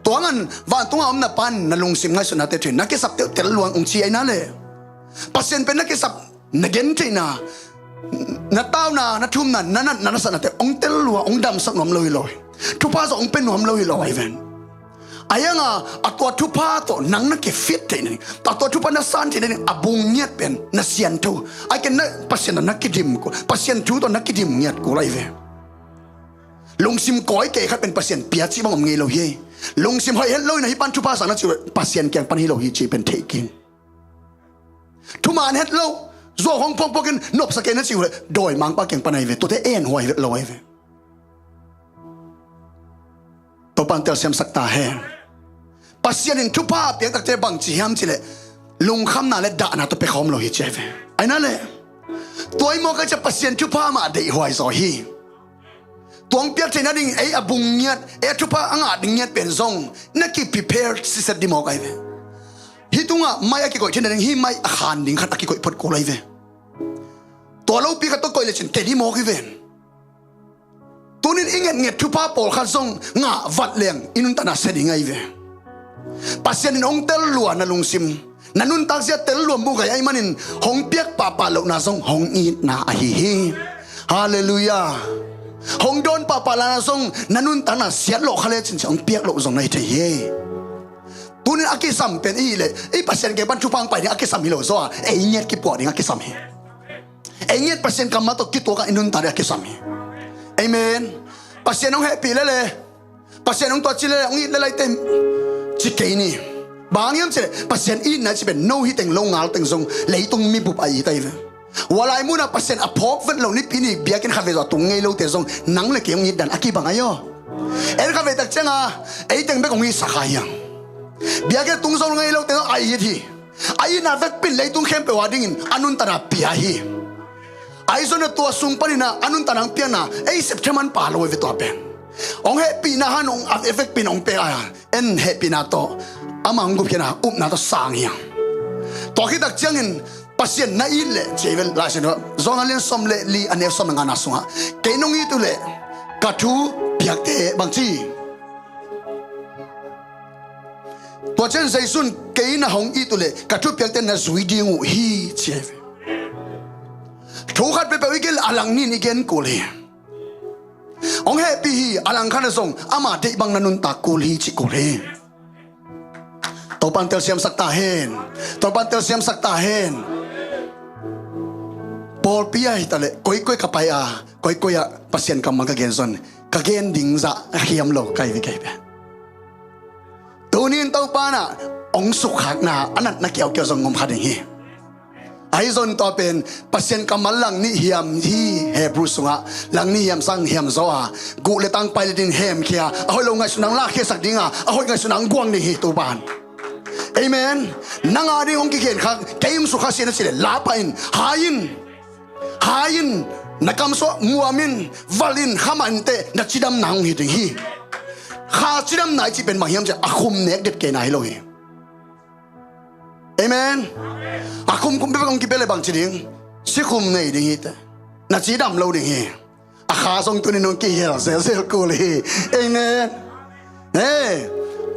Tua ngan vantungah om na Pa in na lungsim ngaihsutnate thuin na kisapte uh tel luang hong ci ahi na le. Pasian pen na kisap, na gentheihna, na tauna, na thumna, na natna, na satnate hong tel luang, hong damsak nuam lo hi lo hi. Thupha zong hong pe nuam lo hi lo ahi ven. Ahi hanga a tua thupha tawh nang na kifit theih nading, a tua thupha na san theih nading a bung ngiat pen na siantho. Ahi ken na Pasian tawh na kidim kul, Pasian thu tawh na kidim ngiat kul ahi ve. Lungsim kawi kei khat pen Pasian pia cih bang om ngei lo hi. Lungsim hoih het lo in a hih pan thupha sa na cih uh Pasian kiang pan hi lo hi cih pen theih kei. Thuman het lo, zuau hong phawkphawkin nopsa kei na cih uh le dawimangpa kiang pan ahi ve, tuate en huai vet lo ahi ve. Topan telsiamsak ta hen. Pasian in thupha a piak takte bang ci hiam cih leh lungkhamna le dahna tawh pia khawm lo hi ci ahi ve. Ahi na le, tua i mawk a cia Pasian thupha mah deihhuai zaw hi. Tua hong piak theihna ding ei a bung ngiat, ei a thupha a ngah ding ngiat pen zong na ki prepare siset ding mawk ahi ve. Hih tungah mai a kikoih theihna ding hih mai a khan ding khat a kikoih phot kul ahi ve. Tua lopi khat tawh koih lecin teh ding mawk hi ve. Tunin i ngetnget thupha pawlkhat zong ngah vat leng i nuntakna sia ding ahi ve. Pasian in hong tel lua na lungsim, na nuntak zia tel lua muh gai ahih manin hong piak pahpah lohna zong hong itna ahi hi. Halleluiah. Hong dawn pahpah lohna zong na nuntakna siat lawh kha lecin cia hong piak loh zong na hi thei hi. Tunin a kisam pen i hih leh i Pasian kiang pan thupha hong pai ding a kisam hi lo zaw a, ei ngiat kipuah ding a kisam hi. Ei ngiat Pasian kammal tawh kituak a i nuntak ding a kisam hi. Amen. Pasian hong hehpih lele, Pasian hong tuah ci lele, hong it lele i tem ci kei ni. Bang hang hiam cih leh Pasian itna i cih pen no hi teng lo ngal teng zong leitung mi bup a it ahi ve. Ua lai munah Pasian a phawk vet lo Nipi ni biakinn khatvei zong a tung ngei lote zong nang le kei hong it dan a kibang ahi aw. En khatvei tak cianga ei teng bek hong itsak kha hiang. Biakinn a tung zong ngei lote zong a it hi. A itna vekpi in leitung khempeuh a dingin a nuntakna pia hi. Ahi zongin tua sung panin a nuntakna hong piakna ei sep thei man pha lo hi ve tua pen. Hong hehpihna han hong a vekpi in hong pia a, en hehpihna tawh ama hong gupkhiatna upna tawh sang hi hang. Tua khit tak ciangin Pasian na it leh ci hi ve Lai Siangtho Johan a lian sawm le li a neu sawm le ngana sungah, kei nong it uh leh ka thu piakte bang ci. Tua ciang Jesu in kei na hong it uh leh ka thupiakte na zui ding uh hi ci hi ve. Thu khat peuhpeuh i gen leh a lang nin i gen kul hi. Hong hehpih hi, a lang khat ah zong ama deih bang na nuntak kul hi cih kul hi. Topan telsiamsak ta hen. Topan telsiamsak ta hen. Pawlpi ah hi ta leh koikoi ka pai a, koikoi ah Pasian kammal ka gen zong ka gen ding zah a khiam lo ka hi ve kei ve. Tunin Topa in ah hong sukkhakna a natna kiaukiau zong ngom kha ding hi. Ahi zongin tua pen Pasian kammal lang nih hiam hi. Hebrew sungah lang nih hiam sang hiam zaw a, guh le tang pai le din hemkhia a, hoih lo ngaihsutna hong lakkhiasak ding a, a hoih ngaihsutna hong guang ding hi Topa in. Amen. Nang a ding hong kikhen kha, kei hong sukha sian a cih leh la pah in, hai in. Hai in, na kamsuah muam in, valh in, khamah in teh na cidamna hong hi ding hi. Kha cidamna i cih pen bang hiam cih a khum nek det kei na hi lo hi. Amen. A khum khum peuhpeuh hong kipia leh bang ci ding? Sikhum nei ding hi teh. Na cidam lo ding hi. A kha zong tunin hong kihel zelzel kul hi. Amen. He,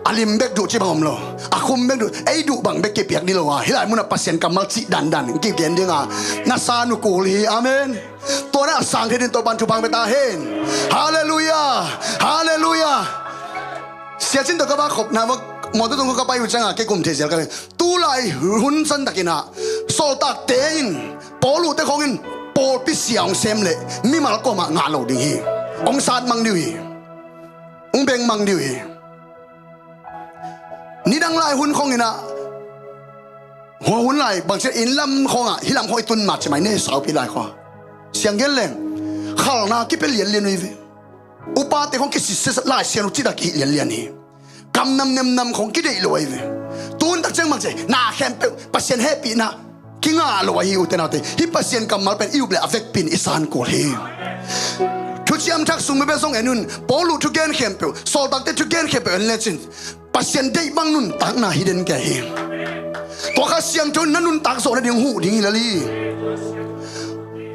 a lim bek duh ci bang om lo. A khum bek duh, ei duh bang bek kipiak ding lo a, hih lai munah Pasian kammal cih dandan kigen ding a, na san uh kul hi. Amen. Tua na a sang thei ding Topan thupha hong pia ta hen. Halleluiah. Halleluiah. Siacin tawh ka va khopna va mawtaw tung ka pai uh cianga kei kum thei zel ka hi. Tulai hun santakin ah sawltakte in, Paul uhte khawngin pawlpi sia hong sem leh mimal kuamah ngah lo ding hi. Hong sat mang ding uh hi. Hong beng mang ding uh hi. Nidang lai hun khawngin ah, hua hun lai bangci inn lam khawngah, hih lam khawng i tun mah ci mai ne, saupi lai khawng. Siang gen leng khalna kipia lianlian uh hi ve. Upate khawng kisitsia Lai Siangtho cih tak kihih lianlian hi. Kam nam nem nam khawng kideih lo ahi ve. Tun tak ciang bang ci, na khempeuh Pasian hehpihna kingah lo ahi ute naute. Hih Pasian kammal pen i up leh a vekpi in i san kul hi. Thuciam Thak sung mi pen zong en un, Paul uh thugen khempeuh, sawltakte thugen khempeuh en lecin Pasian deih bang nuntakna hi den kei hi. Tua Kha Siangtho in na nuntak zawh nading huh ding hi lel hi.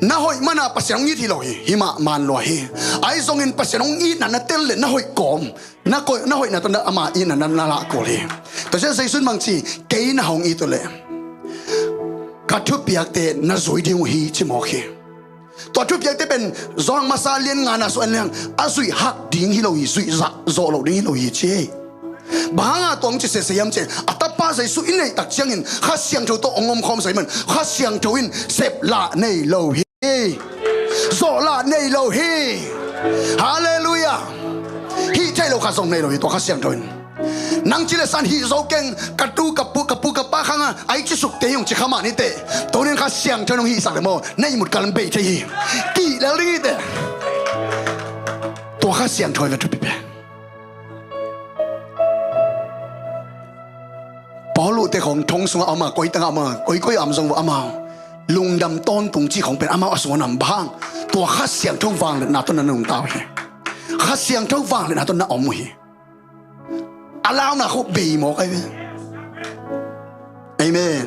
Na hoih mana Pasian hong it hi lo hi. Himah man lua hi. Ahi zongin Pasian hong itna na tel leh na hoih kawm, na koih, na hoihna tawh na ama itna na, na lah kul hi. Tua ciang Jesu in bang ci, kei na hong it uh leh ka thupiakte na zui ding uh hi ci mawk hi. Tua thupiakte pen Johan masa lian ngana sung en leng a zuih hak ding hi lo hi, zuih zah zawh lo ding hi lo hi ci hi. Bang hanga tua hong ci sese hiam cih leh a Tapa Jesu i neih tak ciangin Kha Siangtho tawh hong omkhawm sa hi man, Kha Siangtho in sep lah nei lo hi. Zawh lah nei lo hi. Halleluiah. Hih theih lo khat zong nei lo hi tua Kha Siangtho in. Nang ci le san hih zo keng, ka tu ka pu, ka pu ka pa khanga ai ci sukte hi hong ci kha mah ni teh. Tunin Kha Siangtho in hong hihsak leh maw, na ihmut kal in bei thei hi. Kihih lel ding hi teh. Tua Kha Siangtho hi ve thupi pen. te khong thong sungah a om a, koi tangah a om a, koikoi a om zong uh amau lungdam tawntung cih khong pen amau a sungah a om bang hang, tua Kha Siangtho vangliatna tawh na nungta uh hi. Kha Siangtho vangliatna tawh na om uh hi. A launa khuk bei mawk ahi ve. Amen.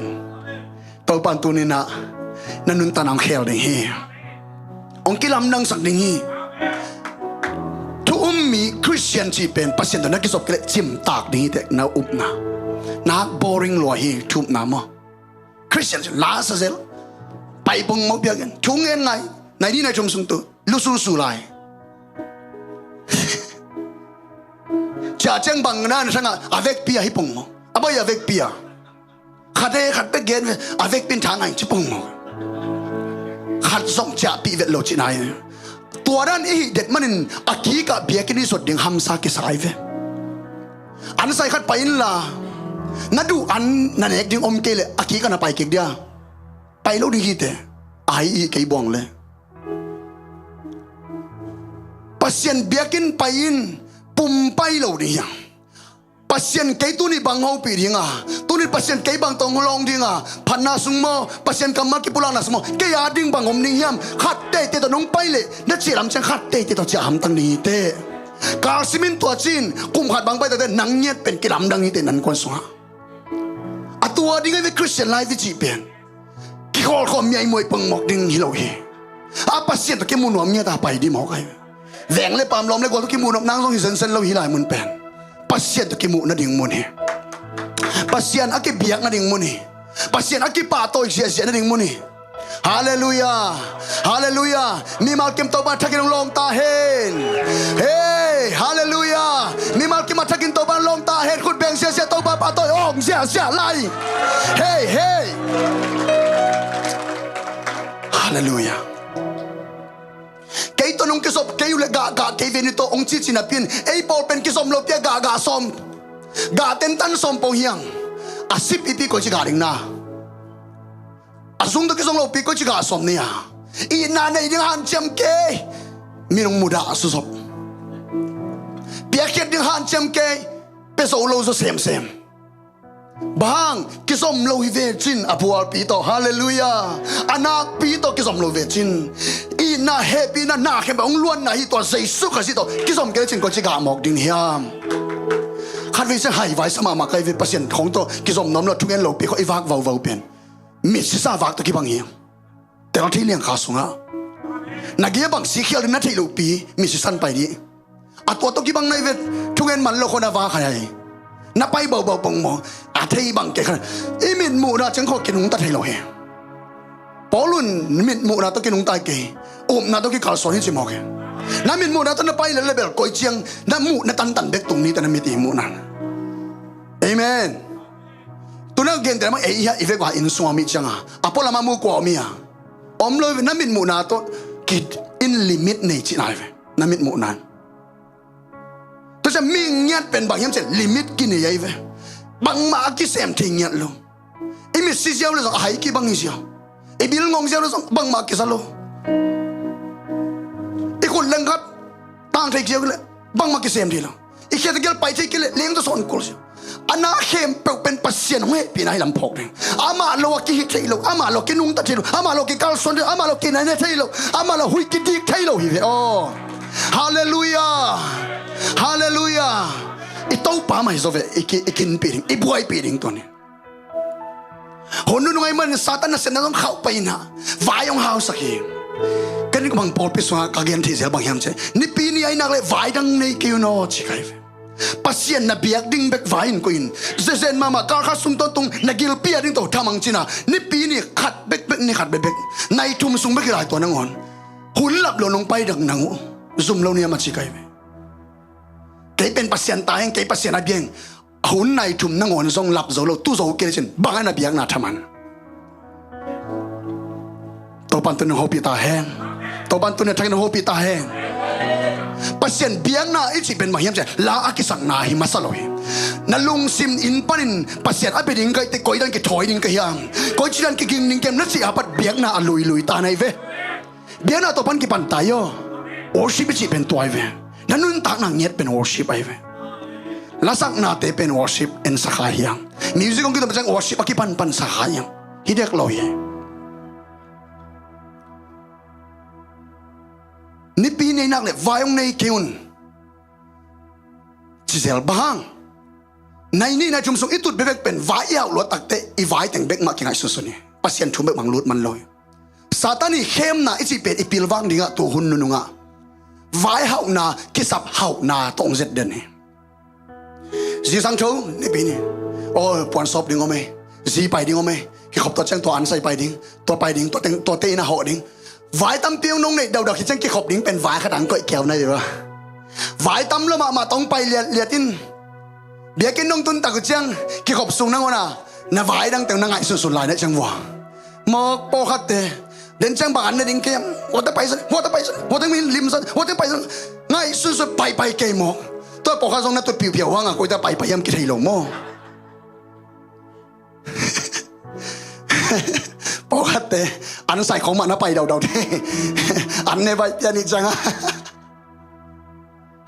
Topan tuninah na nuntakna hong khel ding hi. Hong kilamdangsak ding hi. Thu um mi Khristian cih pen Pasian tawh na kizop kei leh cimtak ding hi teh na upna. Nak boring lua hi thu upna maw? Khristian cih lasa zel. Pai pong maw biakinn. Thu ngen ngai. Nai ni nai thum sung tu lusulsu lai. Cia ciang bang na na sangah a vekpi a hi pong maw? A bawi a vekpi a. Khat he khat pek gen ve, a vekpi in tha ngai ci pong maw? Khat zong ciahpih vet lo ci nai. Tua dan i hih det manin a kikah biakinn i sot ding hamsa kisai ve. An sai khat pai inla na duh an na nek ding om kei leh a kikah na pai kik dia. Pai lo ding hi teh. Ai i kei buang le. Pasian biakinn pai in pum pai lo ding hiam? Pasian kei tuni bang hopih ding a, tuni Pasian kei bang tawh hong lawng ding a, phatna sung maw, Pasian kammal kipulakna sung maw, kei a ding bang om ding hiam? Khat teitei tawh nong pai leh na ciah lam ciang khat teitei tawh ciah hamtang ding hi teh. Carl Smith in tua ci-in kum khat bang pai tawh teh nang ngiat pen kilamdang hi teh nan kuan sungah. A tua ding ahi ve Christian life i cih pen. Kikhawlkhawm miaimuai pongmawk ding hi lo hi. A Pasian tawh kimuh nuam ngiat a pai dih mawk ahi ve. Veng le paam lawm le gual tawh kimuh nuam nang zong hi zenzen lo hi lai mun pen. Pasian tawh kimuh nading mun hi. Pasian a kibiak nading mun hi. Pasian a kipahtawi ziahziah nading mun hi. Halleluiah. Halleluiah. Mimal kim Topa thakin hong lawng ta hen. Hei, halleluiah. Mimal kim a thakin Topa hong lawng ta hen. Khut beng ziahziah Topa pahtawi hong ziahziah lai. Hei, hei. Halleluiah. Kei tawh nong kizop kei uh leh gahgah kei ve ni tawh hong cici napi in ei pawl pen kizom lopi a gahgah sawm. Gah tentan sawm po hiang. A sip ipi koici gah ding na. A zung tawh kizong lopi koici gah sawm ni a. Itna nei ding hanciam kei. Minung mudah a suzop. Piakkhiat ding hanciam kei. Pia zo lo zaw semsem. Bang hang kizom lo hi ve cin a bualpi tawh. Halleluiah. A nakpi tawh kizom lo ve cin. Itna hehpihna na khempeuh hong luanna hi tua Jesu Khazih tawh kizom kei le cin koici gah mawk ding hiam? Khatvei ciang haivai sa mahmah kai ve Pasian khong tawh kizom nuam lo thungen lopi khawh i vak vauvau pen. Misisa vak tawh kibang hi. Tel thei liangkha sungah na gei a bang sikhial ding na theih lohpi misisan pai dih. A tua tawh kibang na hi ve. Thungen man lo khawh na vak hai hai. Na pai baubau pong maw? A thei bang kei khan i mitmuhna ciang khawh kinungta thei lo hi. Paul un mitmuhna tawh kinungta hi kei. Upna tawh kikalsuan hi ci mawk hi. Na mitmuhna tawh na pai lel le bel koi ciang na muhna tantan bek tung ni teh na mit i muhna. Amen. Tuna gente lamah ei hia i vek uh a inn sungah mi cianga a pualamah mu kua om hi a. Om lo na mitmuhna tawh ki in limit nei cihna hi ve. Na mitmuhna in tua ciah mi ngiat pen bang hiam ciah limit kinei ahi ve. Bangmah a kisem thei ngiat lo. I mit si ziau le zong a hai kibang hi ziau. I bil ngong ziau le zong bangmah a kiza lo. I khut lengkhat tang thei ziau le bangmah kisem thei lo. I khiat a gial pai thei kei le leng tawh sawn kul si. A na khempeuh pen Pasian hong hehpihna hi lam phawk ding. Amah lo a kihih thei lo, amah lo kinungta thei lo, amah lo kikalsuan thei lo, amah lo kinai ne thei lo, amah lo huih kidik thei lo hi ve aw. Halleluiah. Halleluiah. I Topa mah hi zaw ve. I ki, i kinpih ding, i buaipih ding tuan hi. Hun nunung ahi manin Satan nasepna zong khauh pai inah vai hong hausak hi. Kan i kumang pawlpi sungah ka gen thei zel bang hiam ciah nipi ni ahi nak leh vai dang nei kei un aw ci kai ve. Pasian na biak ding bek vai in koih in. Zezen mahmah kalkhat sung tawntung na gilpi a ding tawh thamang cina nipi ni khat bekbek ni khat bekbek nai thum sung bek hi lai tua nangawn hun lap lo nong pai dang nang uh zum lo niam a ci kai ve. Kei pen Pasian ta heng, kei Pasian a biang. A hun nai thum nangawn zong lap zo lo, tu zo kei le cin bang a na biakna thaman. Topan tun nong hopih ta hen. Topan tun na thakin nong hopih ta hen. Pasian biakna i cih pen bang hiam ciah la a kisakna hi masa lo hi. Na lungsim in panin Pasian a bia ding kaih te koi dan kithawi ding ka hiam, koi ci dan kiging ding kem na cih a pat biakna a luilui ta na hi ve. Biakna tua pan kipan ta hi aw. Worship i cih pen tua hi ve. Na nuntakna ngiat pen worship ahi ve. Lasaknate pen worship en sakha hiang. Music hong kitom ciang worship a kipanpan sa kha hiam? Hi dek lo hi. Nipi nei nak le vai hong nei kei un. Ci zel bang hang. Nai nih nai thum sung i tut bekbek pen vai i hauh luat takteh i vai teng bek mah kingaihsunsun hi. Pasian thu bek bang lut man lo hi. Satan i khemna i cih pen i pilvang dingah tu hun nunungah vai hauhna kisap hauhna tawh hong zet den hi. Zi sang tho nipi ni. Aw, puan sawp ding om ei. Zi pai ding om ei. Kikhop tua ciang tua an sai pai ding. Tua pai ding, tua teng, tua te in a hawh ding. Vai tampi hong nong neih daudak hi ciang kikhop ding pen vai khat ang koih keu nai dih va. Vai tam lo mahmah tawh hong pai liatliat in. Biakinn nong tun tak uh ciang kikhop sung nangawn a na vai dang teng na ngaihsunsun lai na ciang vua. Mawk pawlkhatte den ciang bang an na ding kei hiam? Huate pai san, huate pai san, huate min lim san, huate pai san. Ngaihsunsun paipai kei mawk. Tua pawlkhat zong na tut piupiau hang a koite paipai hiam kithei lo maw? Pawlkhatte an sai khong mah na pai daudau te. An ne baih pian ih ciang a.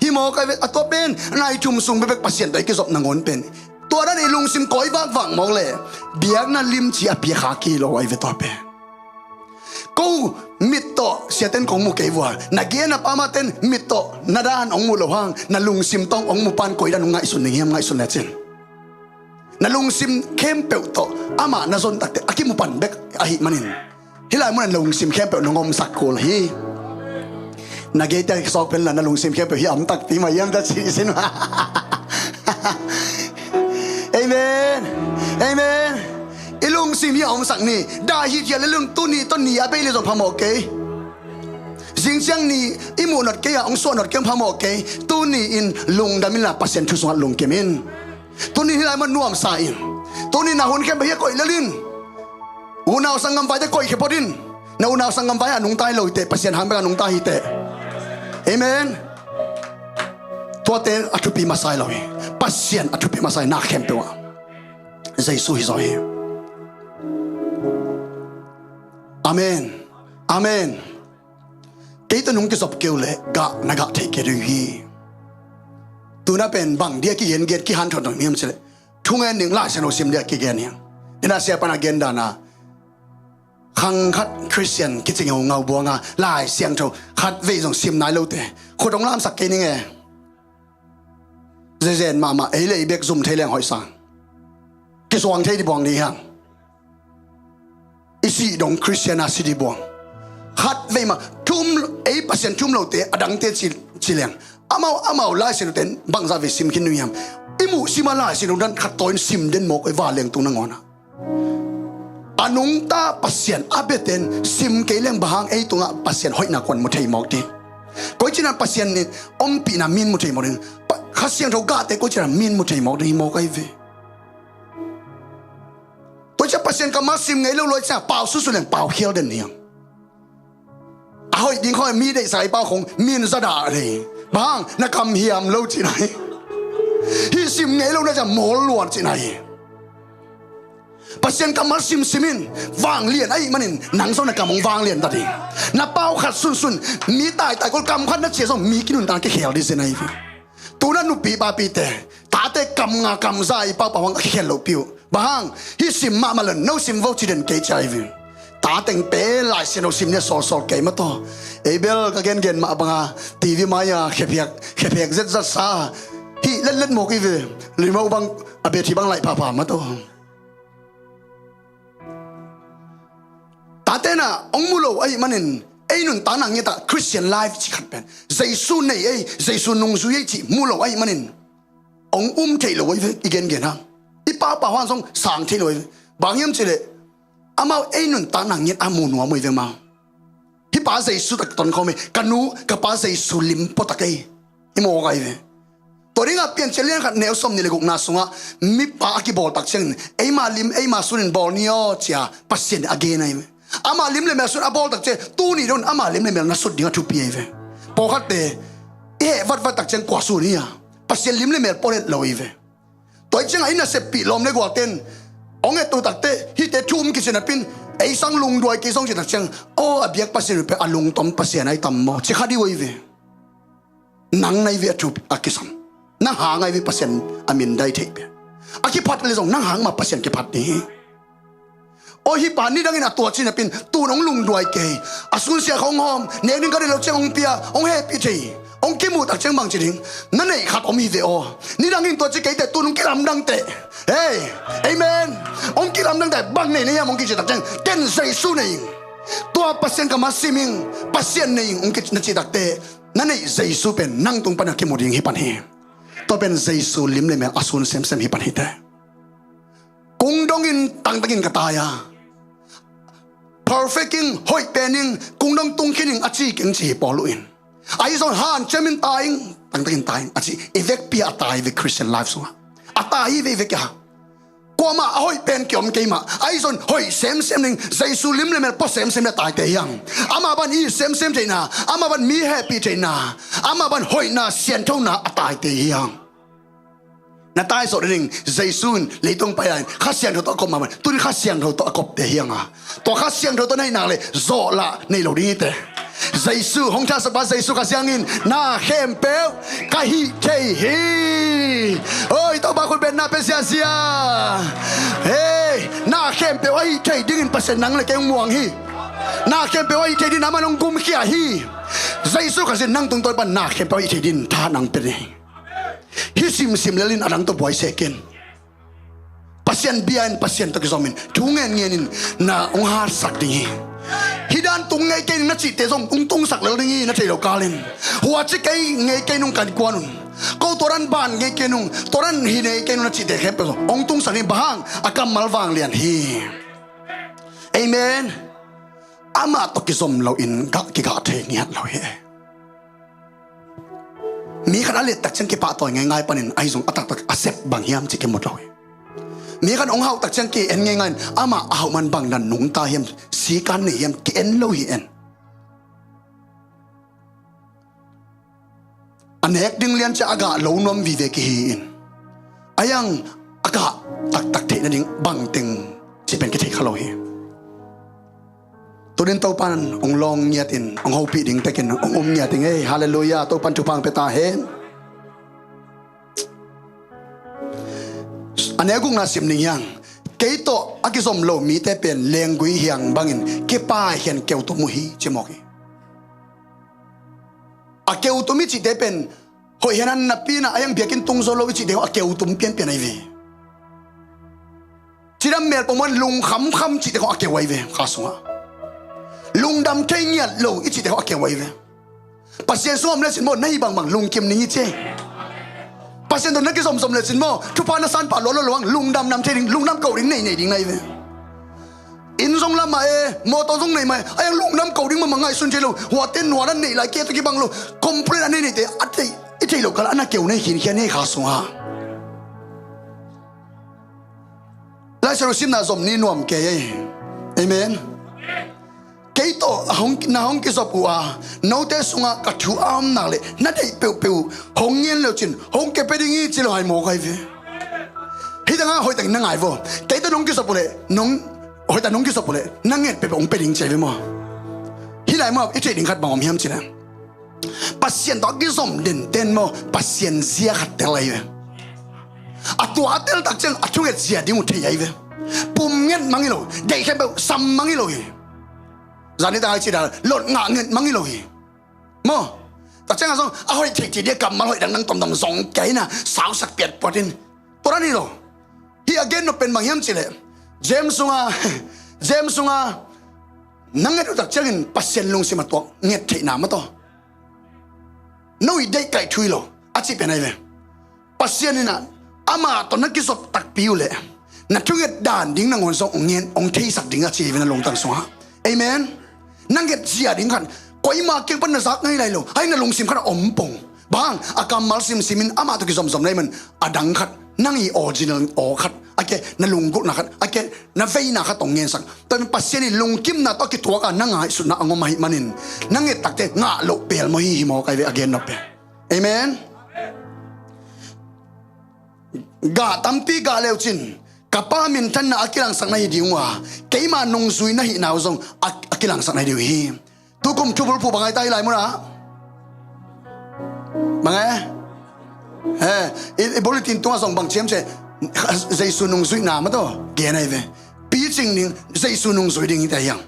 Hi mawk ai ve, a tua pen nai thum sung bekbek Pasian tawh i kizop nangawn pen tua dan i lungsim kawi vakvak mawk le biakna limci a piakha kei lo ai ve tua pen. Ko mit tawh siaten kong mu kei vua, na gen a pamaten mit tawh na dan hong mu lo hang na lungsim tawh hong mu pan koi dan hong ngaihsun ning hiam ngaihsun lecin. Na lungsim khempeuh tawh amah na zon takte a kimu pan bek ahih manin hih lai munan na lungsim khempeuh nong omsak kul hi. Na geite a kisawk pen la na lungsim khempeuh hi a om takpi mah hiam ta cih sin. Amen. Amen. I lungsim hi a omsak ni. Dah hi hial le lung tuni tawh ni a bei le zong phamawh kei. Zingciang ni i muh not kei a hong suah not kei hong phamawh kei. Tuni in lungdam in la Pasian thu sungah lungkim in. Tuni hih lai mah nuamsa in. Tuni na hun khempeuh hi a koih lel in. Unau sanggam vaite koih khia phot in. Na unau sanggam vai a nungta hi lo hi teh, Pasian hang bek a nungta hi teh. Amen. Tuate a thupi masa hi lo hi. Pasian a thupi masa hi na khempeuh ah. Jesu hi zaw hi. Amen. Amen. Kei tawh nung kizop keu le gah na gah theih kei ding hi. Tuna pen bang dia kigen gen kihan thon thon hiam cileh thungen ding Lai Siangtho sim dia kigen hiam? Ina sia pan a gen dana khang khat Christian kici ngau ngau buanga Lai Siangtho khat vei zong sim nai lote khut hong lamsak kei ning e. Zezen mahmah ei le ei bek zum thei leng hoih sang kisuang thei di buang di hiam? I sih dong Christian a si di buang. Khat vei mah thum ei Pasian thum lote a dangte ci, ci leng amau amau Lai Siangtho ten bangzah vei sim khin nu hiam? I muh sima Lai Siangtho dan khat tawin sim den mawk ei va leng tung nangawn ah. A nungta Pasian a beten sim kei leng bang hang ei tungah Pasian hoihna kuan mu thei mawk di. Koi cinan Pasian in ompihna min mu thei mawk ding. Kha Siangtho gahte koi cinan min mu thei mawk ding hi mawk ai ve. Tua ciah Pasian kammal sim ngei lo luai ciah pau susu leng pau khial den hiam? A hoih ding khawng mi deihsa i pau khong min zadah lei. Bang na kam hiam lo cihna hi. Hih sim ngei lo na ciah mawl luan cihna hi. Pasian kammal simsim in vanglian ahih manin nang zong na kam hong vanglian ta ding. Na pau khat sunsun mi taitai kol kam khat na cia zong mi kinuntan kikhel ding cihna hi. Tuna nupi papite tate kam nga kam za i paupau hang a khikhen lopi uh. Bang hang hih sim mahmah lon no sim vo ci den kei cia i vin. Tateng pe Lai Siangtho sim nia sawlsawl kei mataw. Ei bel ka gengen mah banga T V mai-a khephek khephek zetzat sa. Hih letlet mawk i ve. Limo bang a beth hi bang laih phapha mataw. Tate na hong mu lo ahih manin ei nuntakna ngiatah Christian life ci khat pen Jesu nei ei, Jesu nungzui ei cih mu lo ahih manin hong um theih lo ei ve i gengen hang. I paupau hang zong sang theih lo ei ve. Bang hiam cihleh amau ei nuntakna ngiat a mu nuam ei ve mau. Hih pa Jesu tak ton khawm ei, ka nu ka pa Jesu lim pawtak ei. I mawk ai ve. Tua dingah Piancil lian khat neu sawm nih le gukna sungah mipa a kibawl tak ciangin eima lim eima sunin bawl ni aw cia Pasian a gen ai ve. Ama lim le mel sun a bawl tak ciang tuni don ama lim le mel na sut ding a thupi ai ve. Pawlkhatte i heh vatvat tak ciang kua sun hi a Pasian lim le mel pawlet lo ai ve. Tua i ciangah i naseppih lawm le gualten hong et tu takte hihte thu um kici napin ei sang lungduai kei song ci tak ciang aw a biak Pasian uh pe a lungtom Pasian ai tam maw ci kha dih ai ve. Nang nai ve a thu a kisam. Nang hang ai ve Pasian a min dai theih pia. A kiphat le zong nang hang mah Pasian kiphat ding hi. Aw, hih pa nidangin a tua ci napi-in tun hong lungduai kei. A sunsia khawng hawm, nek ding ka deih loh ciang hong pia, hong hehpih thei. Hong kimuh tak ciang bang ci ding? Na neih khat om hi ve aw. Nidangin tua ci kei teh tun hong kilamdang teh. Hei, amen. Hong kilamdang teh, bang nei na hiam hong kici tak ciang, ken Jesu nei ing. Tua Pasian kammal sim ing, Pasian nei ing hong kici, na cih tak teh, na neih Jesu pen nang tung pan a kimu ding hi pan hi. Tua pen Jesu lim le mel a sun semsem hi pan hi teh. Kung dongin tangtakin ka tai a, perfect ing, hoih pen ing, kung dong tung khin ing a ci keng ci hi Paul uh in. Ahi zong hanciamin tai ing, tangtakin tai ing a ci. I vekpi a tai ve Christian life sungah. A tai hi ve i vek a. Kuamah a hoih pen kiom kei mah. Ahi zong hoih semsem ding, Jesu lim le mel pua semsem ding a taite hi hang. Amah ban it semsem theihna, amah ban mi hehpih theihna, amah ban hoihna, sianthona a taite hi hang. Na taisawh ding, Jesu in leitung pai lai-in Kha Siangtho tawh a kop mah bang, tun Kha Siangtho tawh a kopte hi hang a. Tua Kha Siangtho tawh na hih nak leh zawhlah nei lo ding hi teh. Jesu, hong thahatsak pa Jesu Kha Siang in na khempeuh ka hih thei hi. Oi, Topa khut beng, na pia ziazia. Hei, na khempeuh a hih thei dingin Pasian nang le kei hong muang hi. Na khempeuh a hih thei dingin amah hong gumkhia hi. Jesu Kha Siang in nang tungtawn pan na khempeuh a hih thei dingin tha nang pia ding hi. Hih simsim lel in a dang tawh buai seh ken. Pasian bia in, Pasian tawh kizom in, thu ngen ngen in na hong hatsak ding hi. Hih dan tung ngei kei ning na cihte zong hong tungsak lel ding hi, na thei lo kal in. Hua ci kei ngei kei nung kan kuan un. Ko tua dan ban ngei kei nung, tua dan hi ngei kei nung na cihte khempeuh zong hong tungsak ding hi, bang hang a kammal vanglian hi. Amen. Amah tawh kizom loin gah kigah thei ngiat lo hi. Mi khat a let tak ciang kipahtawi ngeingai panin ahi zong a taktak a sep bang hiam cih kimut lo hi. Mi khat hong hauh tak ciang ki-en ngeingai in amah a hauh man bang dan nungta hiam, sikan nei hiam ki-en lo hi en. A nek ding lian ciah a gah lo nuam vive kihi in. A yang a gah taktak theih nading bangteng cih pen kithei kha lo hi. Tunin Topan hong lawng ngiat in, hong hopih ding tekin hong um ngiat ing ei. Halleluiah. Topan thupha hong pia ta hen. A neu gukna sim ning hiang. Kei tawh a kizom lo mite pen lenggui hiang bangin kipai hian keutum uh hi, ci mawk hi. A keutum i cihte pen hoih hian an napi-in a yang biakinn tung zo lo i cihte khong a keutum pianpian ahi ve. Cidam mel pawmuan lungkhamkham cihte khong a keu ahi ve, kha sungah. Lungdam thei ngiat lo i cihte khong a keu ahi ve. Pasian sungah om lecin maw, na hih bangbang lungkim ning hi ci. Pasian tawh na kizomzom lecin maw, thupha na sanpah luat lo lo hang lungdam nam thei ding, lungdam koh ding nei nei ding na hi ve. Inn zong lam mah e, mawtaw zong nei mah e, a yang lungdam koh ding mahmah ngaihsun thei lo. Huate nuan a neih lai, kei tawh kibang lo, complain a nei neite a thei, i thei lo kal a na keu nei khinkhia nei kha sungah. Laisiangtho simna zom ni nuam kei ei. Amen. Kei tawh a hong, na hong kizop uh a, note sungah ka thu a om nak leh na deih peuhpeuh uh hong ngen le uh cin hong kepia ding hi ci lo hai mawk ahi ve. Hih tangah hoihtakin na ngai vo. Kei tawh nong kizop uh leh, nong, hoihtak nong kizop uh leh na nget peuhpeuh hong pia ding ci ahi ve maw. Hih lai maw i theih ding khat bang om hiam cih leh, Pasian tawh a kizom denten maw, Pasian zia khat tel ahi ve. A tua a tel tak ciang a thunget zia ding uh thei ahi ve. Pum nget mang hi lo, deih khempeuh sam mang hi lo hi. Zani tang a ci dan lot ngah nget mang hi lo hi. Maw, tak ciang a zong a hoih theih theih ding a kammal hoih dangdang tomtom zong kei na sausak piatpuat in. Tua dan hi lo. Hih a gen nop pen bang hiam cih leh, James sungah, James sungah na nget uh tak ciangin Pasian lungsim a tuak nget theihna mah tawh no i deih kaih thu hi lo a cih pen ahi ve. Pasian in ah amah tawh na kizop takpi uh leh na thunget dan ding nangawn zong hong ngen, hong theisak ding a ci hi ve na lungtang sungah. Amen. Na nget zia ding khat koima kiang pan na zak ngei lai lo, ahi na lungsim khat a om pong. Bang a kammal simsim in amah tawh kizomzom na hih man a dang khat, nang i original aw khat, a ke na lunggulhna khat, a ke na veina khat hong ngensak. Tua pen Pasian i lungkimna tawh a kituak a na ngaihsutna a ngom ahih manin na nget takte ngah loh pelmaw hi hi maw, kai ve a gen nop pen. Amen. Gah tampi gah leucin ka Pa minthanna a kilangsak na hi ding uh a, keima nungzui na hihna uh zong a, a kilangsak na hi ding uh hi. Tukum thubulphuh bang ai ta hi lai munah? Bang e? He, i, i bulletin tungah zong bang ciam ce? Jesu nungzuihna mah tawh gen ahi ve. Picing ding, Jesu nungzui ding hi te hiang.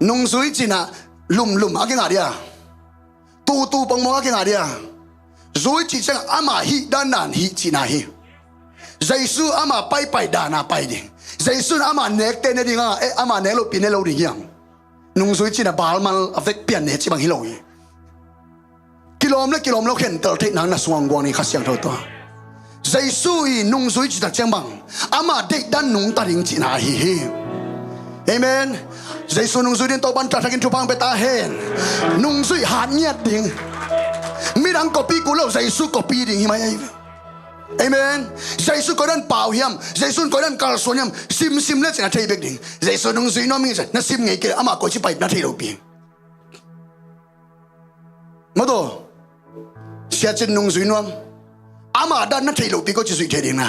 Nungzui cinah lumlum a kingah dia, tutu pongmong a kingah dia. Zui cih ciang ama hih dandan hih cihna hi. Jesu ama paipai dana pai ding. Jesu in ama nekte ne ding a, eh, ama nek lopi ne lo ding hiang. Nungzui cinah balmal a vek pian ne ci bang hi lo hi. Kilawm le kilawm lo khentel theih nang na suangguang ni Kha Siangtho tua. Jesu i nungzui citak ciang bang ama deihdan nungta ding cihna ahi hi. Amen. Jesu nungzui din Topan tha thakin thupha hong pia ta hen. Nungzui hat ngiat ding. Midang kopi kul lo Jesu kopi ding hi mai ahi. Amen. Jesu koidan pau hiam, Jesu koidan kalsuan hiam, simsim le cina thei bek ding. Jesu nungzui nuam ing cin na sim ngei kei le ama koici pai na thei lo pi. Maw taw, siacin nungzui nuam. Ama dan na theih lohpi ko ci zuih thei ding na.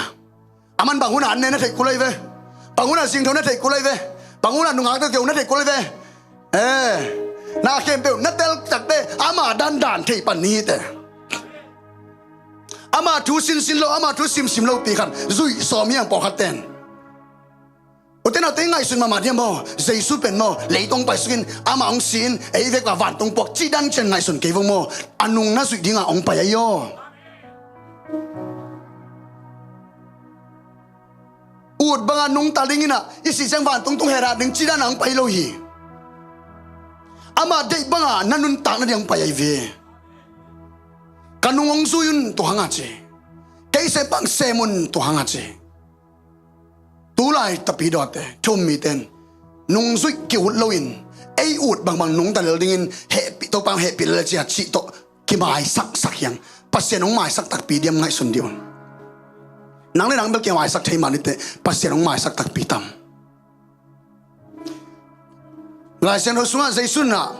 Aman bang hunah an ne na theih kulai ve. Bang hunah zingtho na theih kulai ve. Bang hunah nungak tawh keu na theih kulai ve. Eh, na khempeuh na tel takte ama dandan theih pan ni hi te. Ama thu sinsin lo, ama thu simsim lo pi khan zuih sawm hiang pawlkhat ten. Ute naute ngaihsun mahmah diam maw? Jesu pen maw, leitung paisukin ama hong si-in ei vek a vantung puak cih dan cian ngaihsun kei vong maw? A nung na zuih dinga hong pai ahi aw. Ut banga nungta dingin ah i sih ciang vantung tung hera ding cih dana hong pai lo hi. Ama deih banga na nuntak na ding hong pai ahi ve. Ka nung hong zui un tua hanga ci. Kei sem bang sem un tua hanga ci. Tulai tapidawte, thum miten nungzuih ki-ut loin ei ut bangbang nungta lel dingin hehpih, Topa hong hehpih lel cia cih tawh kimaisaksak hiang. Pasian hong maisak takpi diam ngaihsun dih un. Nang le nang bel kimaisak thei mah nite, Pasian hong maisak takpi tam. Lai Siangtho sungah Jesu in ah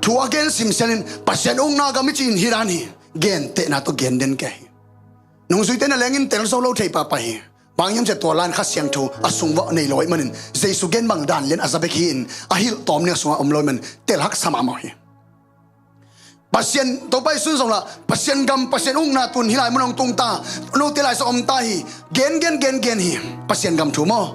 thu a gen simsialin Pasian ukna gam i ci-in hi dan hi. Gentehna tawh gen den kei hi. Nungzuite na lengin tel zo lo thei pahpah hi. Bang hiam cia tua lan Kha Siangtho a sung vah nei lo ahih manin Jesu gen bang dan lian a za bek hi-in a hilh tawm ning a sungah om lo ahih manin tel haksa mahmah hi. Pasian Topa Jesu in zong lah Pasian gam Pasian ukna tun hi lai mun hong tung ta. Note lai sa om ta hi. Gen gen gen gen hi. Pasian gam thu maw?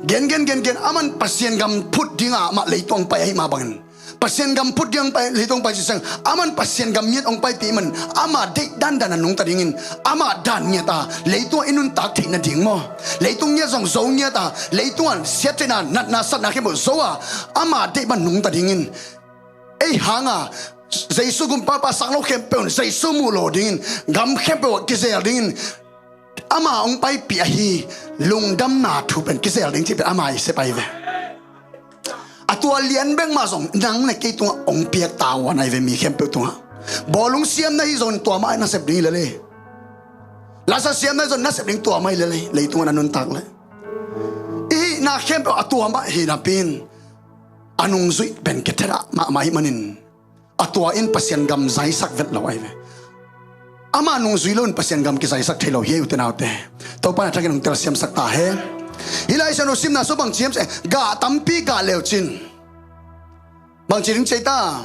Gen gen gen gen, aman Pasian gam phut dinga amah leitung pai ahi mah bangin Pasian gam phut ding hong pai, leitung pai cih ciang aman Pasian gam ngiat hong paipih man ama deih dandan a nungta dingin ama dan ngiat a leitung a i nuntak theih nading maw? Leitung ngiat zong zo ngiat a leitung a siattheihna, natna, satna khempeuh zo a ama deih bang nungta dingin ei hanga Jesu gumpa pa sang lo khempeuh in Jesu muh lo dingin gam khempeuh ah kizel dingin ama hong paipih ahi lungdamna thu pen kizel ding cih pen ama i sep ahi ve. A tua lian bek mah zong nang le kei tungah hong piak tavuan ahi ve mi khempeuh tungah. Bawlung siam na hi zong tua mah na sep ding hi lel e. Lasa siam na hi zong na sep ding tua mah hi lel e, leitungah na nuntak le. I hihna khempeuh a tua mah hi napi in a nungzuih pen kithet ah mahmah ahih manin a tua in Pasian gam zaisak vet lo ahi ve. Ama nungzui lo in Pasian gam kizaisak thei lo hi ei ute naute. Topa in a thakin hong telsiamsak ta hen. Hih Lai Siangtho simna sung bang ci hiam cih leh gah tampi gah leucin bang ci ding ci ei ta.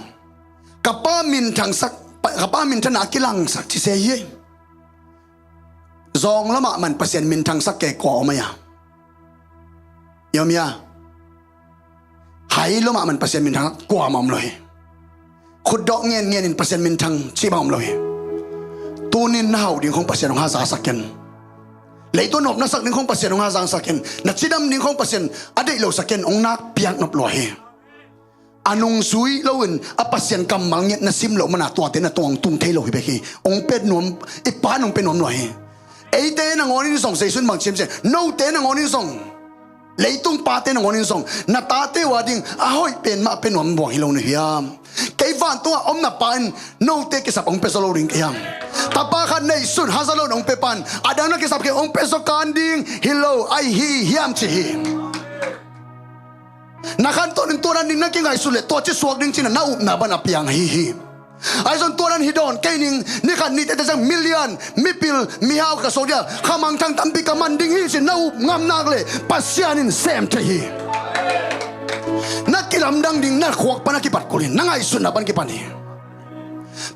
Ka pa minthangsak, ka pa minthanna a kilangsak ci se hi ei. Zawng lamah man Pasian minthangsak kei kua om ahi a? I om ia? Hai lomah man Pasian minthang kuamah om lo hi. Khutdawh ngen ngenin Pasian minthang cih bang om lo hi. Tunin na hauh ding khong Pasian hong hazasak ken. Leitung nopna sak ding khong Pasian hong hazasak ken. Na cidam ding khong Pasian a deih lo sak ken, hong nak piak nop lua hi. A nungzui loin a Pasian kammal ngiat na sim loh mana tuate na tungah hong tung thei lo hi bek hi. Hong pia nuam, i Pa in hong pia nuam lua hi. Eite nangawn in zong Jesu in bang ci hiam cih leh note nangawn in zong leitung pate nangawn in zong na tate uh a ding a hoih pen mah pia nuam buang hi lo na hiam? Kei vantungah om na Pa in note kisap hong pia zaw lo ding ka hiam? Tapa khat neihsun haza lo in hong pia pan a dang na kisap kei hong pia zaw kan ding hi lo ahi hi hiam ci hi. Na khantoh in tua dan ding na kingaihsun leh tua ci suak ding cih na upna ban a piang ahi hi. Ahi zong tua dan hi dawn kei ning, ni khat ni tete ciang milian mipil mihau ka suak dia khamangthang tampi ka man ding hi cih na up ngam nak leh Pasian in sem thei hi. Na kilamdang ding na khuak pan a kipat kul hi, na ngaihsutna pan kipan hi.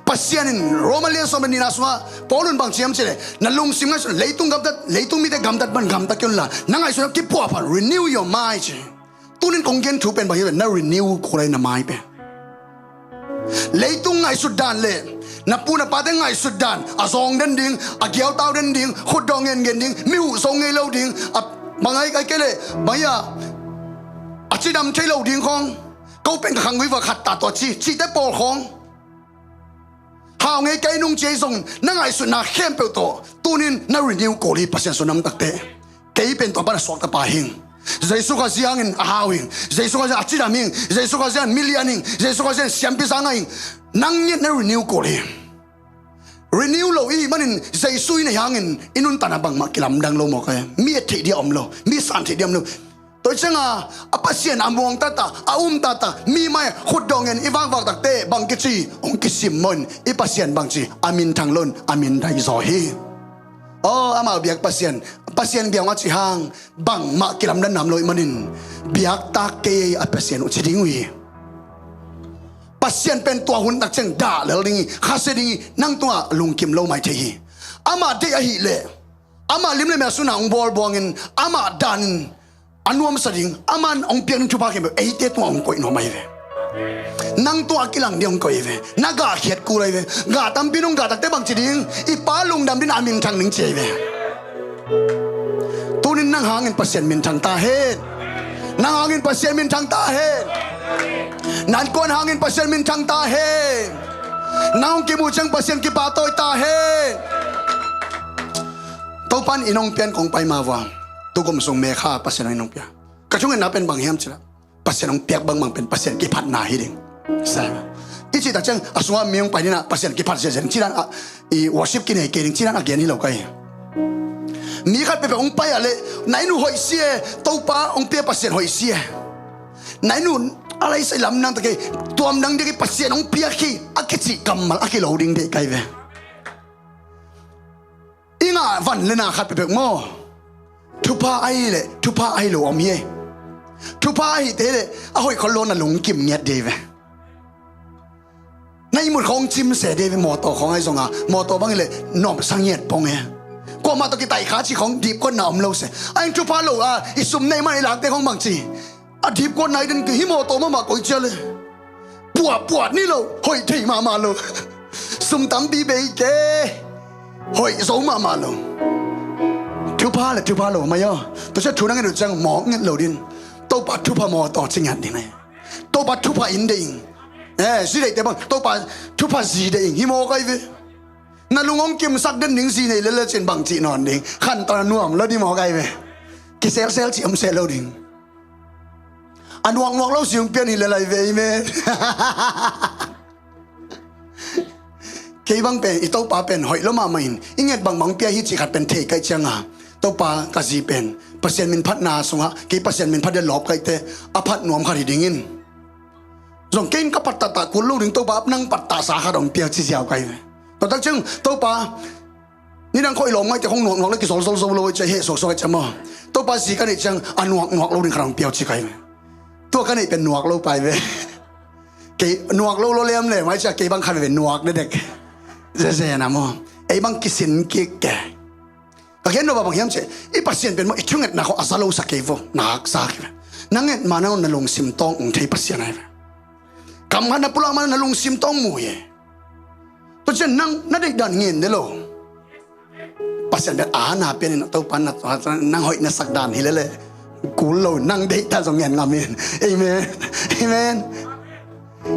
Pasian in Roma lian sawm le nihna sungah Paul in bang ci hiam cih leh, na lungsim ngaihsun, leitung gamtat, leitung mite gamtat bang gamtat kei unla, na ngaihsutna kipuahphat, renew your mind ci. Tunin kong gen thu pen bang hiam, na renew kul lai na mai pen. Leitung ngaihsut dan le na pu na pate ngaihsut dan, a zawng den ding, a giautau den ding, khutdawh ngengen ding, mi huh zo ngei lo ding, a bang ai, ai kei leh bang hiam, a cidam thei lo ding khawng, ko pen ka khanggui va khat ta tawh ci, cihte pawl khawng, hau ngei kei nung ci ei zong, na ngaihsutna khempeuh tawh tunin na renew kul hi. Pasian sung nam takte, kei pen tua pan a suakta pa hing, Jesu Khazih hangin a hau hing, Jesu Khazih a cidam hing, Jesu Khazih hangin milian hing, Jesu Khazih hangin siampi zanga hing. Nang ngiat na renew kul hi. Renew lo i hih manin Jesu i neih hangin i nuntakna bangmah kilamdang lo mawk ai. Mi et theih dia om lo, mi san theih dia om lo. Tua cianga a Pasian a muang tata, a um tata, mi mai khutdawh ngen i vakvak takte bang kici, hong kisim maw in, i Pasian bangci, a minthang lo in, a min dai zaw hi. Aw, amau biak Pasian, Pasian biak hong a ci hang bangmah kilamdan nam lo i hih manin, biaktak kei a Pasian uh ci ding uh hi. Pasian pen tua hun tak ciang dah lel ding hi, khasia ding hi, nang tungah lungkim lo mai thei hi. Amah deih ahih leh, amah lim le mel suna hong bawl buangin, amah danin a nuamsa ding, aman hong piak ding thupha khempeuh eite tungah hong koih nuam ahi ve. Nang tungah a kilang ding hong koih ahi ve. Na gah khiat kul ahi ve. Gah tampi nong gah takte bangci ding, i Pa lungdam ding, a minthang ding ci ahi ve. Tunin nang hangin Pasian minthang ta hen. Nang hangin Pasian minthang ta hen. Nang kuan hangin Pasian minthang ta hen. Nang hong kimu ciang Pasian kipahtawi ta hen. Topan in hong pian kong pai ma vua, tukum sung May kha Pasian in hong pia. Ka thungetna pen bang hiam cih leh, Pasian hong piak bangbang pen Pasian kiphatna hi ding. Sa, i cih tak ciang a sungah mi hong pai ding a Pasian kiphat ziahziah ding, cih dan a, i worship kinei kei ding, cih dan a gen hi lo ka hi. Mi khat peuhpeuh hong pai ah leh, na inn uh hoih si e, Topa hong pia Pasian hoih si e. Na inn uh a laisai lam nang tak kei, tuam dang ding kei, Pasian hong piak hi a kicih kammal a kilo ding deih ka hi ve. I ngah van le na khat peuhpeuh maw, thupha ahi leh thupha ahi lo om hi e. Thupha ahihte leh a hoih khol lo na lungkim ngiat dei ve. Na ihmut khawng cim se dei ve, mawtaw khawng ahi zonga, mawtaw bang hi leh nuamsa ngiat pong e. Kuamah tawh kitaih kha cih khawng dipkuatna om lo se. Ahi thupha lo a i sum neih man i lakte khawng bangci, a dipkuatna i den kei hi, mawtaw mahmah koi cia le. Puahpuah ni lo, hoih thei mahmah lo. Sum tampi bei kei, hoih zo mahmah lo. Thupha le thupha lo mai aw. Tua cia thu na nget uh ciang mawk nget lo din. Topa thupha mawtaw ci ngiat ding na hi. Topa thupha inn deih ing. Eh, zi deihte bang Topa thupha zi deih ing hi mawk ai ve. Na lung hong kimsak den ding zi nei lel le cin bang cih nawn ding. Khantawn a nuam lo ding mawk ai ve. Kiselsel cih om sel lo ding. A nuaknuak lo siung pian hi le lai ve, amen. Kei bang pen, i Topa pen hoih lo mahmah in, i nget bangbang pia hi cih khat pen thei kaih cianga, Topa ka zi pen Pasian min phatna sungah kei Pasian min phat dia lawp kaihte a phat nuam khat hi dingin, zong kei in ka pat tahtah kul lo ding, Topa nang pat tahsa khat hong pia ci ziau kaih ve. Tua tak ciang Topa, nidang khawh i lawm ngaihte khong nuaknuak le kizolzol zo lo cia, heh suaksuak cia maw. Topa zi ka neih ciang a nuaknuak lo ding khat hong piau ci kai ve. Tua ka neih pen nuak lo pai ve. Kei nuak lo lo lem le mai cia, kei bang khat ve nuak dedek. Zezena maw. Ei bang kisin kik ke. Ka gen lo ba bang hiam cia, i Pasian pen maw, i thungetna khong a za lo sa kei vo. Na haksa kei ve. Na nget ma na lungsim tawng ung thei Pasian ai ve. Kam khat na pulak ma na lungsim tawng mu hi. Tua cian nang na deih dan ngen de lo. Pasian bek a na pian in Topa na, nang hoih na sak dan hi lele. Kul lo, nang deih dan zong ngen ngam in. Amen. Amen.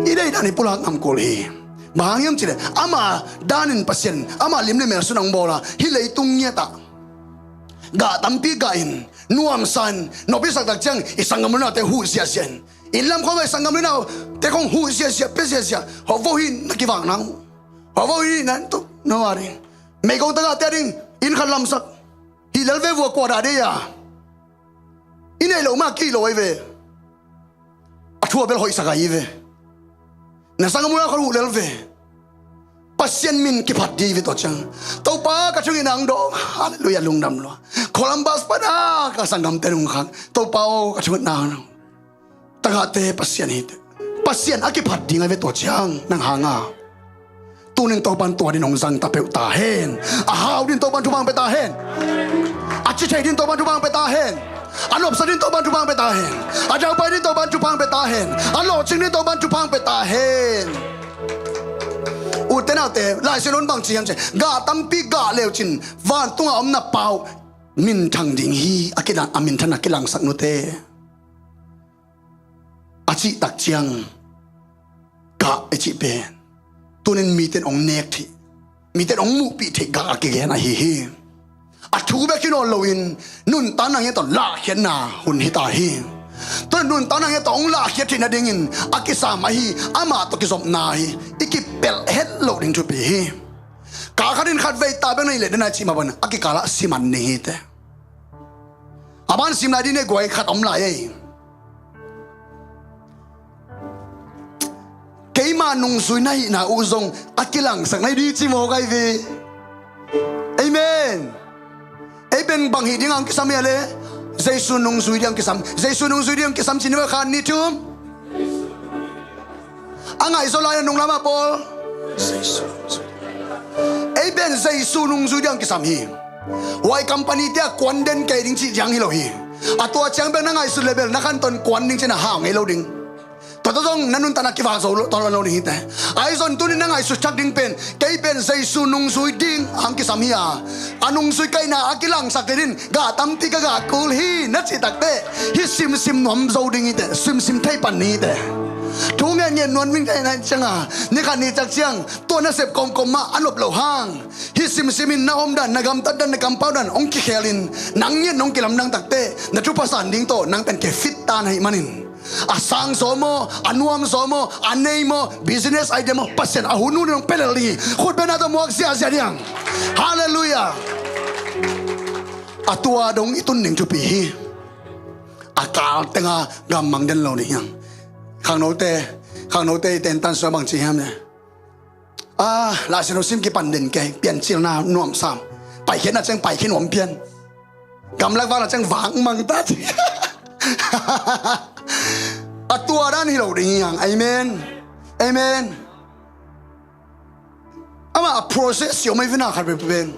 I deih dan i pulak ngam kul hi. Bang hang hiam cih le, ama dan in Pasian, ama lim le mel sun ang bawla, hi leitung ngiat ah. Gah tampi gah in, nuamsa in, nop i sak tak ciang, i sanggam lo nate huh siasia in. Inn lam khong a i sanggam lo nate khong huh siasia, pia siasia. Hawh vo hi na kivak nang. Hawh vo hi na tuk, no worry. Meigong tagah te a ding, inn khat lamsak. Hi lel ve vua kua dah dei a. I neih loh mah kih lo ahi ve. A thu a bel hoihsak ahi ve. Na sang a mui a khat uh lel ve. Pasian min kiphat dih ve tua ciang. Topa ka thungetna ang dawng. Halleluiah, lungdam lua. Columbus pan a ka sanggamte nung khang. Topa aw ka thungetna ang dawng. Tagahte Pasian hi te. Pasian a kiphat ding ahi ve tua ciang. Nang hanga. Tunin Topan tua din hong zang ta peuh ta hen. A hau din Topan thupha hong pia ta hen. A ci thei din Topan thupha hong pia ta hen. A nopsa din Topan thupha hong pia ta hen. A daupai din Topan thupha hong pia ta hen. A lawhcing din Topan thupha hong pia ta hen. Ute naute, Lai Siangtho in bang ci hiam cih leh, gah tampi gah le uh cin, vantung a om na Pa uh minthang ding hi, a kilang, a minthan a kilangsak nute. A cih tak ciang gah i cih pen tunin mite in hong nek theih, mite in hong muhpih theih gah a kigen ahi hi. A thu bek hi nawn loin nuntakna ngiat tawh lahkhiatna hun hi ta hi. Tunin nuntakna ngiat tawh hong lahkhiat theih nadingin a kisam ahi, amah tawh kizopna hi. I kipelh het loh ding thupi hi. Kal khat in khatvei ta bek na hih leh, den a cih mah bangin a kikalah siman ding hi teh. A ban sim lai ding, nei guai khat om lai ei. Keima nungzui na hihna uh zong a kilangsak na hi ding ci mawk ahi ve. Amen. Ei pen bang hih ding a hong kisam hia leh? Jesu nungzui ding a hong kisam. Jesu nungzui ding a hong kisam ci ni maw, khat, nih, thum. A ngaihzaw lai a nunglam ah pawl. Ei pen Jesu nungzui ding a hong kisam hi. Huai company te ah kuan den kei ding cih ciang hi lo hi. A tua ciang bek na ngaihsut leh bel na khantawn kuan ding cih na hau ngei lo ding. Tua tawh zong na nuntakna kivak zo lo, tawh lo ding hi teh. Ahi zong tunin na ngaihsut thak ding pen, kei pen Jesu nungzui ding a hong kisam hi a, a nungzui kaihna a kilangsak theih dingin gah tampi ka gah kul hi na cih tak teh, hih simsim nuam zo ding hi teh, simsim thei pan ding hi teh. Thu ngen ngen nuam ding thei na hih ciang a, ni khat ni ciang, tua nasep kawmkawm mah a nop loh hang, hih simsim in na omdan, na gamtatdan, na kampaudan hong kikhelin, nang ngiat hong kilamdang tak teh, na thupha san ding tawh nang pen kifit ta na hih manin, a sang zaw maw, a nuam zaw maw, a nei maw, business idea maw, Pasian a hun hun in hong pia lel ding hi. Khut beng na tawh muak ziahziah ding. Halleluiah. A tua dong i tun ding thupi hi. A kal teng a gammang den lo ding hi hang. Khangnote, khangnote i tentan sua bang ci hiam leh? Ah, Lai Siangtho sim kipan den kei, Piancilna nuamsa. Paikhiatna ciang paikhiat nuam pian. Gamlak vakna ciang vak mang ta ci. A tua dan hi lo ding hi hang. Amen. Amen. Amah a process hi om ei ve na khat peuhpeuh pen.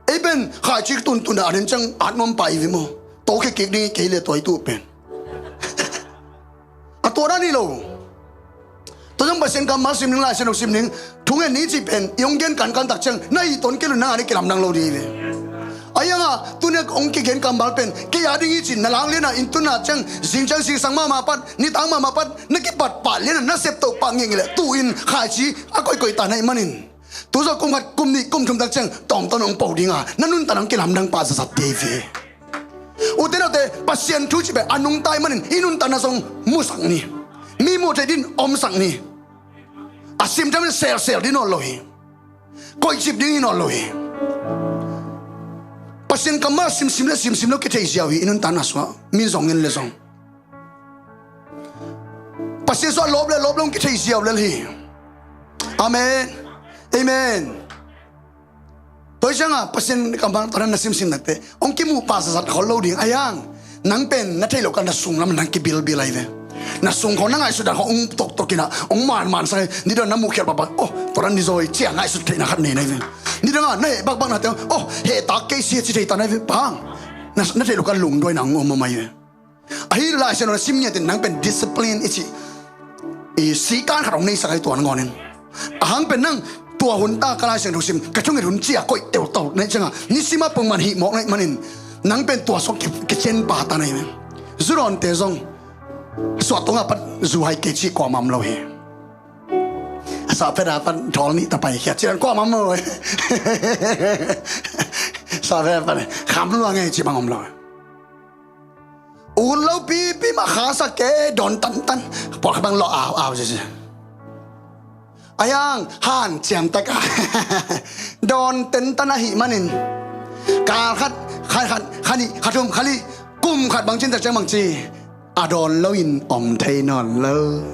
Ei pen khaici tuntun a den ciang at nuam pai ve maw. Tokhia kik ding hi kei leh tua i tuh pen. A tua dan hi lo. Tua ciang Pasian kammal sim ding, Lai Siangtho sim ding, thungen ni cih pen i hong gen kankan tak ciang na it tawn kei leh nang a ding kilamdang lo ding hi ve. Ahi hangin tuni a hong kigen kammal pen kei a ding hi ci-in na lak lian a, inn tun a ciang, zing ciang zingsang mahmah pat, nitak mahmah pat na kipat pah lian a, na sep toh pah ngeingei leh tu-in khaici a koikoi ta na hih manin, tu zawh kum khat, kum nih, kum thum tak ciang tawmtawm hong po ding a, na nuntakna hong kilamdang pah zatzat ding hi ve. Ute naute, Pasian thu cih pen a nungta ahih manin i nuntakna zong musak ni. Mi muh theih dingin omsak ni. A sim thei manin selsel ding nawn lo hi. Koihcip ding hi nawn lo hi. Pasian kammal simsim leh simsim lo kithei ziau hi i nuntakna sungah, mi zong en leh zong. Pasian sungah lawp leh lawp lo kithei ziau lel hi. Amen. Amen. Tua hi ciangin Pasian kammal tua na simsim nak teh hong kimuh pah zatzat khol lo ding. Ahi hang nang pen na theih loh kal na sunglam nang kibilbil ahi ve. Na sung khawng na ngaihsut dan khawng hong toktok in ah, hong manman sak hi. Nidang na muh khial bakbak, oh, tua dan hi zaw hi ci-a ngaihsut theihna khat nei na hi ve. Nidang a na heh bakbak na teh, oh, heh tak kei si hi ci thei ta na hi ve. Bang hang, na, na theih loh kal lungduaina hong om mahmah hi ve. Ahi Lai Siangtho na sim ngiat in nang pen discipline i cih, i sikan khat hong neisak ahi tua nangawn in. Ahang pen nang tua hun ta ka Lai Siangtho sim, ka thunget hun ci-a koih teutau na hih ciangin, nisim a pongman hih mawk na hih manin, nang pen tua sung ki, kician pa ta na hi ve. Zu dawnte zong suah tungah pat zu hai kei cih kuamah om lo hi. Suah phet a pat thawl nih ta paikhia cih dan kuamah om lo hi. Suah phet a pat kham lua ngei cih bang om lo hi. Ut lo pipi mah khasak kei, dawn tantan. Pawlkhat bang lawh au au zizi. Ahi hang hanciam tak a dawn tantan ahih manin, kal khat, kha khat, kha nih, kha thum, kha li, kum khat bang cin tak ciang bang ci, a dawn loin om thei nawn lo.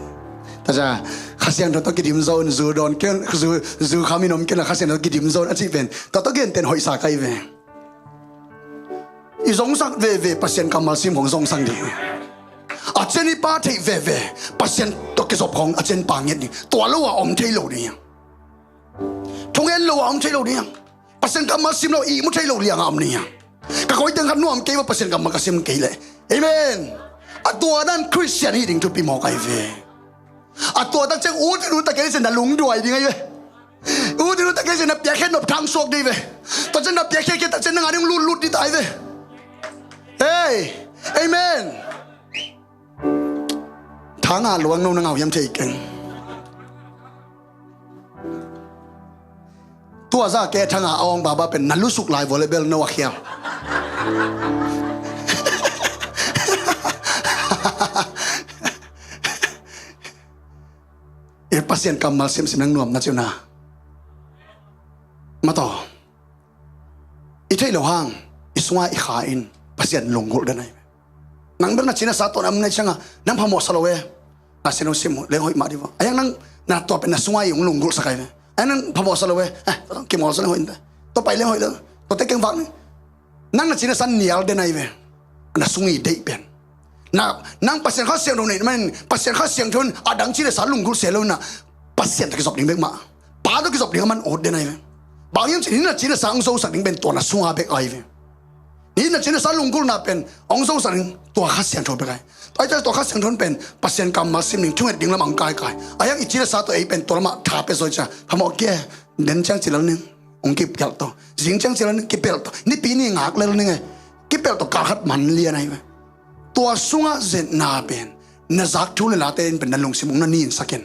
Tua ciang Kha Siangtho tawh kidim zo in, zu dawn kei un, zu, zu khamin om kei un, Kha Siangtho tawh kidim zo in a cih pen tua tawh gentehna hoihsa ka hi ve. I zongsak veve Pasian kammal sim khawng zongsak ding. A cian i pa theih veve Pasian tawh kizop khawng a cian pa ngiat ding. Tua lo a om thei lo ding. Thungen lo a om thei lo ding hiam? Pasian kammal sim lo ihmu thei lo liang a om ding hiam? Ka koi teng khat nuam kei va, Pasian kammal ka sim kei leh. Amen. A tua dan Christian hi ding thupi mawk ai ve. A tua tak ciang ut in ut tak kei ciang na lungduai ding ai ve. Ut in ut tak kei ciang na piakkhiat nop thang suak ding ai ve. Tua ciang na piakkhiat kei tak ciang na ngah ding lutlut ding ta ai ve. Hey. Amen. Thanga luang no na ngau hiam thei keng. Tua za ke thanga a awng baba pen na lusuk lai volleyball no a khial. I Pasian kammal simsim nang nuam na ciu na. Mataw. I theih lo hang i sunga i kha in Pasian lunggulh den ai. Nang bel na cina sa tuan am nai cianga nang phamawh sa lo e. Na sin hong sim leng hoih mah di va. Ayang nang na tua pen na sunga i hong lunggulh sa kai ve. Ayang nang phamawh sa lo e. Eh, tua tang kimawl sa leng hoih in te. Tua pai leng hoih lo. Tua te keng vak ni. Nang na cina sa nial den ai ve. Na sungi deih pen. Na, nang Pasian Kha Siangtho nei manin Pasian Kha Siangtho in a dang cina sa lunggulh se lo na. Pasian ta kizop ding bek mah. Pa tawh kizop ding a man ut den ai ve. Bang hiam cih ni na cina sa hong zosak ding pen tua na sunga bek ai ve. Ni na cina sa lunggulhna pen hong zosak ding tua Kha Siangtho bek ai. Tua ai tua Kha Siangtho pen Pasian kammal sim ding thunget ding lam ang kaikai. Ayang i cina sa tua ei pen tua lamah tha pe zoi cia. Phamawh kia den ciang cilal ning. Hong kipelh tawh. Zing ciang cilal ning kipelh tawh. Nipi ni ngak lel ning e. Kipelh tawh kal khat man lian ai ve. Tua sungah zetna pen na zak thu le late in pen na lungsim hong na ninsakin.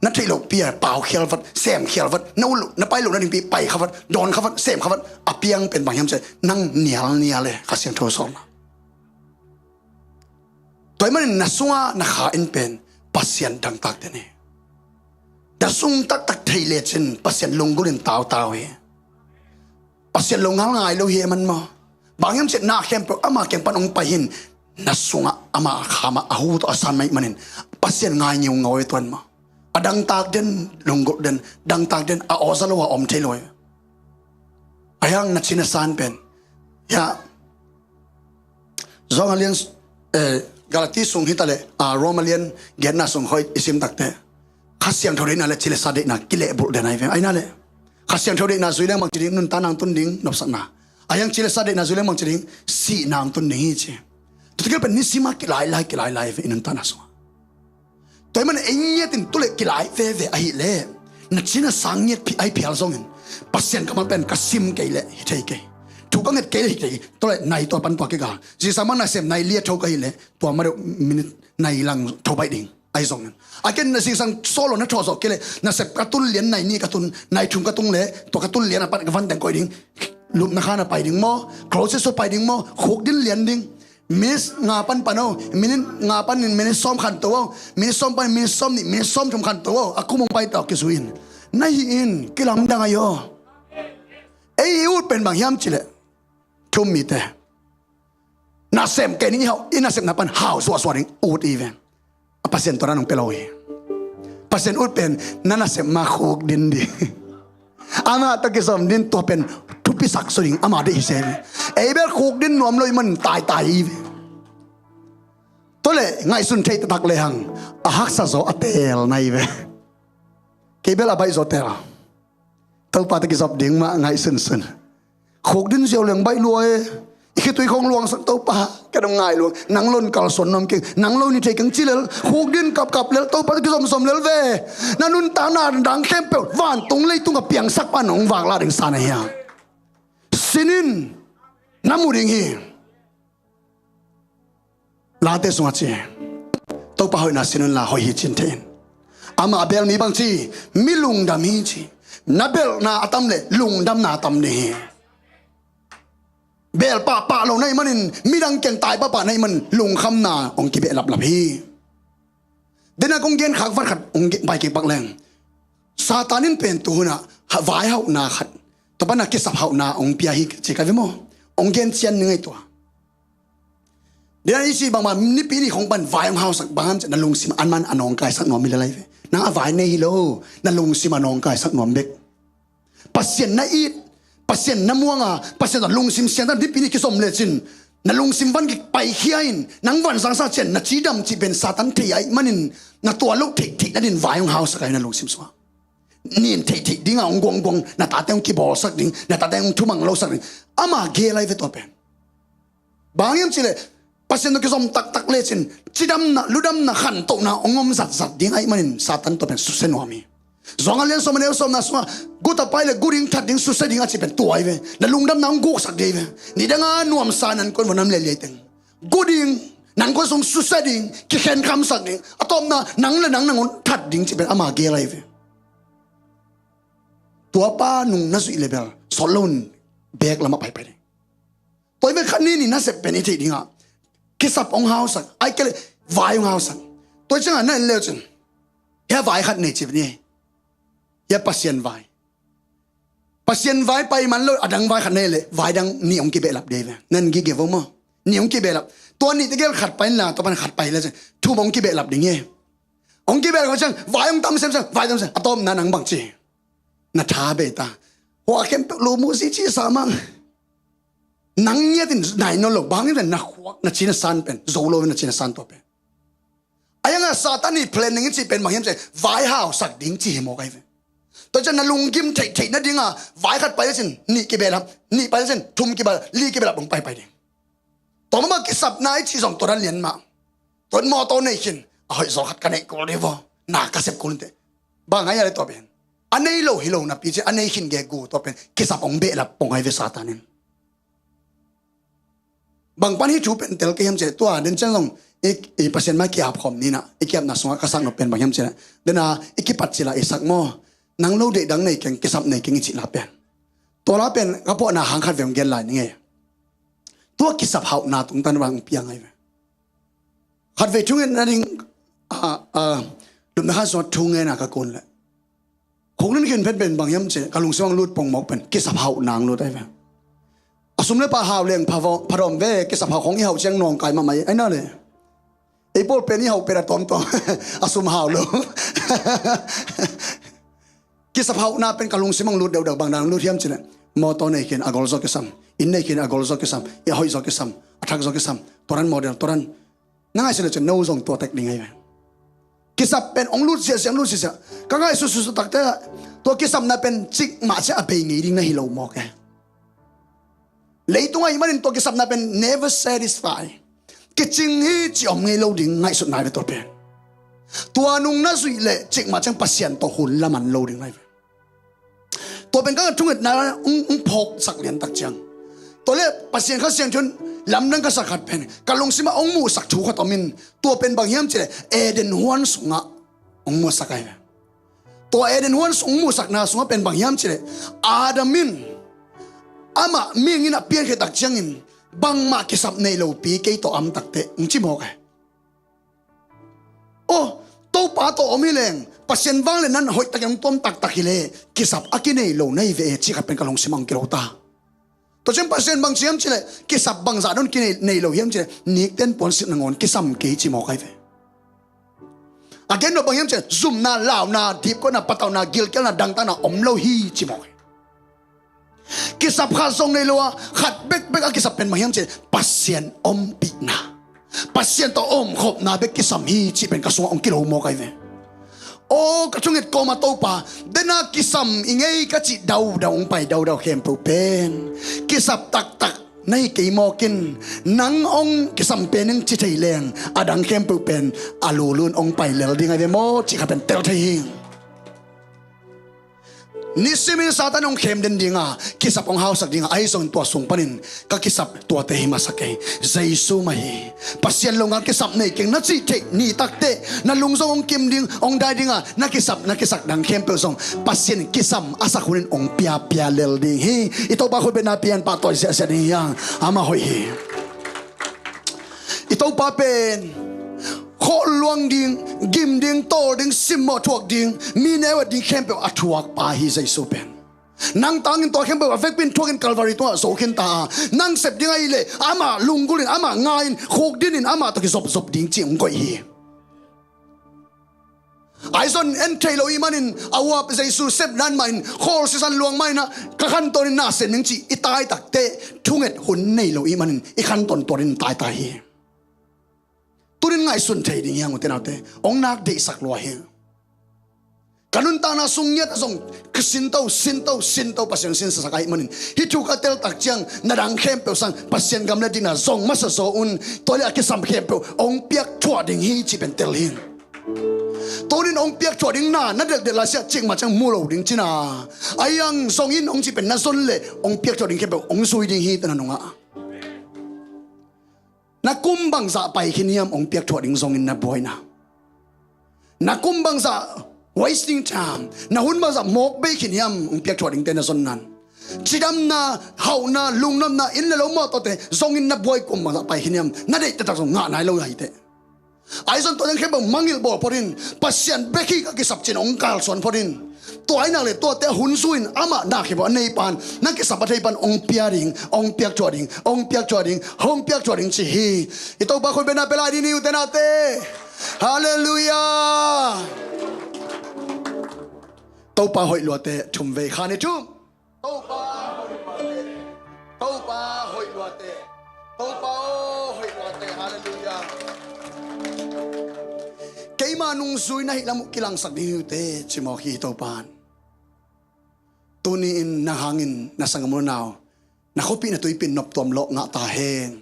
Na theih loh pi a pau khial vat, sem khial vat, na ulh na pai loh na dingpi pai kha vat, dawn kha vat, sem kha vat, a piang pen bang hiam ciah nang nial nial e Kha Siangtho sawlna. Tua ahih manin na sungah na kha in pen Pasian dangtak den hi. Na sung taktak thei lecin Pasian lunggulh in tautau hi. Pasian lo ngal ngai lo hi e man maw. Bang hiam ciah na khempeuh ama kiang pan hong pai hin na sungah ama kha mah a hu tawh a san mah ahih manin Pasian ngai ngiungau e tuan maw. A dangtak den lunggulh den, dangtak den a awza lo a om thei lo e. A hiang na cina san pen. Hiah Zawng a lian, eh, Galati sung hi ta leh, ah, Rom a lian giatna sung khawng i sim takte. Kha Siangtho deihna le cilesa deihna kilehbulh den ai ve. Ai na le. Kha Siangtho deihna zui leng bang ci ding, nuntakna hong tun ding, nopsakna. A hiang cilesa deihna zui leng bang ci ding, sihna hong tun ding hi ci. Tutikil pen nisim a kilailai, kilailai ve i nuntakna sungah. Tua ahih manin ei ngiat in tu leh kilai veve ahih leh na cina sa ngiat phi ai phial zongin Pasian kammal pen ka sim kei leh hi thei kei. Thu ka nget kei leh hi thei kei. Tua leh nai tua pan tua kei ka. Zingsang mah nasem nai li a tho ka hih leh tua mah deuh minit nai lang tho baih ding. Ahi zongin a ken na zingsang solo na tho zawh kei leh nasep ka tun lian nai nih ka tun, nai thum ka tun leh tua ka tun lian a pan ka van teng koih ding. Lupna khan a pai ding maw? Closest pai ding maw? Khukdin lian ding. Minit nga pan pan o, minit nga panin minit sawm khanto o, minit sawm panin minit sawm nih, minit sawm thum khanto o, a kum hong pai tawh kizui in. Na hih in, kilamdang ahi o. Ei i ut pen bang hiam cih leh thum mite. Nasem kei ning i hau, i nasepna pan hau suahsuah ding ut i ve. A Pasian tua na nong pia lo hi. Pasian ut pen na nasep ma khukdin ding. Amah tawh kizom ding tua pen thupisak suak ding amah deih hi se ve. Ei bel khukdin nuam lo ahih man taitai hi ve. Tua leh ngaihsun theih taktak lehang a haksa zaw a teel na hi ve. Kei bel a baih zaw teel. Topa tawh kizop ding mah ngaihsunsun. Khukdin ziau leng baih lua e. I khitui khong luangsak Topa. Ka dong ngai luang. Nang lon kalsuan nuam keng. Nang lo ni thei keng ci lel. Khukdin kapkap lel. Topa tawh kizomzom lel ve. Na nuntakna dang khempeuh vantung leitung a piangsak pan hong vak la ding sa na hi a. Sin in. Na mu ding hi. Late sungah ci. Topa hoihna sin unla hoih hi cin thei in. Amah a beel mi bang ci, mi lungdam hi ci. Na belhna a tam leh lungdamna a tam ding hi. Beel pahpah lo na hih manin midang kiang tai pahpah na hih manin lungkhamna hong kibeh laplap hi. Dena kong gen khak vat khat hong gen pai kik pak leng. Satan in pen tuhun ah vaihauhna khat, tua pan a kisap hauhna hong pia hi ci ka ve maw? Hong gen cian ni ngei tua. Dena i cih bangmah nipi ni khong pan vai hong hausak bang ham ciah na lungsim an man a nawngkaisak nuam hi le lai ve. Nang a vai nei hi lo, na lungsim a nawngkaisak nuam bek. Pasian na it, Pasian na muanga, Pasian tawh lungsim siangtho nipi ni kizom lecin na lungsim van kipaikhia in, nang van sangsa cian na cidam cih pen Satan thei ahih manin na tua loh theihtheih nadin vai hong hausak ahi na lungsim sungah. nin theihtheih dingah hong guangguang, na tate hong kibawlsak ding, na tate hong thumang losak ding. Ama gel ahi ve tua pen. Bang hiam cihleh, Pasian tawh kizom taktak lecin, cidamna, ludamna, khantohna hong om zatzat ding ahih manin Satan tua pen susia nuam hi. Johan a lian sawm a neu sawmna sungah, gu tapai le gu ding, that ding, susia ding a cih pen tua ahi ve. Na lungdamna hong guksak ding ahi ve. Nidanga nuamsa nan kuan vua nam le liai teng gu ding, nang kuan sung susia ding, kikhenkhamsak ding, a tawpna nang le nang nangawn that ding cih pen ama gel ahi ve. Tuapa nung na zuih le bel sawt loin bek lamah paipai ding. Tua i ve khat ni ni nasep pen i theih dingah kisap hong hausak, ai kei le vai hong hausak. Tua i ciangah na en leu cin, hia vai khat nei cip ni. Hia Pasian vai. Pasian vai pai man lo, a dang vai khat nei le, vai dang nih hong kibehlap dei ve. Nan gige vo maw. Nih hong kibehlap. Tua nih tegel khat pai inla, tua pan khat pai le cin, thum hong kibehlap ding hi. Hong kibehlap ciang vai hong tam semsem, vai tam sem. A tawpna nang bang ci? Na tha bei ta. Hua khempeuh lo muh si ci sa mang. Nang ngiatin nai nawn lo, bang ngiatin na khuak, na ci na san pen zo lo, na ci na san tua pen. A ianga Satan i plan ning i cih pen bang hiam cih, vai hausak ding cih hi mawk ahi ve. Tua ciang na lunggim theihtheih nadinga vai khat pai lecin nih kibehlap, nih pai lecin thum kibehlap, li kibehlap hong paipai ding. Tua mahmah kisapna i cih zong tua dan lian mah. Tua in mawtaw nei khin, a hoih zaw khat ka neih kul dih vaw, na ka sep kul inteh. Bang ngai a le tua pen a nei lo hi lo napi cih, a nei khin gegu tua pen kisap hong behlap pong ahi ve Satan in. Bang pan hih thu pen tel kei hiam cih leh, tua den ciang zong i, i Pasian mai kiap khawm ni na, i kiapna sungah ka sak nop pen bang hiam cih leh, dena i kipat cila i sak maw, nang lo deih dang nei keng, kisap nei keng i cih la pen. Tua la pen ka puahna hang khat ve hong gen lai ning ei. Tua kisap hauhna tungtan bang piang ahi ve. Khatvei thungetna ding, a, a, lupna khat sungah thungena ka kun leh khuknin khin phen pen bang hiam cih, ka lungsim ang lut pong mawk pen kisap hauh nang lut ahi ve. A sum le pai hau leng pha vaw, pha dawm ve, kisap hauh khong i hauh ciang nawngkai mahmah ahi na le. Ei pawl pen i hauh pen a tawmtawm a sum hau lo. Kisap hauhna pen ka lungsim ang lut deuhdeuh, bang dan lut hiam cih leh, mawtaw nei khin a gol zaw kisam, inn nei khin a gol zaw kisam, i a hoih zaw kisam, a thak zaw kisam, tua dan model, tua dan. Na ngaihsun le cin no zong tua tek ding ahi ve. Kisap pen hong lut siahsiah, hong lut siahsiah. Ka ngaihsut sutsuh takte, tua kisapna pen cikmah ciah a bei ngei ding na hi lo mawk e. Leitung ahih manin tua kisapna pen never satisfy. Kicing hi cih om ngei lo ding ngaihsutna ahi ve tua pen. Tua nung na zuih leh cikmah ciang Pasian tawh hun laman lo ding ahi ve. Tua pen ka thungetna hong, hong phawksak liantak ciang. Tua le Pasian Kha Siangtho in lamdang ka sak khat pen, ka lungsimah hong muhsak thu khat om in, tua pen bang hiam cih leh Eden huan sungah hong muhsak ahi ve. Tua Eden huan sung hong muhsakna sungah pen bang hiam cih leh, Adam in amah mihing in a piankhia tak ciangin bangmah kisap nei lopi kei tawh a om takteh hong ci mawk ahi. Aw, Topa tawh om hi leng, Pasian vangliatna hoih takin hong tuam taktak hi leh, kisap a kinei lo na hi ve e, cih khat pen ka lungsim ah hong kilo ta. Tua ciang Pasian bang ci hiam cih leh, kisap bangzah dong kinei, nei lo hiam cih leh, nikten puansilh nangawn kisam kei ci mawk ahi ve. A gen nop bang hiam cih leh, zumna, launa, dipkuatna, patauhna, gilkialna, dangtakna om lo hi ci mawk ahi. Kisap khat zong nei lo a, khat bekbek a kisap pen bang hiam cih leh, Pasian ompihna, Pasian tawh omkhopna bek kisam hi cih pen ka sungah hong kilo mawk ahi ve. Aw, ka thunget kawm a Topa, dena kisam i ngei ka cih daudau hong pai daudau khempeuh pen, kisap taktak na hi kei mawk in, nang hong kisam pen in ci thei leng, a dang khempeuh pen a lulun hong pai lel ding ahi ve maw, cih kha pen tel thei hi. Nisimin Satan hong khem den dinga, kisap hong hausak dinga, ahi zongin tua sung panin ka kisap tuate hi masa kei. Jesu mah hi. Pasian lo ngal kisap nei keng na cih theih ni takteh, na lung zong hong kim ding, hong dai dinga, na kisap, na kisak dang khempeuh zong Pasian kisam a sak hunin hong piapia lel ding hi. I Topa khut bengna pian pahtawi siahsiah ding hi hang. Amah hoih hi. I Topa pen khawl luang ding, gim ding, tawl ding, simmawh thuak ding, mi neu et ding khempeuh a thuak pa hi Jesu pen. Nang tangin tua khempeuh a vekpi in thuakin Calvary tungah zo khin ta a, nang sep ding ahih leh amah lunggulhin, amah ngai-in, khukdinin amah tawh kizopzop ding cih hong koih hi. Ahi zongin en thei lo i hih manin, a uap Jesu sepna in mah in, khawl sisan luang mah in ah, ka khantawn in na sem ning cih i tai takteh, thunget hun nei lo i hih manin i khantawn tuarin taitai hi. Tunin ngaihsun thei ding hi hang, ute naute, hong nak deihsak lua hi. Ka nuntakna sung ngiat a zong ka sinto, sinto, sinto, Pasian sinsasak ahih manin, hih thu ka teltak ciang na dang khempeuh sang Pasian gam le dikna zong masa zaw un. Tua le a kisam khempeuh hong piak thuah ding hi cih pen tel hi. Tunin hong piak thuah ding na, na delhdelh lai siah cikmah ciang mu lo ding cina. Ahi hang zong in hong cih pen na zon leh hong piak thuah ding khempeuh hong zui ding hi, tana nungah. Na kum bangzah pai khin hiam hong piak thuah ding zongin na buaina. Na kum bangzah wasting time, na hun bangzah mawk bei khin hiam hong piak thuah dingte na zon nan. Cidamna, hauhna, lungnopna, inn le lo mawtawte zongin na buai kum bangzah pai khin hiam, na deih taktak zong ngah nai lo hi teh. Ahi zong tua dang khempeuh mangngilh bawl phot in, Pasian bek hi ka kisap cin hong kalsuan phot in. Tua ahih nak leh tuate a hun zui in, amah na khempeuh a nei pan, na kisap a thei pan hong pia ding, hong piak thuah ding, hong piak thuah ding, hong piak thuah ding ci hi. I Topa khut bengna pia lai ding ni, ute naute. Halleluiah. Topa hoih luate thum vei khan i thum. Topa hoih luate. Topa hoih luate. Topa aw hoih luate. Halleluiah. Keima nungzui na hih lam uh kilangsak ding hi ute, ci mawk hi Topan. Tuni in nang hangin na sanggam u nau, na khuapih na tuipih in noptuam lawh ngah ta hen.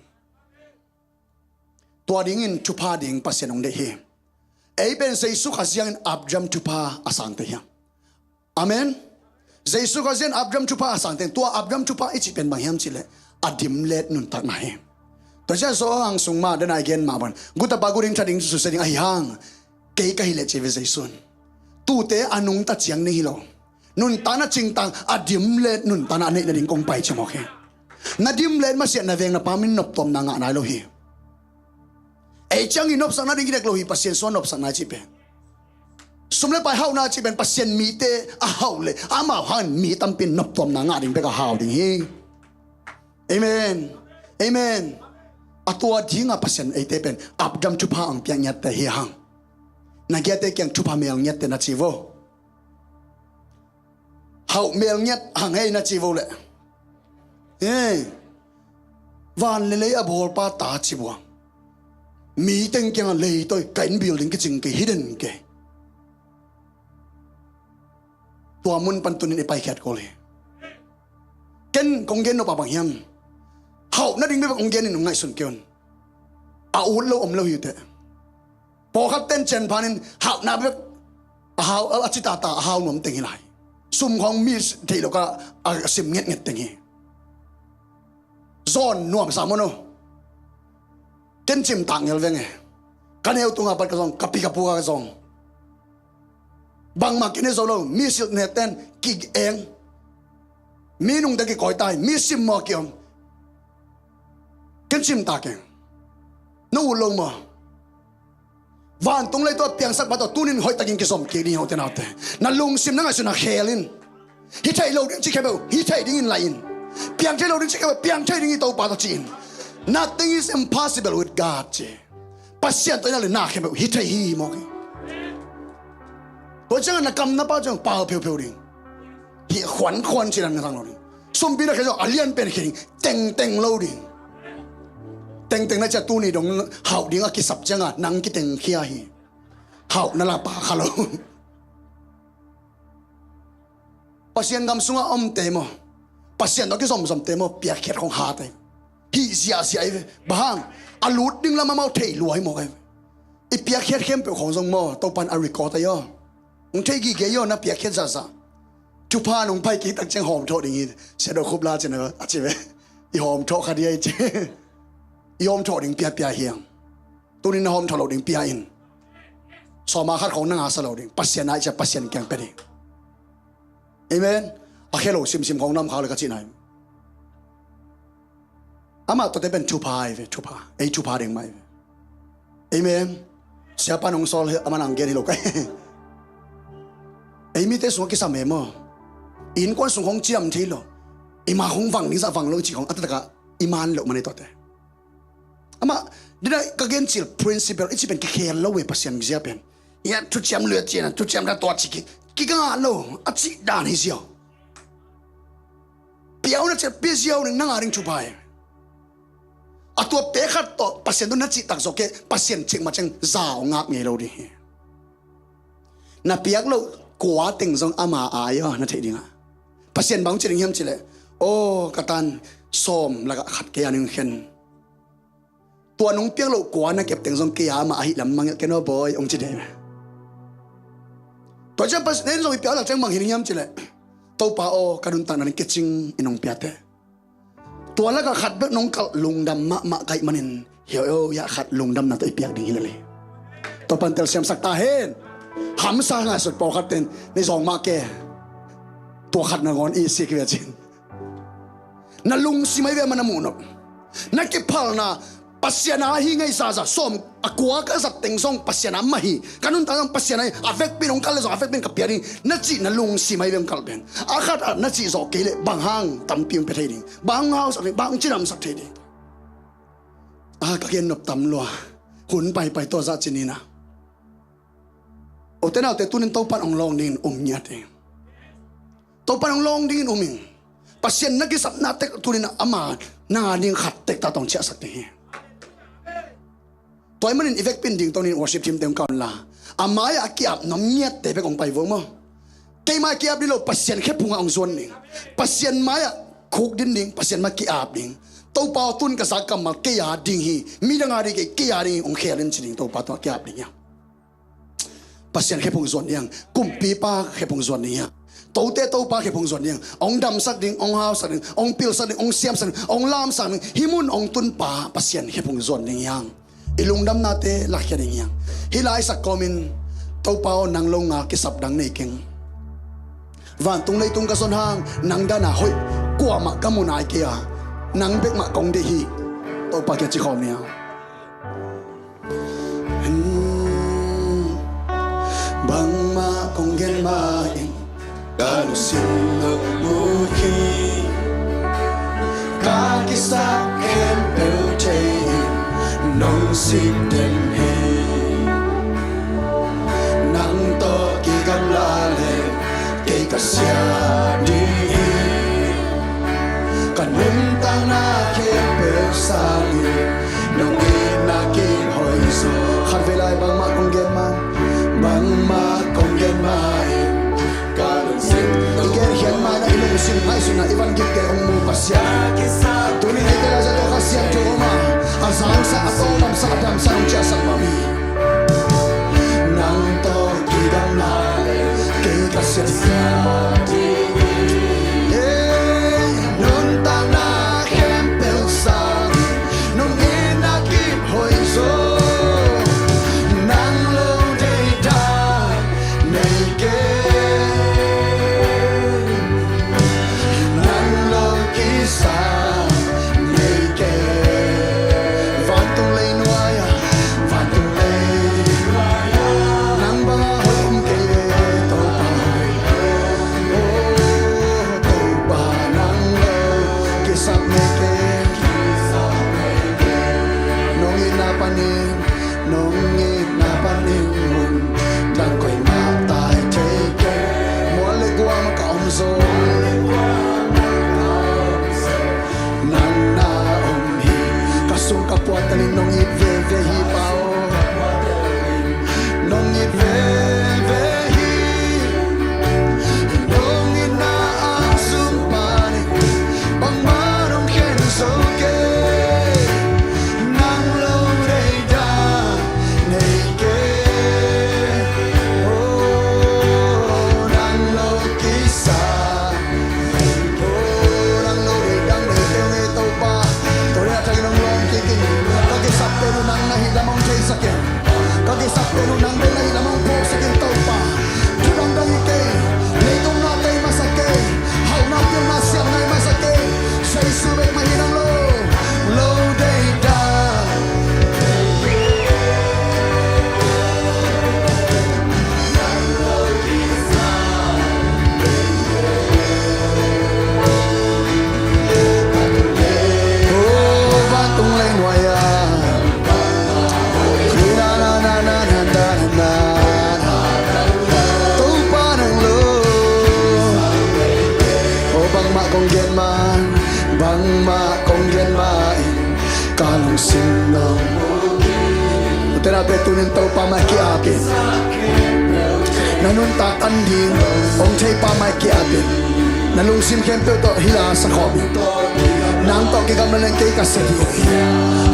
Tua dingin thupha ding Pasian hong deih hi. Ei pen Jesu Khazih hangin Abraham thupha a sangte hi hang. Amen. Jesu Khazih hangin Abraham thupha a sangte hi hang. Tua Abraham thupha i cih pen bang hiam cih leh a dimlet nuntakna hi. Tua ciang Johan sung mah dena i gen mah bang, gutapa gu ding, tha ding, susia ding ahi hang, kei ka hi leh ci ve Jesu in. Tuute a nungta ciang ding hi lo. Nuntakna cingtang a dimlet nuntakna a neih nading kong pai ci mawk hi. Na dimlet masiah na veng na pam in noptuamna ngah nai lo hi. Ei ciang i nopsak nading i dek lo hi, Pasian sung a nopsak nai cih pen. Sum le pai hauhna cih pen Pasian mite a hauh leh amau hangin mi tampi in noptuamna ngah ding bek a hau ding hi. Amen. Amen. A tua dinga Pasian eite pen Abraham thupha hong piak ngiatte hi hang. Na giate kiang thupha mel ngiatte na ci vo. Hauh mel ngiat hang hei na ci vo leh. Hei. Van le lei a bawlpa ta ci bua. Mi teng kiangah leitawi, ka inn building kicing kei, hidden kei. Tua mun pan tunin i paikhiat kul hi. Ken kong gen nop a bang hiam? Hauh nading bek kong gen in hong ngaihsun kei un. A ut lo om lo hi uh teh. Pawlkhat ten cian phanin hauhna bek a hau, a citata a hau nuam teng hi lai. Sum khawng mi theih lo ka a sim ngetnget teng hi. Zawn nuamsa maw no? Ken cimtak ngel veng e. Ka neu tunga pat ka zong, ka pi ka pu ka zong. Bangmah kine zo lo, mi silh ne ten ki-eng. Mi nungte kikawi tai, mi simmawh kiom. Ken cimtak e. No ut lo maw? Vantung lei tawh a piangsak pa tawh tunin hoihtakin kizom kik ding hi, ute naute. Na lungsim na ngaihsutna khel in. Hi thei lo ding ci khempeuh hi thei dingin lai in. Piang thei lo ding ci khempeuh piang thei ding hi Topa tawh ci in. Nothing is impossible with God ci. Pasian tawh i na le na khempeuh hi thei hi hi mawk hi. Tua ciangin na kam na pau ciang pau pheupheu ding. Hih khuankhuan ci dan na sang lo ding. Sumpi na khia zong a lian pen khia ding. Tengteng lo ding. Tengteng na cia tuni dong hauh ding a kisap cianga nang kiteng khia hi. Hauh na la pa kha lo. Pasian gam sunga omte maw, Pasian tawh kizomzomte maw, piakkhiat khong hate. Hih ziahziah i ve. Bang hang? A lut ding lam amau thei lua hi mawk ai ve. I piakkhiat khempeuh khong zong maw, Topan a record ai aw. Hong thei gige hi aw, na piakkhiat zahzah. Thupha nong pai kik tak ciang hawm thawh ding hi. Sia do khup la cin a ci ve. I hawm thawh kha dia i ci. I hawm thawh ding piapia hiang. Tunin na hawm thawh lo ding pia in. Sawma khat khong na ngasa lo ding. Pasian ai cia Pasian kiang pia ding. Amen. A khe lo simsim khong nam khak le ka cihna hi. Amah tuate pen thupha ai ve, thupha. Ei thupha ding mai ve. Amen. Siapa nong sawl hi, amah nang gen hi lo kai. Ei mite sungah kisam e maw. Innkuan sung khong ciam thei lo. I ma khong vang ningzah vang lo i ci khong a taktak a i man lo man ei tuate. Amah dina ka gen cil principle i ci pen kikhel lo e Pasian zia pen. Ia thuciam luat cian a thuciam da tuat ci ki kika ngah lo a ci dan hi ziau. Piau na ciat pia ziau ning na ngah ding thupha hi. A tua pekhat tawh Pasian tu na cih tak zawk kei Pasian cikmah ciang zau ngak ngei lo ding hi. Na piak lo kua teng zong ama ai aw na theih dingah. Pasian bang ci ding hiam cileh, aw ka tan sawm lakah khat kei a ning khen. Tua nong piak loh kua na kep teng zong kei a mah ahi lam mangngilh ken aw bawi, hong ci dei. Tua ciang Pasian in zong i piak lak ciang bang hi ding hiam cileh, Topa aw ka nuntakna ding kicing in hong piate. Tua lakah khat bek nong kalh lungdam mahmah ka hih manin, hio eo yah khat lungdamna tawh i piak ding hi lel hi. Topa in telsiamsak ta hen. Hamsa ngaihsut pawlkhat ten ni zawng mah ke. Tua khat nangawn i sik hi ve cin. Na lungsim ahi ve mah na muhnop. Na kiphalna Pasian a hi ngei zaza, sawm a kua ka zat teng zong Pasian a mah hi. Ka nuntak zong Pasian a hi, a vekpi in hong kalh leh zong a vekpi in ka piak ding na cih na lungsim ahi ve hong kalh pen. A khat ah na cih zawh kei leh bang hang tampi hong pia thei ding, bang hong hausak ding, bang hong cidamsak thei ding. A ka gen nop tam lua. Hun paipai tua zah ci ni na. Ute naute, tunin Topa in hong lawng dingin um ngiat hi. Topa in hong lawng dingin um ing. Pasian na kisapna tek tunin ama nang a ding khat tek ta tawh hong ciahsak ding hi. Tua ahih manin i vekpi in dingto nin worship team te hong kah unla, a mai-ah a ki-ap nuam ngiatte bek hong pai vua maw. Kei mai-ah ki-ap ding lo, Pasian khephungah hong zuan ding. Pasian mai-ah khukdin ding, Pasian mai-ah ki-ap ding. Topa aw, tun ka zak kammal kei a ding hi, midang a ding kei, kei a ding hi, hong khel in ci ding, Topa tungah ki-ap ding hi hang. Pasian khephung zuan ding hi hang. Kumpipa khephung zuan ding hi hang. Tote Topa khephung zuan ding hi hang. Hong damsak ding, hong hausak ding, hong pilsak ding, hong siamsak ding, hong lamsak ding. Hih mun hong tunpa Pasian khephung zuan ding hi hang. I lungdamnate lakhia ding hi hang. Hih laisak kawmin, Topa aw, nang lo ngal kisap dang nei keng. Vantung leitung ka zon hang nang dan a hoih kuamah ka mu nai kei a, nang bek mah kong deih hi. Topa kiang ci khawm ni a. Hmm, bangmah kong gen mah in, ka lungsim nong mu hi. Ka kisap khempeuh thei in nong sik den hi. Nang tawh kigamla leh kei ka sia ding hi. Ka nuntakna khempeuh sangin nong itna kihoih zaw. Khatvei lai bangmah kong gen mah, bangmah kong gen mah in, ka lungsim i gen khiat mah in, i lungsim ngaihsutna i van gikte hong mu Pasian. Tuni hei kei lai zah tawh Kha Siangtho om a, a zangsak, a tawldamsak, a damsak, hong ciahsak mah mi. Nang tawh kigamla leh kei ka sia ding hi. Hey, nuntakna khempeuh sangin nong itna kihoih zaw. Nang lo deihdan nei kei. Nang lo kisap nei kei. Vantung lei nuai ah, vantung lei nuai ah, nang bang a hoih om kei e Topa. Oh, Topa nang lo kisap nei kei. Nong itna panin, nong itna panin hun dang koimah tai thei kei. Mual le guam ah ka om zaw, nang na om hi. Ka sung ka puak tengin nong it veve hi Pa aw. Nong it veve hi. Nong itna angsung panin bangmah nong khen zo kei. Nang lo deihdan nei kei. Oh, nang lo kisap. Oh, nang lo deihdan nei kei ung ei Topa. Tua ni a thak in hong lawng kik in. Ka kisap pen uh nang na hih lam hong theisak in. Ka kisap pen uh nang bek na hih lam hong phawksak in Topa. Thu dangdang hi kei. Leitung na tei masa kei. Hauhna pilna siamna hi masa kei. Jesu bek mah hi nang lo. Lo deihdan. Oh, vantung lei nuai ah. Na, na, na. Topa nang lo. Oh, bangmah kong gen mah, bangmah kong gen mah in, ka lungsim nong mu hi. Ute naute, tunin Topa mai ki-ap in. Na nuntak tan ding hong thei pa mai kiat in, na lungsim khempeuh tawh hila sa khawm in. Nang tawh kigamla leng kei ka sia ding hi.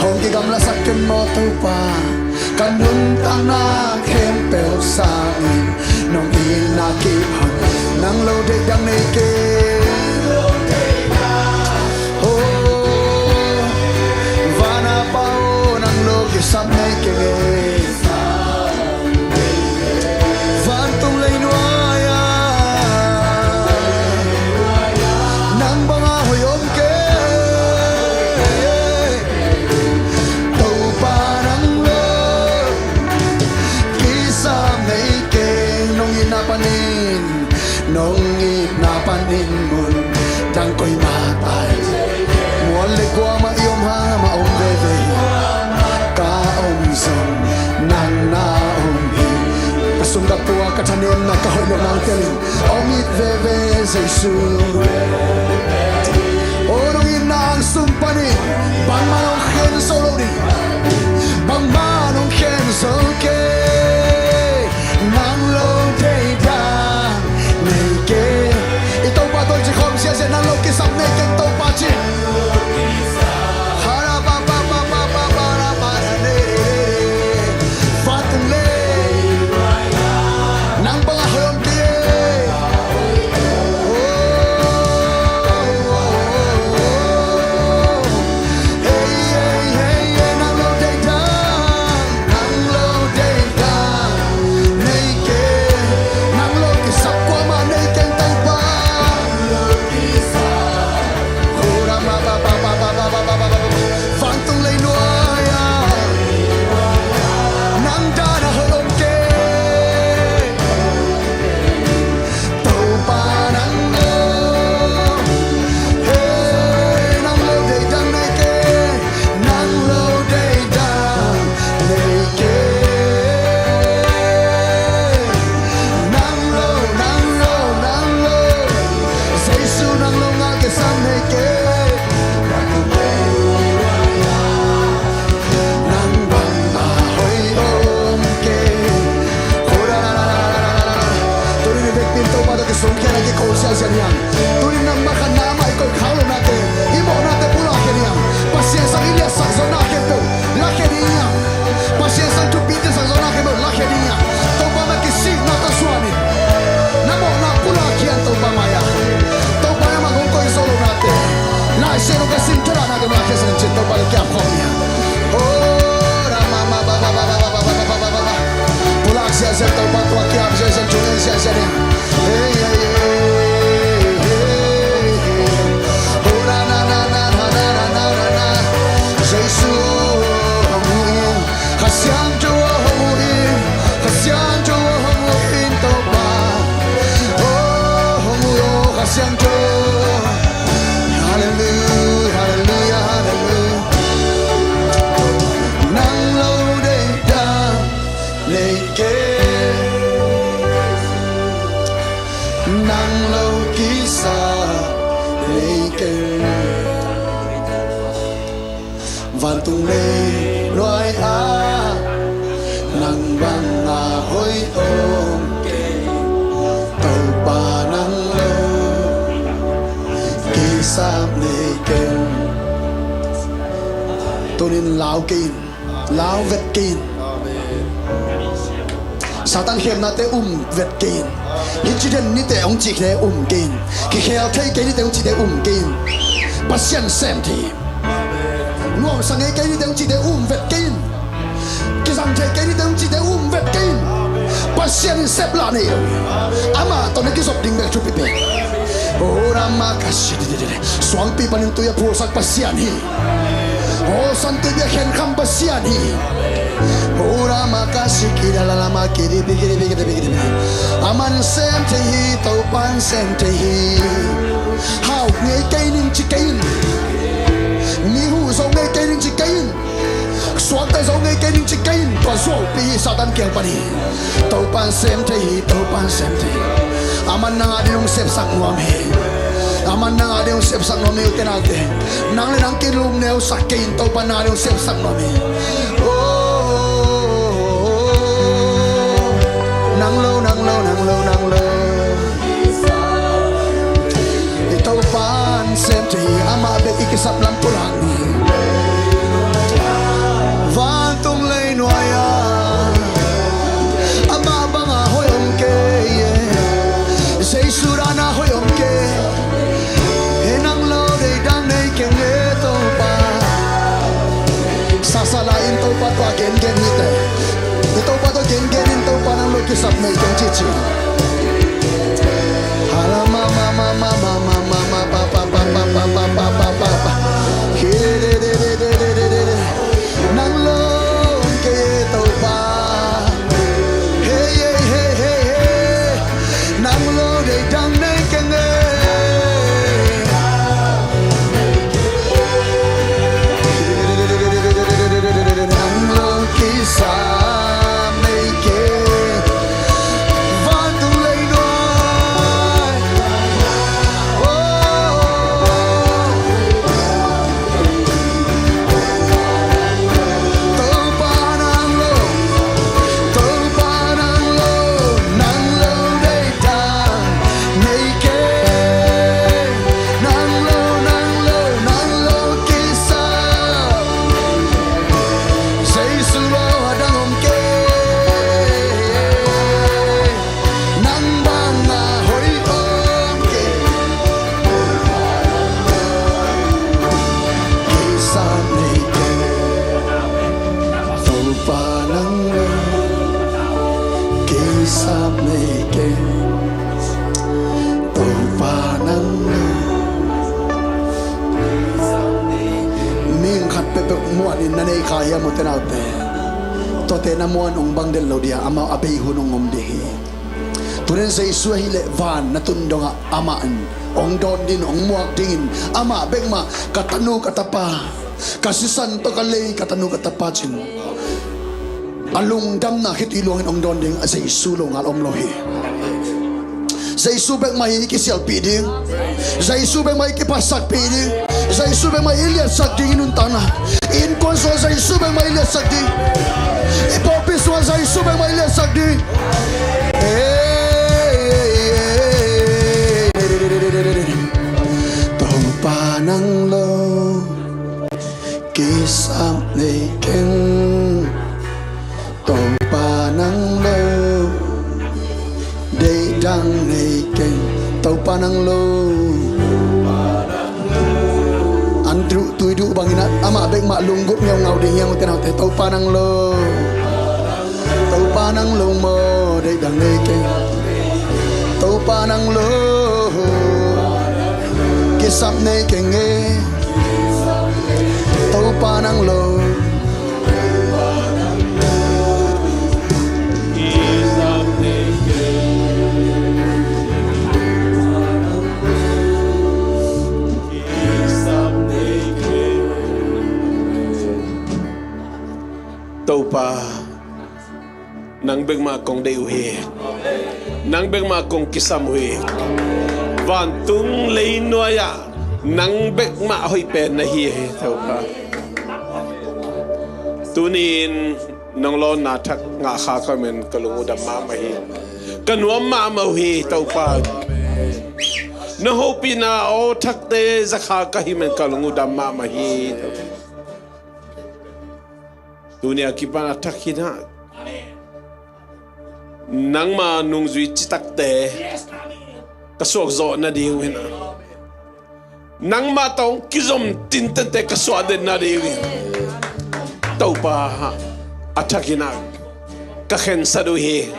Hong kigamlasak ken maw Topa. Ka nuntakna khempeuh sangin nong itna kip hang. Nang lo deih dang nei kei. Oh, van a Pa aw, nang lo kisam nei kei. Vantung leinuai ah nang bang a hoih om kei. Topa nang lo kisam nei kei. Nong itna panin, nong itna panin mun dang koimah ai. Mual le kua mah i om hang amah om veve hi. Ka om zong nang na om hi. Ka sum ka puak, ka thanemna, ka hoih loh nang tel in. Om it veve Jesu. Oh, nong itna ang sung panin bangmah nong khen zo lo ding. Bangmah nong khen zo kei. Nang lo deih dang nei kei. I Topa tawh ci khawm siasia, nang lo kisam nei kei Topa ci. Vantung le nang bang a hoih om kei. Oh, oh, oh, oh. Hey, hey, hey, hey, nang lo deih dang, nang lo deih dang nei kei. Nang lo kisap kuamah nei kei Topa. Vantung leinuai ah nang dan a hoih om kei. Topa nang lo, hey, nang lo deih dang nei kei. Nang lo deih dang nei kei. Nang lo, nang lo, nang lo, Jesu nang lo ngah kisam nei kei. Nang bang a hoih om kei. Tuni-in i vekpi in Topa tawh kisungkhia in, kiko siasia ni hang. Tuni-in nang mah khat na mah i koih khak lohnate, i mawhnate pulakkhia ni hang. Pasian sang i liatsak zawhna khempeuh lakhia ding hi hang. Pasian sang thupite sak zawhna khempeuh lakhia ding hi hang. Topa mah kisikna tawh suan in. Na mawhna pulakkhia in Topa mai-ah. Topa in amah hong koih zo lohnate, Lai Siangtho ka sim thei lohnate lakhia sak in cin Topa tawh kiap khawm ni hang. Oh, Rama, ma, ba, ba. Pulak siasia Topa, tua kiap siasia, tua en siasia ni. Hey, hey, hey, hey, hey. Oh, na, na, na. Jesu, hong huh in. Kha Siangtho, hong huh in. Kha Siangtho, hong huh in Topa. Oh, hong huh, oh, Kha Siangtho. Hallelujah, hallelujah, hallelujah. Nang lo deih dang nei kei. Nang lo kisam nei kei. Vantung leinuai ah nang bang a hoih om kei. Topa nang lo kisam nei kei. Tuni-in lau kei in. Lau vet kei in. Satan khemnate um vet kei in. Hih ci den nite hong cihte um kei in. Kikhel thei kei nite hong cihte um kei in. Pasian sem thei hi. Nuamsa ngei kei nite hong cihte um vet kei in. Kizang thei kei nite hong cihte um vet kei in. Pasian in sep lah nei lo hi. Amah tawh na kizop ding bek thupi pen. Oh, Rama ka si. Suangpi panin tui a phulsak Pasian hi. Aw, San Tui Bia khenkham Pasian hi. Hura makasi kida lalama kidi bigidi bigidi bigidi. Aman sem thei hi, Topan sem thei hi. Hau ngei kei ning ci kei in. Mi huh zo ngei kei ning ci kei in. Suakta zo ngei kei ning ci kei in. Tua zuaupi hi Satan kiang pan hi. Topan sem thei hi, Topan sem thei hi. Aman nang a ding hong sepsak nuam hi. Aman nang a ding hong sepsak nuam hi, ute naute. Nang le nang kilumneusak kei in, Topan nang a ding hong sepsak nuam hi. Oh, nang lo, nang lo, nang Pa gengen hi teh. I Topa tawh gengen in, Topa nang lo kisap nei keng ci ci. Hala ma ma ma ma ma ma ma ma pa pa pa pa pa pa pa pa pa pa. Hi de de de de de de de de. Nang lo kei e Topa. Hey hey hey hey hey. Nang lo deih dang nei keng e. Nang lo kisam nei keng. Vantung leinuai. Oh. Topa nang lo, Topa nang lo, nang lo deih dang nei keng. Nang lo, nang lo, nang lo kisam. Jesu lo a dang om kei. Nang bang a hoih om kei. Kisam nei keng. Topa nang lo. Kisam nei keng. Topa nang lo. Mihing khat peuhpeuh muan in na nei kha hiam, ute naute? Tuate na muan ung bang den lo dia, amau a bei hun ung om ding hi. Tunin Jesu ahih leh van na tun dongah amah in ong dawn ding, ong muak dingin, amah bek mah, ka tanu ka tapa, ka sisan tawh ka lei, ka tanu ka tapa cin a lungdamna khitui luangin ong dawn ding, a Jesu lo ngal om lo hi. Jesu bek mah hi i kisialpih ding. Jesu bek mah i kiphasakpih ding. Jesu bek mah i liatsak ding i nuntakna. Innkuan sungah Jesu bek mah i liatsak ding. I pawlpi sungah Jesu bek mah i liatsak ding. Topa nang lo kisap nei keng. Topa nang lo deih dang nei keng. Topa nang lo. Andrew tui duh bangin ah amah bek mah lunggulh ngeungau ding hiam, ute naute? Topa nang lo. Topa nang lo maw, deih dang nei keng. Topa nang lo kisap nei keng e. Topa nang lo. Topa, nang bek mah kong deih uh hi. Nang bek mah kong kisam uh hi. Vantung leinuai ah nang bek mah hoih pen na hi hi, Topa. Tuni-in nong lawnna thak ngah kha ka hih manin ka lung uh dam mahmah hi. Ka nuam mahmah uh hi, Topa. Na hopihna aw thakte za kha ka hih manin ka lung uh dam mahmah hi, Topa. Tuni a kipan a thak hi na. Nangma nungzui citakte ka suak zawh nading uh hi na. Nangmah tawh kizom tintente ka suah den nading uh hi. Topa, a thak hi na, ka khensat uh hi.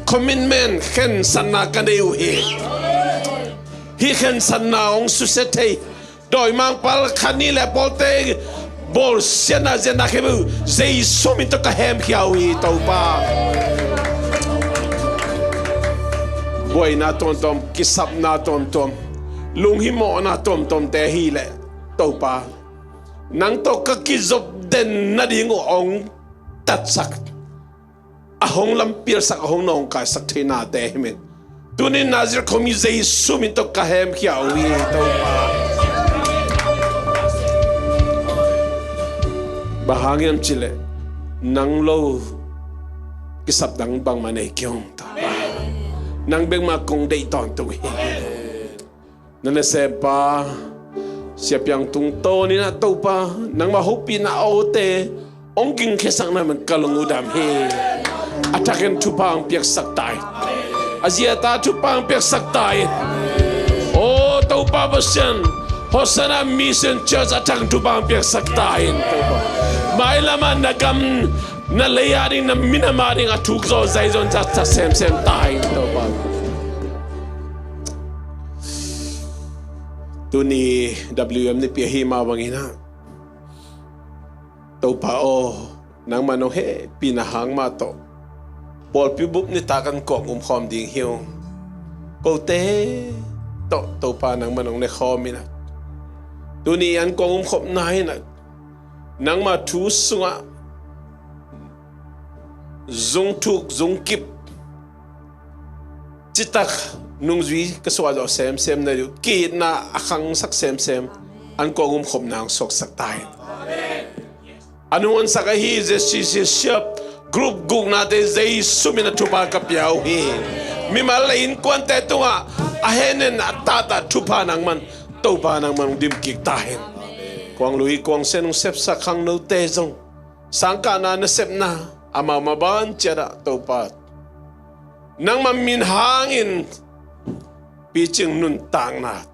Commitment, khensatna ka nei uh hi. Hih khensatna hong susia thei dawimangpa khat nih le pawlte bawlsiatna ziatna khempeuh Jesu min tawh ka hemkhia uh hi, Topa. Buaina tuamtuam, kisapna tuamtuam, lunghimawhna tuamtuamte hi leh, Topa, nang tawh ka kizop den nading uh hong tatsak, a hong lampialsak, a hong nawngkaisak theihnate hi min. Tuni Nazareth khuami Jesu min tawh ka hemkhia uh hi, Topa. Bang hang hiam cih leh nang lo kisap dang bangmah nei kei ung, Topa. Nang bek mah kong deih tawntung hi. Na nasempa Sia Piang Tung Tawn in ah, Topa, nangmah hopihna awte hong gingkhiasakna min ka lung uh dam hi. A thakin thupha hong piaksak ta in. A zi a ta thupha hong piaksak ta in. Aw Topa Pasian, Hosanna Mission Church a thang thupha piaksak ta in, Topa. Mailam ah na gam, na lei a ding, na minam a ding a thuk zaw zai zong zat semsem ta in, Topa. Tuni W M nipi ahi mah bangin ah, Topa aw, nangman hong hehpihna hang mah tawh pawlpi bup nitak an kong umkhawm ding hi ung. Kote tawh Topa nangman hong nekhawm in ah, tuni an kong umkhopna in ah, nangma thu sungah zungthuk zungkip citak nungzui ka suah zawh semsem na diu, ki-itna a khangsak semsem an kong umkhopna hong suaksak ta in. A nunghansak ahi Z C C siap group guknate Jesu min a thupha ka pia uh hi. Mimal le innkuante tungah a hehnen a tata thupha nangman, Topa nangman hong dimkik ta in. Kuang lui kuang sen hong sepsak khangnote zong sangkahna nasepna amau maban ciatah Topa nangma min hangin picing nuntakna,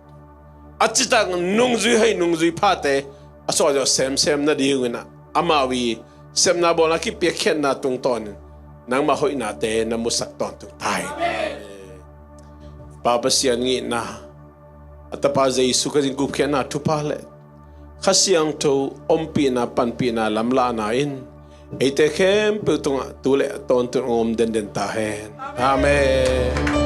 a citak nungzui hei nungzui phate a suah zawh semsem na ding uh in ah, amau i sepna bawlna kipiakkhiatna tungtawnin nangma hoihnate na musak tawntung ta in. Pa Pasian ngihna, a Tapa Jesu ka zin gupkhiatna thupha le Kha Siangtho ompihna, panpihna, lamlahna in eite khempeuh tungah tu le a tawntung hong om denden ta hen. Amen.